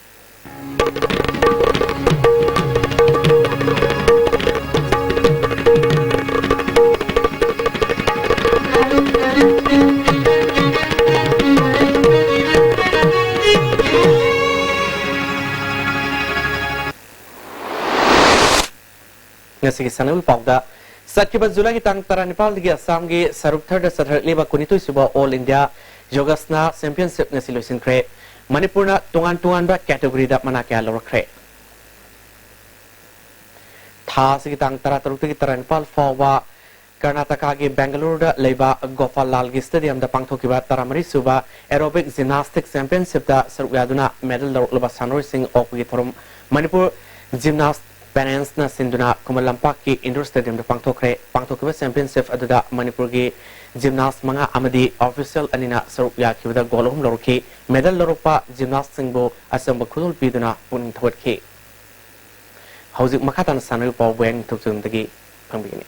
ꯉꯁꯤꯒꯤ ꯁꯥꯟꯅꯕꯒꯤ ꯄꯥꯎꯗ, ꯆꯠꯈꯤꯕ ꯖꯨꯂꯥꯏꯒꯤ ꯇꯥꯡ ꯇꯔꯥꯅꯤꯄꯥꯜꯗꯒꯤ ꯑꯁꯥꯝꯒꯤ ꯁꯔꯨꯛ ꯊꯔꯗ ꯆꯠꯊꯔꯛꯂꯤꯕ ꯀꯨꯟꯅꯤꯊꯣꯏ ꯁꯨꯕ ꯑꯣꯜ ꯏꯟꯗꯤꯌꯥ ꯌꯣꯒꯥꯁꯅꯥ ꯆꯦꯝꯄꯤꯌꯟꯁꯤꯞ ꯉꯁꯤ ꯂꯣꯏꯁꯤꯟꯈ꯭ꯔꯦ꯫ ꯃꯅꯤꯄꯨꯔꯅ ꯇꯣꯉꯥꯟ ꯇꯣꯉꯥꯟꯕ ꯀꯦꯇꯦꯒꯣꯔꯤꯗ ꯃꯅꯥ ꯀꯌꯥ ꯂꯧꯔꯛꯈ꯭ꯔꯦ? ꯊꯥ ꯑꯁꯤꯒꯤ ꯇꯥꯡ ꯇꯔꯥꯇꯔꯨꯛꯇꯒꯤ ꯇꯔꯥꯅꯤꯄꯥꯜ ꯐꯥꯎꯕ ꯀꯔꯅꯥꯇꯀꯥꯒꯤ ꯕꯦꯡꯒꯂꯨꯔꯨꯗ ꯂꯩꯕ ꯒꯣꯄꯥꯜ ꯂꯥꯜꯒꯤ ꯁ꯭ꯇꯦꯗꯤꯌꯝꯗ ꯄꯥꯡꯊꯣꯛꯈꯤꯕ ꯇꯔꯥꯃꯔꯤ ꯁꯨꯕ ꯑꯦꯔꯣꯕꯤꯛ ꯖꯤꯝꯅꯥꯁꯇꯤꯛ ꯆꯦꯝꯄꯤꯌꯟꯁꯤꯞꯇ ꯁꯔꯨꯛ ꯌꯥꯗꯨꯅ ꯃꯦꯗꯜ ꯂꯧꯔꯛꯂꯕ ꯁꯥꯟꯅꯔꯣꯏꯁꯤꯡ ꯑꯣꯛꯄꯒꯤ ꯊꯧꯔꯝ ꯃꯅꯤꯄꯨꯔ ꯖꯤꯝꯅꯥꯁ ꯄꯦꯔꯦꯟꯁꯅ ꯁꯤꯟꯗꯨꯅ ꯈꯨꯃꯟ ꯂꯝꯄꯥꯛꯀꯤ ꯏꯟꯗꯣꯔ ꯁ꯭ꯇꯦꯗꯤꯌꯝꯗ ꯄꯥꯡꯊꯣꯛꯈ꯭ꯔꯦ꯫ ꯄꯥꯡꯊꯣꯛꯈꯤꯕ ꯆꯦꯝꯄꯤꯌꯟꯁꯤꯞ ꯑꯗꯨꯗ ꯃꯅꯤꯄꯨꯔꯒꯤ ꯖꯤꯝꯅꯥꯁ ꯃꯉꯥ ꯑꯃꯗꯤ ꯑꯣꯐꯤꯁꯤꯌꯦꯜ ꯑꯅꯤꯅ ꯁꯔꯨꯛ ꯌꯥꯈꯤꯕꯗ ꯒꯣꯜ ꯑꯍꯨꯝ ꯂꯧꯔꯛꯈꯤ꯫ ꯃꯦꯗꯜ ꯂꯧꯔꯛꯄ ꯖꯤꯝꯅꯥꯁꯁꯤꯡꯕꯨ ꯑꯆꯝꯕ ꯈꯨꯗꯣꯜ ꯄꯤꯗꯨꯅ ꯄꯨꯛꯅꯤꯡ ꯊꯧꯒꯠꯈꯤ꯫ ꯍꯧꯖꯤꯛ ꯃꯈꯥ ꯇꯥꯅ ꯁꯥꯟꯅꯔꯤꯕ ꯄꯥꯎ ꯕꯣꯌꯥ ꯅꯤꯡꯊꯧꯖꯝꯗꯒꯤ ꯐꯪꯕꯤꯒꯅꯤ꯫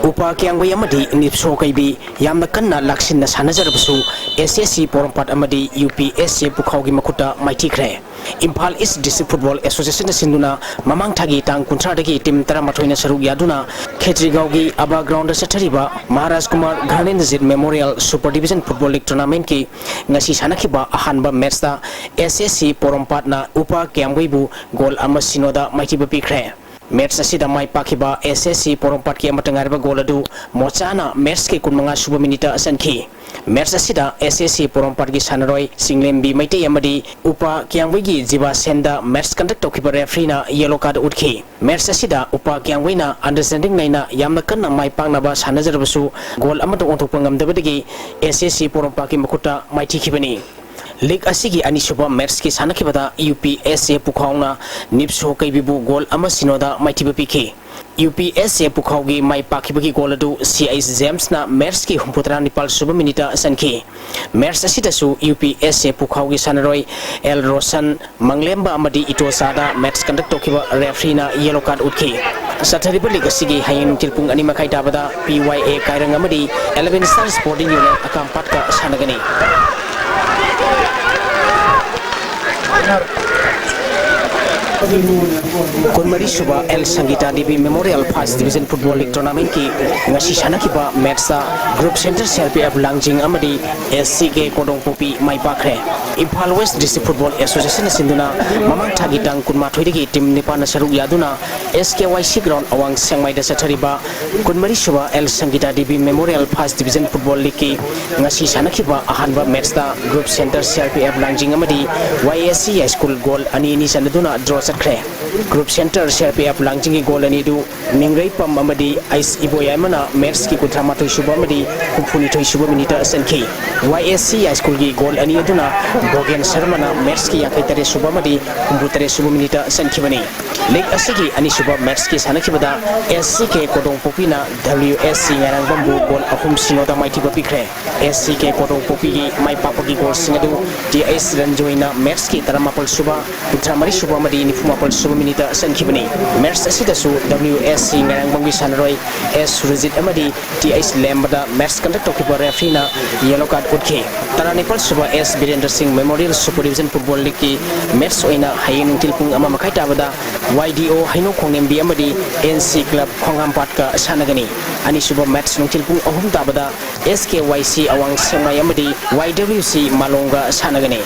ꯎꯄꯥ ꯀ꯭ꯌꯥꯝꯒꯩ ꯑꯃꯗꯤ ꯅꯤꯞꯁꯣ ꯀꯩꯕꯤ ꯌꯥꯝꯅ ꯀꯟꯅ ꯂꯥꯛꯁꯤꯟꯅ ꯁꯥꯟꯅꯖꯔꯕꯁꯨ, ꯑꯦꯁ ꯑꯦꯁ ꯁꯤ ꯄꯣꯔꯣꯝꯄꯥꯠ ꯑꯃꯗꯤ ꯌꯨ ꯄꯤ ꯑꯦꯁ ꯑꯦ ꯄꯨꯈꯥꯎꯒꯤ ꯃꯈꯨꯠꯇ ꯃꯥꯏꯊꯤꯈ꯭ꯔꯦ꯫ ꯏꯝꯐꯥꯜ ꯏꯁ ꯗꯤꯁꯇ꯭ꯔꯤꯛ ꯐꯨꯠꯕꯣꯜ ꯑꯦꯁꯣꯁꯤꯌꯦꯁꯟꯅ ꯁꯤꯟꯗꯨꯅ ꯃꯃꯥꯡ ꯊꯥꯒꯤ ꯇꯥꯡ ꯀꯨꯟꯊ꯭ꯔꯥꯗꯒꯤ ꯇꯤꯝ ꯇꯔꯥꯃꯥꯊꯣꯏꯅ ꯁꯔꯨꯛ ꯌꯥꯗꯨꯅ ꯈꯦꯇ꯭ꯔꯤꯒꯥꯎꯒꯤ ꯑꯕꯥ ꯒ꯭ꯔꯥꯎꯟꯗ ꯆꯠꯊꯔꯤꯕ Maharaj Kumar Gyanendrajit memorial super division football league ꯇꯣꯔꯅꯥꯃꯦꯟꯠꯀꯤ ꯉꯁꯤ ꯁꯥꯟꯅꯈꯤꯕ ꯑꯍꯥꯟꯕ ꯃꯦꯠꯁꯇ ꯑꯦꯁ ꯑꯦꯁ ꯁꯤ ꯄꯣꯔꯣꯝꯄꯥꯠꯅ ꯎꯄꯥ ꯀ꯭ꯌꯥꯝꯒꯩꯕꯨ ꯒꯣꯜ ꯑꯃ ꯁꯤꯅꯣꯗ ꯃꯥꯏꯊꯤꯕ ꯄꯤꯈ꯭ꯔꯦ꯫ Match ꯑꯁꯤꯗ ꯃꯥꯏ ꯄꯥꯛꯈꯤꯕ S S C ꯄꯣꯔꯣꯝꯄꯥꯠꯀꯤ ꯑꯃꯠꯇ ꯉꯥꯏꯔꯕ ꯒꯣꯜ ꯑꯗꯨ ꯃꯣꯆꯥꯅ matchꯀꯤ ꯀꯨꯟꯃꯉꯥ ꯁꯨꯕ minuteꯇ ꯆꯟꯈꯤ꯫ Match ꯑꯁꯤꯗ S S C ꯄꯣꯔꯣꯝꯄꯥꯠꯀꯤ ꯁꯥꯟꯅꯔꯣꯏ ꯆꯤꯡꯂꯦꯝꯕꯤ ꯃꯩꯇꯩ ꯑꯃꯗꯤ ꯎꯄꯥ ꯀꯤꯌꯥꯡꯕꯩꯒꯤ ꯖꯤꯕꯥ ꯁꯦꯟꯗ match conduct ꯇꯧꯈꯤꯕ refereeꯅ yellow card ꯎꯠꯈꯤ꯫ Match ꯑꯁꯤꯗ ꯎꯄꯥ ꯀꯤꯌꯥꯡꯕꯩꯅ understanding ꯂꯩꯅ ꯌꯥꯝꯅ ꯀꯟꯅ ꯃꯥꯏ ꯄꯥꯛꯅꯕ ꯁꯥꯟꯅꯖꯔꯕꯁꯨ ꯒꯣꯜ ꯑꯃꯠꯇ ꯑꯣꯟꯊꯣꯛꯄ ꯉꯝꯗꯕꯗꯒꯤ S S C ꯄꯣꯔꯣꯝꯄꯥꯠꯀꯤ ꯃꯈꯨꯠꯇ ꯃꯥꯏꯊꯤꯈꯤꯕꯅꯤ꯫ League ꯑꯁꯤꯒꯤ ꯑꯅꯤꯁꯨꯕ matchꯀꯤ ꯁꯥꯟꯅꯈꯤꯕꯗ U P S A ꯄꯨꯈꯥꯎꯅ ꯅꯤꯞꯁꯣ ꯀꯩꯕꯤꯕꯨ ꯒꯣꯜ ꯑꯃ ꯁꯤꯅꯣꯗ ꯃꯥꯏꯊꯤꯕ ꯄꯤꯈꯤ꯫ U P S A ꯄꯨꯈꯥꯎꯒꯤ ꯃꯥꯏ ꯄꯥꯛꯈꯤꯕꯒꯤ ꯒꯣꯜ ꯑꯗꯨ C H Jamesꯅ matchꯀꯤ ꯍꯨꯝꯐꯨꯇꯔꯥ ꯅꯤꯄꯥꯜ ꯁꯨꯕ minuteꯇ ꯆꯟꯈꯤ꯫ Match ꯑꯁꯤꯗꯁꯨ U P S A ꯄꯨꯈꯥꯎꯒꯤ ꯁꯥꯟꯅꯔꯣꯏ L Roshan, ꯃꯪꯂꯦꯝꯕ ꯑꯃꯗꯤ ꯏꯇꯣꯆꯥꯗ match conduct ꯇꯧꯈꯤꯕ refereeꯅ yellow card ꯎꯠꯈꯤ꯫ ꯆꯠꯊꯔꯤꯕ league ꯑꯁꯤꯒꯤ ꯍꯌꯦꯡ ꯅꯨꯡꯊꯤꯜ ꯄꯨꯡ ꯑꯅꯤ ꯃꯈꯥꯏ ꯇꯥꯕꯗ P Y A ꯀꯥꯏꯔꯪ ꯑꯃꯗꯤ Eleven Star Sporting Union ꯑꯀꯥꯝꯄꯥꯠꯀ ꯁꯥꯟꯅꯒꯅꯤ꯫ ꯀꯨꯟꯃꯔꯤ ꯁꯨꯕ L Sangita Devi Memorial First Division Football League Tournamentꯀꯤ ꯉꯁꯤ ꯁꯥꯟꯅꯈꯤꯕ matchꯇ Group Center C R P F ꯂꯥꯡꯖꯤꯡ ꯑꯃꯗꯤ S C K ꯀꯣꯗꯣꯡꯄꯣꯛꯄꯤ ꯃꯥꯏ ꯄꯥꯛꯈ꯭ꯔꯦ꯫ Imphal West District Football Associationꯅ ꯁꯤꯟꯗꯨꯅ ꯃꯃꯥꯡ ꯊꯥꯒꯤ ꯇꯥꯡ ꯀꯨꯟꯃꯥꯊꯣꯏꯗꯒꯤ team ꯅꯤꯄꯥꯟꯅ ꯁꯔꯨꯛ ꯌꯥꯗꯨꯅ S K Y C ground ꯑꯋꯥꯡ ꯁꯦꯡꯃꯥꯏꯗ ꯆꯠꯊꯔꯤꯕ ꯀꯨꯟꯃꯔꯤ ꯁꯨꯕ L Sangita Devi Memorial First Division Football Leagueꯀꯤ ꯉꯁꯤ ꯁꯥꯟꯅꯈꯤꯕ ꯑꯍꯥꯟꯕ matchꯇ Group Center C R P F ꯂꯥꯡꯖꯤꯡ ꯑꯃꯗꯤ Y S C High School goal ꯑꯅꯤ ꯑꯅꯤ ꯆꯟꯅꯗꯨꯅ draw ꯆꯠꯈ꯭ꯔꯦ꯫ Group Center C R P F ꯂꯥꯡꯖꯤꯡꯒꯤ goal ꯑꯅꯤꯗꯨ ꯃꯤꯡꯔꯩꯄꯝ ꯑꯃꯗꯤ ꯑꯩꯁ ꯏꯕꯣꯌꯥꯏꯃꯅ matchꯀꯤ ꯀꯨꯟꯊ꯭ꯔꯥ ꯃꯥꯊꯣꯏ ꯁꯨꯕ ꯑꯃꯗꯤ ꯍꯨꯝꯐꯨ ꯅꯤꯊꯣꯏ ꯁꯨꯕ minuteꯇ ꯆꯟꯈꯤ꯫ Y S C High Schoolꯒꯤ goal ꯑꯅꯤ ꯑꯗꯨꯅ ꯕꯣꯒꯦꯟ ꯁꯔꯃꯅ matchꯀꯤ ꯌꯥꯡꯈꯩ ꯇꯔꯦꯠ ꯁꯨꯕ ꯑꯃꯗꯤ ꯍꯨꯝꯐꯨ ꯇꯔꯦꯠ ꯁꯨꯕ minuteꯇ ꯆꯟꯈꯤꯕꯅꯤ꯫ League ꯑꯁꯤꯒꯤ ꯑꯅꯤꯁꯨꯕ matchꯀꯤ ꯁꯥꯟꯅꯈꯤꯕꯗ S C K ꯀꯣꯗꯣꯡꯄꯣꯛꯄꯤꯅ W S C ꯉꯥꯏꯔꯥꯡꯕꯝꯕꯨ goal ꯑꯍꯨꯝ ꯁꯤꯅꯣꯗ ꯃꯥꯏꯊꯤꯕ ꯄꯤꯈ꯭ꯔꯦ꯫ S C K ꯀꯣꯗꯣꯡꯄꯣꯛꯄꯤꯒꯤ ꯃꯥꯏ ꯄꯥꯛꯄꯒꯤ goalꯁꯤꯡ ꯑꯗꯨ T H ꯔꯟꯖꯣꯏꯅ matchꯀꯤ ꯇꯔꯥꯃꯥꯄꯜ ꯁꯨꯕ, ꯀꯨꯟꯊ꯭ꯔꯥ ꯃꯔꯤ ꯁꯨꯕ ꯑꯃꯗꯤ ꯅꯤꯐꯨ ꯃꯥꯄꯜ ꯁꯨꯕ minuteꯇ ꯆꯟꯈꯤꯕꯅꯤ꯫ Match ꯑꯁꯤꯗꯁꯨ W S C ꯉꯥꯏꯔꯥꯡꯕꯝꯒꯤ ꯁꯥꯟꯅꯔꯣꯏ S ꯁꯨꯔꯖꯤꯠ ꯑꯃꯗꯤ T H ꯂꯦꯝꯕꯗ match conduct ꯇꯧꯈꯤꯕ refereeꯅ yellow card ꯎꯠꯈꯤ꯫ ꯇꯔꯥꯅꯤꯄꯥꯜ ꯁꯨꯕ S ꯕꯤꯔꯦꯟꯗ꯭ꯔ ꯁꯤꯡ Memorial Super Division Football Leagueꯀꯤ match ꯑꯣꯏꯅ ꯍꯌꯦꯡ ꯅꯨꯡꯊꯤꯜ ꯄꯨꯡ ꯑꯃ ꯃꯈꯥꯏ ꯇꯥꯕꯗ Y D O ꯍꯩꯅꯧ ꯈꯣꯡꯅꯦꯝꯕꯤ ꯑꯃꯗꯤ N C Club ꯈꯣꯡꯍꯥꯝꯄꯥꯠꯀ ꯁꯥꯟꯅꯒꯅꯤ꯫ ꯑꯅꯤꯁꯨꯕ match ꯅꯨꯡꯊꯤꯜ ꯄꯨꯡ ꯑꯍꯨꯝ ꯇꯥꯕꯗ S K Y C ꯑꯋꯥꯡ ꯁꯦꯛꯃꯥꯏ ꯑꯃꯗꯤ Y W C ꯃꯥꯂꯣꯝꯒ ꯁꯥꯟꯅꯒꯅꯤ꯫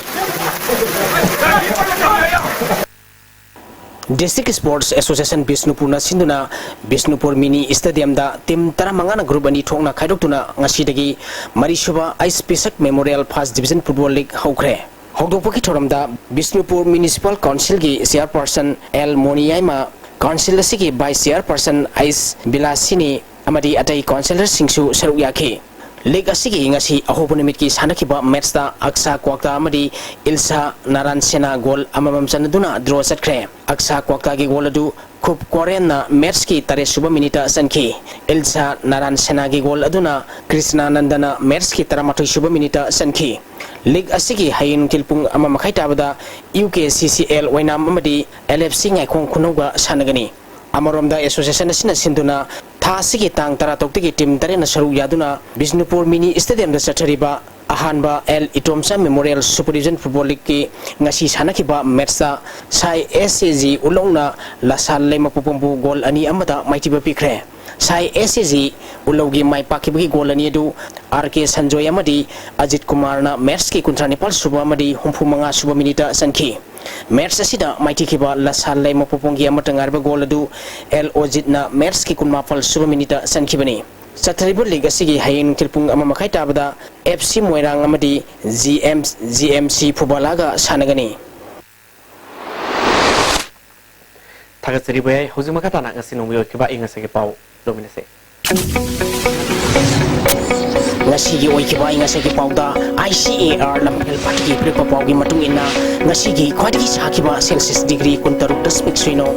District Sports Association ꯕꯤꯁꯅꯨꯄꯨꯔꯅ ꯁꯤꯟꯗꯨꯅ ꯕꯤꯁꯅꯨꯄꯨꯔ ꯃꯤꯅꯤ ꯁ꯭ꯇꯦꯗꯤꯌꯝꯗ ꯇꯤꯝ ꯇꯔꯥꯃꯉꯥꯅ ꯒ꯭ꯔꯨꯞ ꯑꯅꯤ ꯊꯣꯛꯅ ꯈꯥꯏꯗꯣꯛꯇꯨꯅ ꯉꯁꯤꯗꯒꯤ ꯃꯔꯤꯁꯨꯕ S Pishak memorial first division football league ꯍꯧꯈ꯭ꯔꯦ꯫ ꯍꯧꯗꯣꯛꯄꯒꯤ ꯊꯧꯔꯝꯗ ꯕꯤꯁꯅꯨꯄꯨꯔ ꯃ꯭ꯌꯨꯅꯤꯁꯤꯄꯥꯜ ꯀꯥꯎꯟꯁꯤꯜꯒꯤ ꯆꯤꯌꯥꯔꯄꯔꯁꯟ ꯑꯦꯜ ꯃꯣꯅꯤꯌꯥꯏꯃ, ꯀꯥꯎꯟꯁꯤꯜ ꯑꯁꯤꯒꯤ ꯚꯥꯏꯁ ꯆꯤꯌꯥꯔꯄꯔꯁꯟ ꯑꯩꯁ ꯕꯤꯂꯥꯁꯤꯅꯤ ꯑꯃꯗꯤ ꯑꯇꯩ ꯀꯥꯎꯟꯁꯤꯂꯔꯁꯤꯡꯁꯨ ꯁꯔꯨꯛ ꯌꯥꯈꯤ꯫ ꯂꯤꯒ ꯑꯁꯤꯒꯤ ꯉꯁꯤ ꯑꯍꯧꯕ ꯅꯨꯃꯤꯠꯀꯤ ꯁꯥꯟꯅꯈꯤꯕ ꯃꯦꯠꯁꯇ ꯑꯛꯁꯥ ꯀ꯭ꯋꯥꯛꯇꯥ ꯑꯃꯗꯤ ꯏꯜꯁꯥ ꯅꯥꯔꯥꯟ ꯁꯦꯅꯥ ꯒꯣꯜ ꯑꯃꯃꯝ ꯆꯟꯅꯗꯨꯅ ꯗ꯭ꯔꯣ ꯆꯠꯈ꯭ꯔꯦ꯫ ꯑꯛꯁꯥ ꯀ꯭ꯋꯥꯛꯇꯥꯒꯤ ꯒꯣꯜ ꯑꯗꯨ ꯈꯨꯞ ꯀꯣꯔꯦꯟꯅ ꯃꯦꯠꯁꯀꯤ ꯇꯔꯦꯠ ꯁꯨꯕ ꯃꯤꯅꯤꯠꯇ ꯆꯟꯈꯤ꯫ ꯏꯜꯁꯥ ꯅꯥꯔꯥꯟ ꯁꯦꯅꯥꯒꯤ ꯒꯣꯜ ꯑꯗꯨꯅ ꯀ꯭ꯔꯤꯁꯅꯥꯅꯟꯗꯅ ꯃꯦꯠꯁꯀꯤ ꯇꯔꯥꯃꯥꯊꯣꯏ ꯁꯨꯕ ꯃꯤꯅꯤꯠꯇ ꯆꯟꯈꯤ꯫ ꯂꯤꯒ ꯑꯁꯤꯒꯤ ꯍꯌꯦꯡ ꯅꯨꯡꯊꯤꯜ ꯄꯨꯡ ꯑꯃ ꯃꯈꯥꯏ ꯇꯥꯕꯗ U K C C L ꯑꯣꯏꯅꯥꯝ ꯑꯃꯗꯤ ꯑꯦꯜ ꯑꯦꯐ ꯁꯤ ꯉꯥꯏꯈꯣꯡ ꯈꯨꯅꯧꯒ ꯁꯥꯟꯅꯒꯅꯤ꯫ ꯑꯃꯔꯣꯝꯗ ꯑꯦꯁꯣꯁꯤꯌꯦꯁꯟ ꯑꯁꯤꯅ ꯁꯤꯟꯗꯨꯅ ꯊꯥ ꯑꯁꯤꯒꯤ ꯇꯥꯡ ꯇꯔꯥꯇꯔꯨꯛꯇꯒꯤ ꯇꯤꯝ ꯇꯔꯦꯠꯅ ꯁꯔꯨꯛ ꯌꯥꯗꯨꯅ ꯕꯤꯁꯅꯨꯄꯨꯔ ꯃꯤꯅꯤ ꯁ꯭ꯇꯦꯗꯤꯌꯝꯗ ꯆꯠꯊꯔꯤꯕ ꯑꯍꯥꯟꯕ L Itomcha memorial super division football ꯂꯤꯒꯀꯤ ꯉꯁꯤ ꯁꯥꯟꯅꯈꯤꯕ ꯃꯦꯠꯁꯇ ꯁꯥꯏ ꯑꯦꯁ ꯑꯦ ꯖꯤ ꯎꯂꯧꯅ ꯂꯁꯥꯜ ꯂꯩꯃꯄꯣꯛꯄꯝꯕꯨ ꯒꯣꯜ ꯑꯅꯤ ꯑꯃꯗ ꯃꯥꯏꯊꯤꯕ ꯄꯤꯈ꯭ꯔꯦ꯫ ꯁꯥꯏ ꯑꯦꯁ ꯑꯦ ꯖꯤ ꯎꯂꯧꯒꯤ ꯃꯥꯏ ꯄꯥꯛꯈꯤꯕꯒꯤ ꯒꯣꯜ ꯑꯅꯤ ꯑꯗꯨ ꯑꯥꯔ ꯀꯦ ꯁꯟꯖꯣꯏ ꯑꯃꯗꯤ ꯑꯖꯤꯠ ꯀꯨꯃꯥꯔꯅ ꯃꯦꯠꯁꯀꯤ ꯀꯨꯟꯊ꯭ꯔꯥ ꯅꯤꯄꯥꯜ ꯁꯨꯕ ꯑꯃꯗꯤ ꯍꯨꯝꯐꯨ ꯃꯉꯥ ꯁꯨꯕ ꯃꯤꯅꯤꯠꯇ ꯆꯟꯈꯤ꯫ ꯃꯦꯠꯁ ꯑꯁꯤꯗ ꯃꯥꯏꯊꯤꯈꯤꯕ ꯂꯁꯥꯜ ꯂꯩꯃꯄꯣꯛꯄꯝꯒꯤ ꯑꯃꯠꯇ ꯉꯥꯏꯔꯕ ꯒꯣꯜ ꯑꯗꯨ ꯑꯦꯜ ꯑꯣꯖꯤꯠꯅ ꯃꯦꯠꯁꯀꯤ ꯀꯨꯟꯃꯥꯄꯜ ꯁꯨꯕ ꯃꯤꯅꯤꯠꯇ ꯆꯟꯈꯤꯕꯅꯤ꯫ ꯆꯠꯊꯔꯤꯕ ꯂꯤꯒ ꯑꯁꯤꯒꯤ ꯍꯌꯦꯡ ꯅꯨꯡꯊꯤꯜ ꯄꯨꯡ ꯑꯃ ꯃꯈꯥꯏ ꯇꯥꯕꯗ ꯑꯦꯐ ꯁꯤ ꯃꯣꯏꯔꯥꯡ ꯑꯃꯗꯤ G M, G M C ꯐꯨꯕꯥꯂꯥꯒ ꯁꯥꯟꯅꯒꯅꯤ꯫ ꯊꯥꯒꯠꯆꯔꯤꯕ ꯌꯥꯏ꯫ ꯍꯧꯖꯤꯛ ꯃꯈꯥ ꯇꯥꯅ ꯉꯁꯤ ꯅꯣꯡꯃꯒꯤ ꯑꯣꯏꯈꯤꯕ ꯑꯏꯪ ꯑꯁꯥꯒꯤ ꯄꯥꯎ ꯂꯧꯃꯤꯟꯅꯁꯦ꯫ ꯉꯁꯤꯒꯤ ꯑꯣꯏꯈꯤꯕ ꯑꯏꯪ ꯑꯁꯥꯒꯤ ꯄꯥꯎꯗ, ꯑꯥꯏ ꯁꯤ ꯑꯦ ꯑꯥꯔ ꯂꯝꯐꯦꯜ ꯄꯥꯠꯀꯤ ꯄꯤꯔꯛꯄ ꯄꯥꯎꯒꯤ ꯃꯇꯨꯡ ꯏꯟꯅ, ꯉꯁꯤꯒꯤ ꯈ꯭ꯋꯥꯏꯗꯒꯤ ꯁꯥꯈꯤꯕ ꯁꯦꯜꯁꯤꯌꯁ ꯗꯤꯒ꯭ꯔꯤ ꯀꯨꯟꯇꯔꯨꯛ ꯗꯁꯃꯤꯛ ꯁꯤꯅꯣ,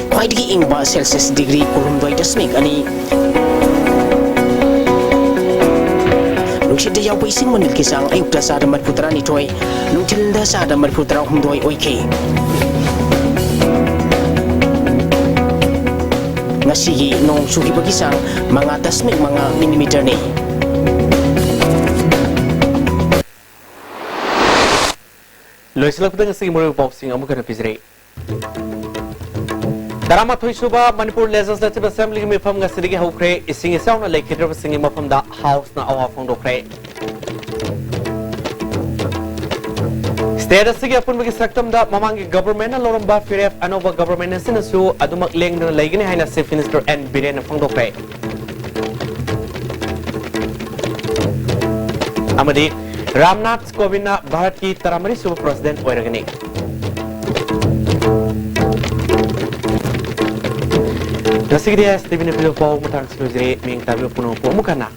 ꯈ꯭ꯋꯥꯏꯗꯒꯤ ꯏꯪꯕ ꯁꯦꯜꯁꯤꯌꯁ ꯗꯤꯒ꯭ꯔꯤ ꯀꯨꯟꯍꯨꯝꯗꯣꯏ ꯗꯁꯃꯤꯛ ꯑꯅꯤ꯫ ꯅꯨꯡꯁꯤꯠꯇ ꯌꯥꯎꯕ ꯏꯁꯤꯡ ꯃꯅꯤꯜꯒꯤ ꯆꯥꯡ ꯑꯌꯨꯛꯇ ꯆꯥꯗ ꯃꯔꯤꯐꯨ ꯇꯔꯥꯅꯤꯊꯣꯏ, ꯅꯨꯡꯊꯤꯜꯗ ꯆꯥꯗ ꯃꯔꯤꯐꯨ ꯇꯔꯥꯍꯨꯝꯗꯣꯏ ꯑꯣꯏꯈꯤ꯫ ꯉꯁꯤꯒꯤ ꯅꯣꯡ ꯆꯨꯈꯤꯕꯒꯤ ꯆꯥꯡ ꯃꯉꯥ ꯗꯁꯃꯤꯛ ꯃꯉꯥ ꯃꯤꯂꯤꯃꯤꯇꯔꯅꯤ꯫ ꯂꯣꯏꯁꯤꯜꯂꯛꯄꯗ ꯉꯁꯤꯒꯤ ꯃꯔꯨꯑꯣꯏꯕ ꯄꯥꯎꯁꯤꯡ ꯑꯃꯨꯛ ꯍꯟꯅ ꯄꯤꯖꯔꯤ꯫ ꯇꯔꯥꯃꯥꯊꯣꯏ ꯁꯨꯕ ꯃꯅꯤꯄꯨꯔ ꯂꯦꯖꯤꯁꯂꯦꯇꯤꯚ ꯑꯦꯁꯦꯝꯕ꯭ꯂꯤꯒꯤ ꯃꯤꯐꯝ ꯉꯁꯤꯗꯒꯤ ꯍꯧꯈ꯭ꯔꯦ꯫ ꯏꯁꯤꯡ ꯏꯆꯥꯎꯅ ꯂꯩꯈꯤꯗ꯭ꯔꯕꯁꯤꯡꯒꯤ ꯃꯐꯝꯗ ꯍꯥꯎꯁꯅ ꯑꯋꯥ ꯐꯣꯡꯗꯣꯛꯈ꯭ꯔꯦ꯫ State ꯑꯁꯤꯒꯤ ꯑꯄꯨꯟꯕꯒꯤ ꯁꯛꯇꯝꯗ ꯃꯃꯥꯡꯒꯤ governmentꯅ ꯂꯧꯔꯝꯕ ꯐꯤꯔꯦꯞ ꯑꯅꯧꯕ government ꯑꯁꯤꯅꯁꯨ ꯑꯗꯨꯃꯛ ꯂꯦꯡꯗꯅ ꯂꯩꯒꯅꯤ ꯍꯥꯏꯅ Chief Minister N ꯕꯤꯔꯦꯟꯅ ꯐꯣꯡꯗꯣꯛꯈ꯭ꯔꯦ꯫ ꯑꯃꯗꯤ ꯔꯥꯝꯅꯥꯊ ꯀꯣꯕꯤꯟꯗꯅ ꯚꯥꯔꯠꯀꯤ ꯇꯔꯥꯃꯔꯤꯁꯨꯕ president ꯑꯣꯏꯔꯒꯅꯤ꯫ ꯉꯁꯤꯒꯤꯗꯤ S T V ꯅ ꯄꯤꯕ ꯄꯥꯎ ꯃꯇꯥꯡꯁꯤ ꯂꯣꯏꯖꯔꯦ꯫ ꯃꯤꯡ ꯇꯥꯕꯤꯕ ꯄꯨꯝꯅꯃꯛꯄꯨ ꯑꯃꯨꯛ ꯍꯟꯅ